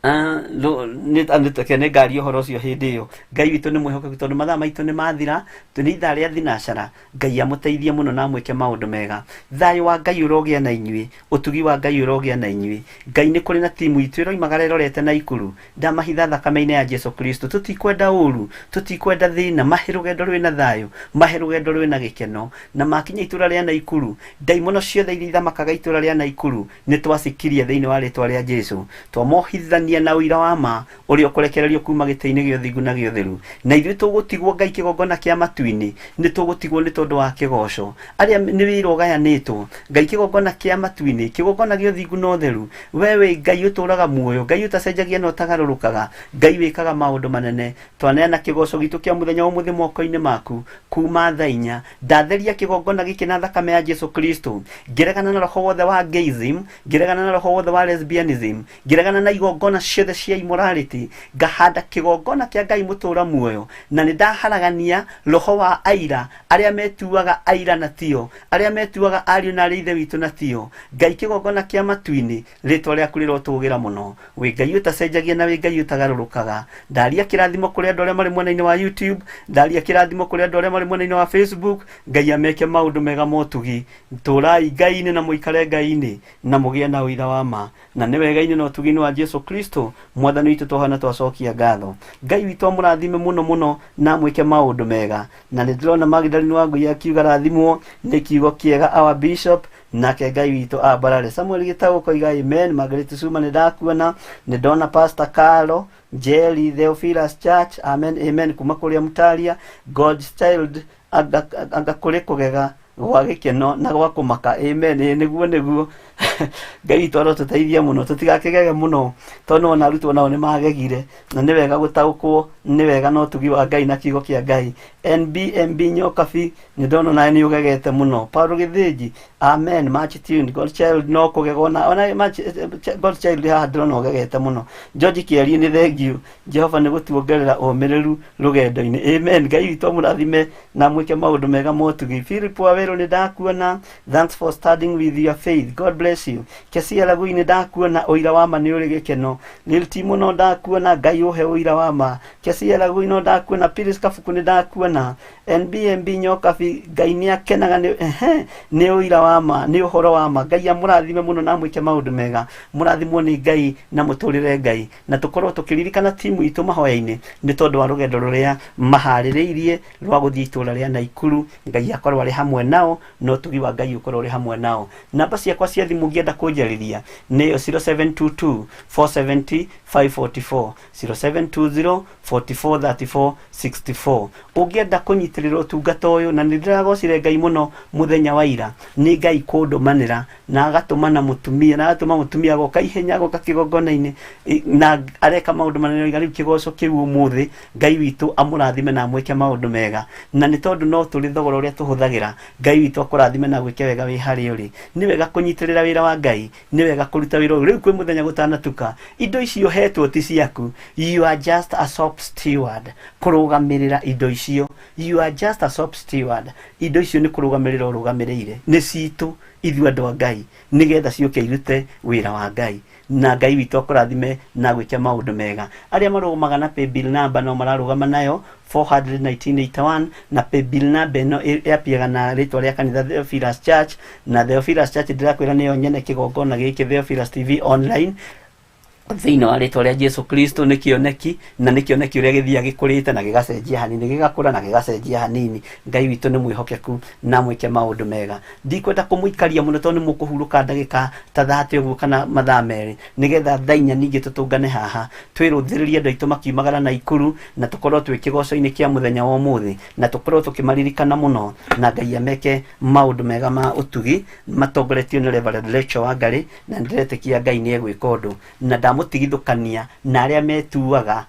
Ah, nĩ nĩ ngaria ũhoro ũcio hĩndĩ ĩyo ngai witũ nĩ mwĩhokeku tondũ mathaa maitũ nĩ mathira nĩ ithaa rĩa thinacara ngai amũteithie mũno na amwĩke maũndũ mega thayũ wa ngai ũrogĩa na inyuĩ ũtugi wa ngai ũrogĩa na inyuĩ ngai nĩ kũrĩ na timu itũ ĩroimagara ĩrorete na ikuru ndamahitha thakame-inĩ ya jesu kristo tũtikwenda ũru tũtikwenda thĩna mahe rũgendo rwĩna thayũ mahe rũgendo rwĩna gĩkeno na makinya itũra rĩa naikuru ndaimono ciothe iria ithamakaga itũra rĩa naikuru nĩ twacikiria thĩinĩ wa rĩtwa rĩa Jesu twamohithania na ũira wa ma ũrĩa ũkũrekererio kuma gĩtĩ-inĩ gĩa ũthingu na gĩa ũtheru na ithuĩ tũgũtigwo Ngai kĩgongona kĩa matu-inĩ nĩ tũgũtigwo nĩ tondũ wa kĩgoco arĩa nĩ wĩra ũgayanĩtwo Ngai kĩgongona kĩa matu-inĩ kĩgongona gĩa ũthingu na ũtheru we wĩ Ngai ũtũraga muoyo Ngai ũtacenjagia na ũtagarũrũkaga Ngai wĩkaga maũndũ manene twaneana kĩgoco gitũ kĩa mũthenya wa ũmũthĩ moko-inĩ maku kuma thaa inya ndatheria kĩgongona gĩkĩ na thakame ya Jesu Kristo ngĩregana na roho wothe wa gayism ngĩregana na roho wothe wa lesbianism ngĩregana na igongona ciothe cia immorality ngahanda kĩgongona kĩa Ngai mũtũra muoyo na nĩ ndaharagania roho wa aira arĩa metuaga aira na tio arĩa metuaga ariũ na arĩ ithe witũ na tio Ngai kĩgongona kĩa matu-inĩ rĩtwa rĩaku rĩrotũgĩra mũno wĩ Ngai ũtacenjagia na wĩ Ngai ũtagarũrũkaga ndaria kĩrathimo kũrĩ andũ arĩa marĩ mwena-inĩ wa YouTube ndaria kĩrathimo kũrĩ andũ arĩa marĩ mwena-inĩ wa Facebook Ngai ameke maũndũ mega motugi tũrai Ngai-inĩ na mũikare Ngai-inĩ na mũgĩe na ũira wa ma na nĩ wega-inĩ na ũtugi-inĩ wa Jesu Kristo mwathani witũ twohana twacokia ngatho Ngai witũ amũrathime mũno mũno na amwĩke maũndũ mega na nĩ ndĩrona Magdalene Wangui akiuga rathimwo nĩ kiugo kĩega our bishop nake ngai witũ ambarare samuel gĩtaũ koiga amen margaret suma nĩ ndakuona nĩ ndona pastor Carlo Jerry Theophilus Church amen amen kuma kũrĩa Mutaria God's child anga anga kũrĩ kũgega gwa gĩkeno na gwa kũmaka amen ĩĩ nĩguo nĩguo ngai witũ arotũteithia mũno tũtigakĩgege mũno tondũ ona arutwo nao nĩ magegire na nĩ wega gũtaũkwo nĩ wega na ũtugi wa ngai na kiugo kĩa ngai nbmb nyokabi nĩ ndona nawe nĩ ũgegete mũno paulo gĩthĩnji amen much tuned god child no kũgega ona ona much god child haha ndĩrona ũgegete mũno george kĩarie nĩ thengiũ jehova nĩ gũtuongerera ũmĩrĩru rũgendo-inĩ amen ngai witũ amũrathime na mwĩke maũndũ mega motugi philip wawerũ nĩ ndakuona thanks for standing with your faith god bless you kesia lagui nĩ ndakuona ũira wa ma nĩ ũrĩ gĩkeno lilti mũno ndakuona ngai ũhe ũira wa ma kesia lagui no ndakuona piris kabuku nĩ ndakuona NBMB Nyokabi Ngai nĩ akenaga nĩ ehe, nĩ ũira wa ma nĩ ũhoro wa ma Ngai amũrathime mũno na amwĩke maũndũ mega mũrathimwo nĩ Ngai na mũtũrĩre Ngai na tũkorwo tũkĩririkana timu itũ mahoya-inĩ nĩ tondũ wa rũgendo rũrĩa maharĩrĩirie rwa gũthiĩ itũra rĩa Naikuru Ngai akorwo arĩ hamwe nao na ũtugi wa Ngai ũkorwo ũrĩ hamwe nao namba ciakwa cia thimũ ũngĩenda kũnjarĩria nĩyo 0722 470 544 0720 44 34 64 ũngĩenda kũnyitĩrĩra ũtungata ũyũ na nĩ ndĩragocire ngai mũno mũthenya wa ira nĩ ngai kũndũmanĩra na agatũmana mũtumia na agatũma mũtumia agoka ihenya agoka kĩgongona-inĩ na areka maũndũ manene oiga rĩu kĩgoco kĩu ũmũthĩ ngai witũ amũrathime na amwĩke maũndũ mega na nĩ tondũ no tũrĩ thogora ũrĩa tũhũthagĩra ngai witũ akũrathime na gwĩke wega wĩ harĩa ũrĩ nĩ wega kũnyitĩrĩra wĩra wa ngai nĩ wega kũruta wĩra ũyũ rĩu kwĩ mũthenya gũtanatuka indo icio ũhetwo ti ciaku you are just a shop steward kũrũgamĩrĩra indo icio you are just a shop steward indo icio nĩ kũrũgamĩrĩra ũrũgamĩrĩire nĩ citũ citũ ithuĩ andũ a Ngai nĩgetha ciũke irute wĩra wa Ngai na Ngai witũ akũrathime na gwĩke maũndũ mega. Arĩa marũgamaga na paybill number no mararũgama nayo 41981 na paybill number ĩno yapiaga na rĩtwa rĩa kanitha Theophilus Church, na Theophilus Church ndĩrakwĩra nĩyo nyene kĩgongona gĩkĩ Theophilus TV online thĩinĩ wa rĩtwa rĩa Jesu Kristo. Nĩ kĩoneki na nĩ kĩoneki ũrĩa gĩthiaga gĩkũrĩte na gĩgacenjia hanini, gĩgakũra na gĩgacenjia hanini. Ngai witũ nĩ mwĩhokeku na mwĩke maũndũ mega. Ndikwenda kũmũikaria mũno tondũ nĩ mũkũhurũka ndagĩka ta 30 ũguo kana mathaa 2, nĩgetha thaa 4 ningĩ tũtũngane haha twĩrũthĩrĩrie andũ aitũ makiumagara na ikuru, na tũkorwo twĩ kĩgoco-inĩ kĩa mũthenya wa ũmũthĩ, na tũkorwo tũkĩmaririkana mũno, na Ngai ameke maũndũ mega ma ũtugi matongoretio nĩ Reverend Rachel Wangari, na nĩndĩretĩkia Ngai nĩ egwĩka ũndũ. Na ndamũtigithũkania na arĩa metuaga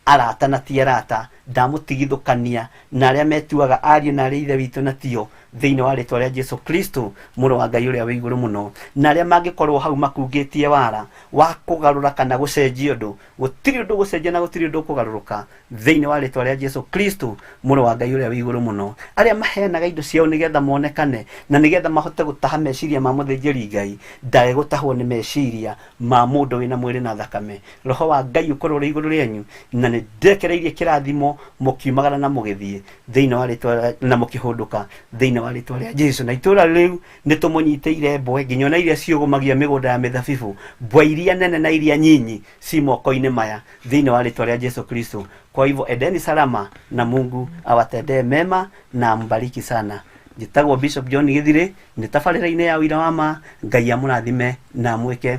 arata na ti arata, ndamũtigithũkania na arĩa metuaga ariũ na arĩ ithe witũ na tio, thĩinĩ wa rĩtwa rĩa Jesu Kristo mũrũ wa Ngai ũrĩa wĩ igũrũ mũno. Na arĩa mangĩkorwo hau makungĩtie wara wa kũgarũra kana gũcenjia ũndũ, gũtirĩ ũndũ gũcenjia na gũtirĩ ũndũ kũgarũrũka thĩinĩ wa rĩtwa rĩa Jesu Kristo mũrũ wa Ngai ũrĩa wĩ igũrũ mũno. Arĩa maheanaga indo ciao nĩgetha monekane na nĩgetha mahote gũtaha meciria ma mũthĩnjĩri Ngai, ndage gũtahwo nĩ meciria ma mũndũ wĩna mwĩrĩ na thakame. Roho wa Ngai ũkorwo ũrĩ igũrũ rĩanyu, na nĩ ndekereirie kĩrathimo mũkiumagara na mũgĩthiĩ thĩinĩ wa rĩtwa na mũkĩhũndũka thĩinĩ wa rĩtwa rĩa Jesu. Na itũra rĩu nĩ tũmũnyitĩire mbwe nginya ona iria ciũgũmagia mĩgũnda ya mĩthabibũ, mbwe iria nene na iria nyinyi ci moko-inĩ maya thĩinĩ wa rĩtwa rĩa Jesu Kristo. Kwa hivyo edeni salama na Mungu awatendee mema na ambariki sana. Njĩtagwo Bishop John Githire, nĩ tabarĩra-inĩ ya ũira wa ma. Ngai amũrathime na amwĩke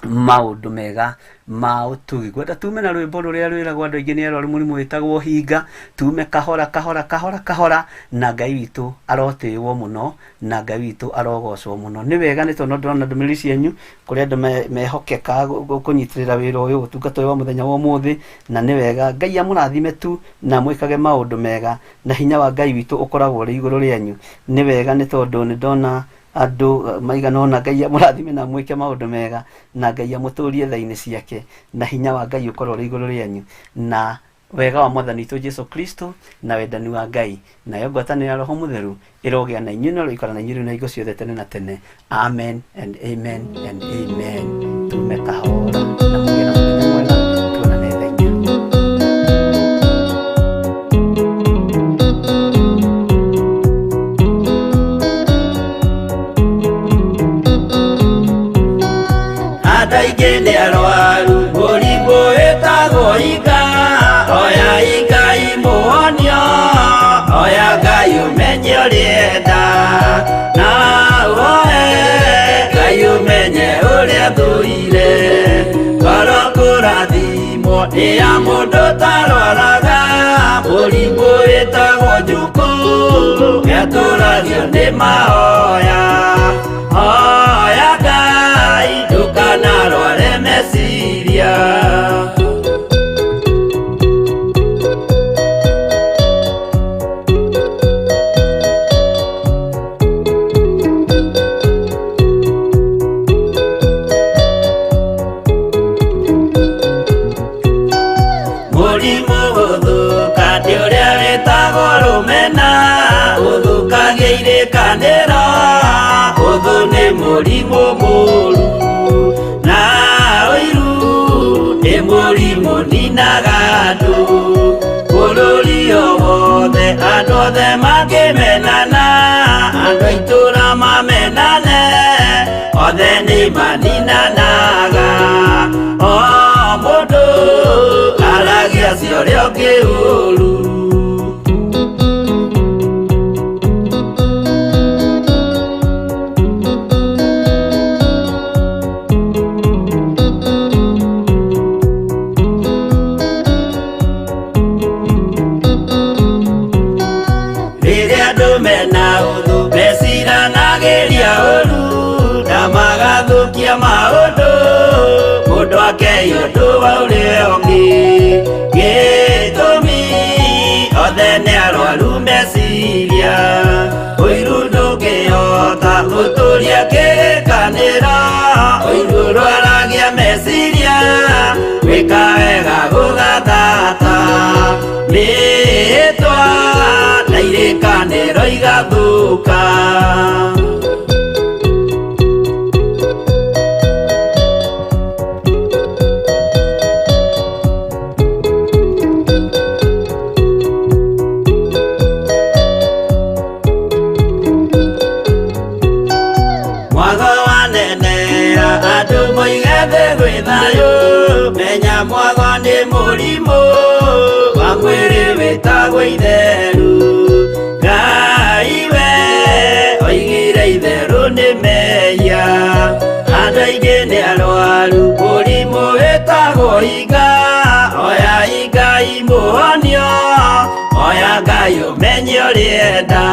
maũndũ mega ma ũtugi. Ngwenda tume na rwĩmbo rũrĩa rwĩragwo andũ aingĩ nĩ arwaru mũrimũ wĩtagwo hinga, tume kahora kahora kahora kahora, na Ngai witũ arotĩĩwo mũno na Ngai witũ arogocwo mũno. Nĩ wega nĩ tondũ ndĩrona ndũmĩrĩri cianyu kũrĩ andũ mehokeka kũnyitĩrĩra wĩra ũyũ, ũtungata ũyũ wa mũthenya wa ũmũthĩ, na nĩ wega. Ngai amũrathime tu na mwĩkage maũndũ mega, na hinya wa Ngai witũ ũkoragwo ũrĩ igũrũ rĩanyu. Nĩ wega nĩ tondũ nĩ ndona andũ maigana ũna. Ngai amũrathime na mwĩke maũndũ mega, na Ngai amũtũrie tha-inĩ ciake, na hinya wa Ngai ũkorwo ũrĩ igũrũ rĩanyu, na wega wa Mwathani witũ Jesu Kristo na wendani wa Ngai nayo ngwatanĩro ya Roho Mũtheru ĩrogĩa na inyuĩ na ĩroikara na inyuĩ rĩu na hingo ciothe tene na tene. Amen and amen and amen. Tume kahora na mũgĩe na mũthenya mwega, tuonane thaa 4. Andũ aingĩ nĩ arwaru mũrimũ wĩtagwo hinga, oya Ngai mũhonio, oya Ngai ũmenye ũrĩenda, na ũhoe Ngai ũmenye ũrĩa thũire. Ngoro kũrathimwo nĩ ya mũndũ tarwaraga mũrimũ wĩtagwo njukũ, nĩatũragio nĩ mahoya. Hoya Ngai ndũkanarware meciria. Mũrimũ gũthũka nĩ ũrĩa wĩtagwo rũmena, ũthũkagia irĩkanĩro, ũthũ nĩ mũrimũ mũru, na ũiru nĩ mũrimũ ninaga andũ. Bũrũri o wothe andũ othe mangĩmenana, andũ a itũũra mamenane, othe nĩ maninanaga. O mũndũ aragia cia ũrĩa ũngĩ ũru. Rĩrĩa andũ mena ũthũ meciranagĩria ũru, na magathũkia maũndũ, mũndũ akei ũndũ wa ũrĩa ũngĩ. Gĩtũmi othe nĩ arwaru meciria, ũiru ndũngĩhota gũtũria kĩrĩkanĩro, ũiru ũrwaragia meciria, gwĩka wega gũgathata, mĩhĩtwa na irĩkanĩro igathũka. Gwĩ thayũ menya mwago nĩ mũrimũ wa mwĩrĩ wĩtagwo itheru. Ngai we oigire itherũ nĩ mehia, andũ aingĩ nĩ arwaru mũrimũ wĩtagwo inga. Oya Ngai mũhonio, oya Ngai ũmenye ũrĩenda.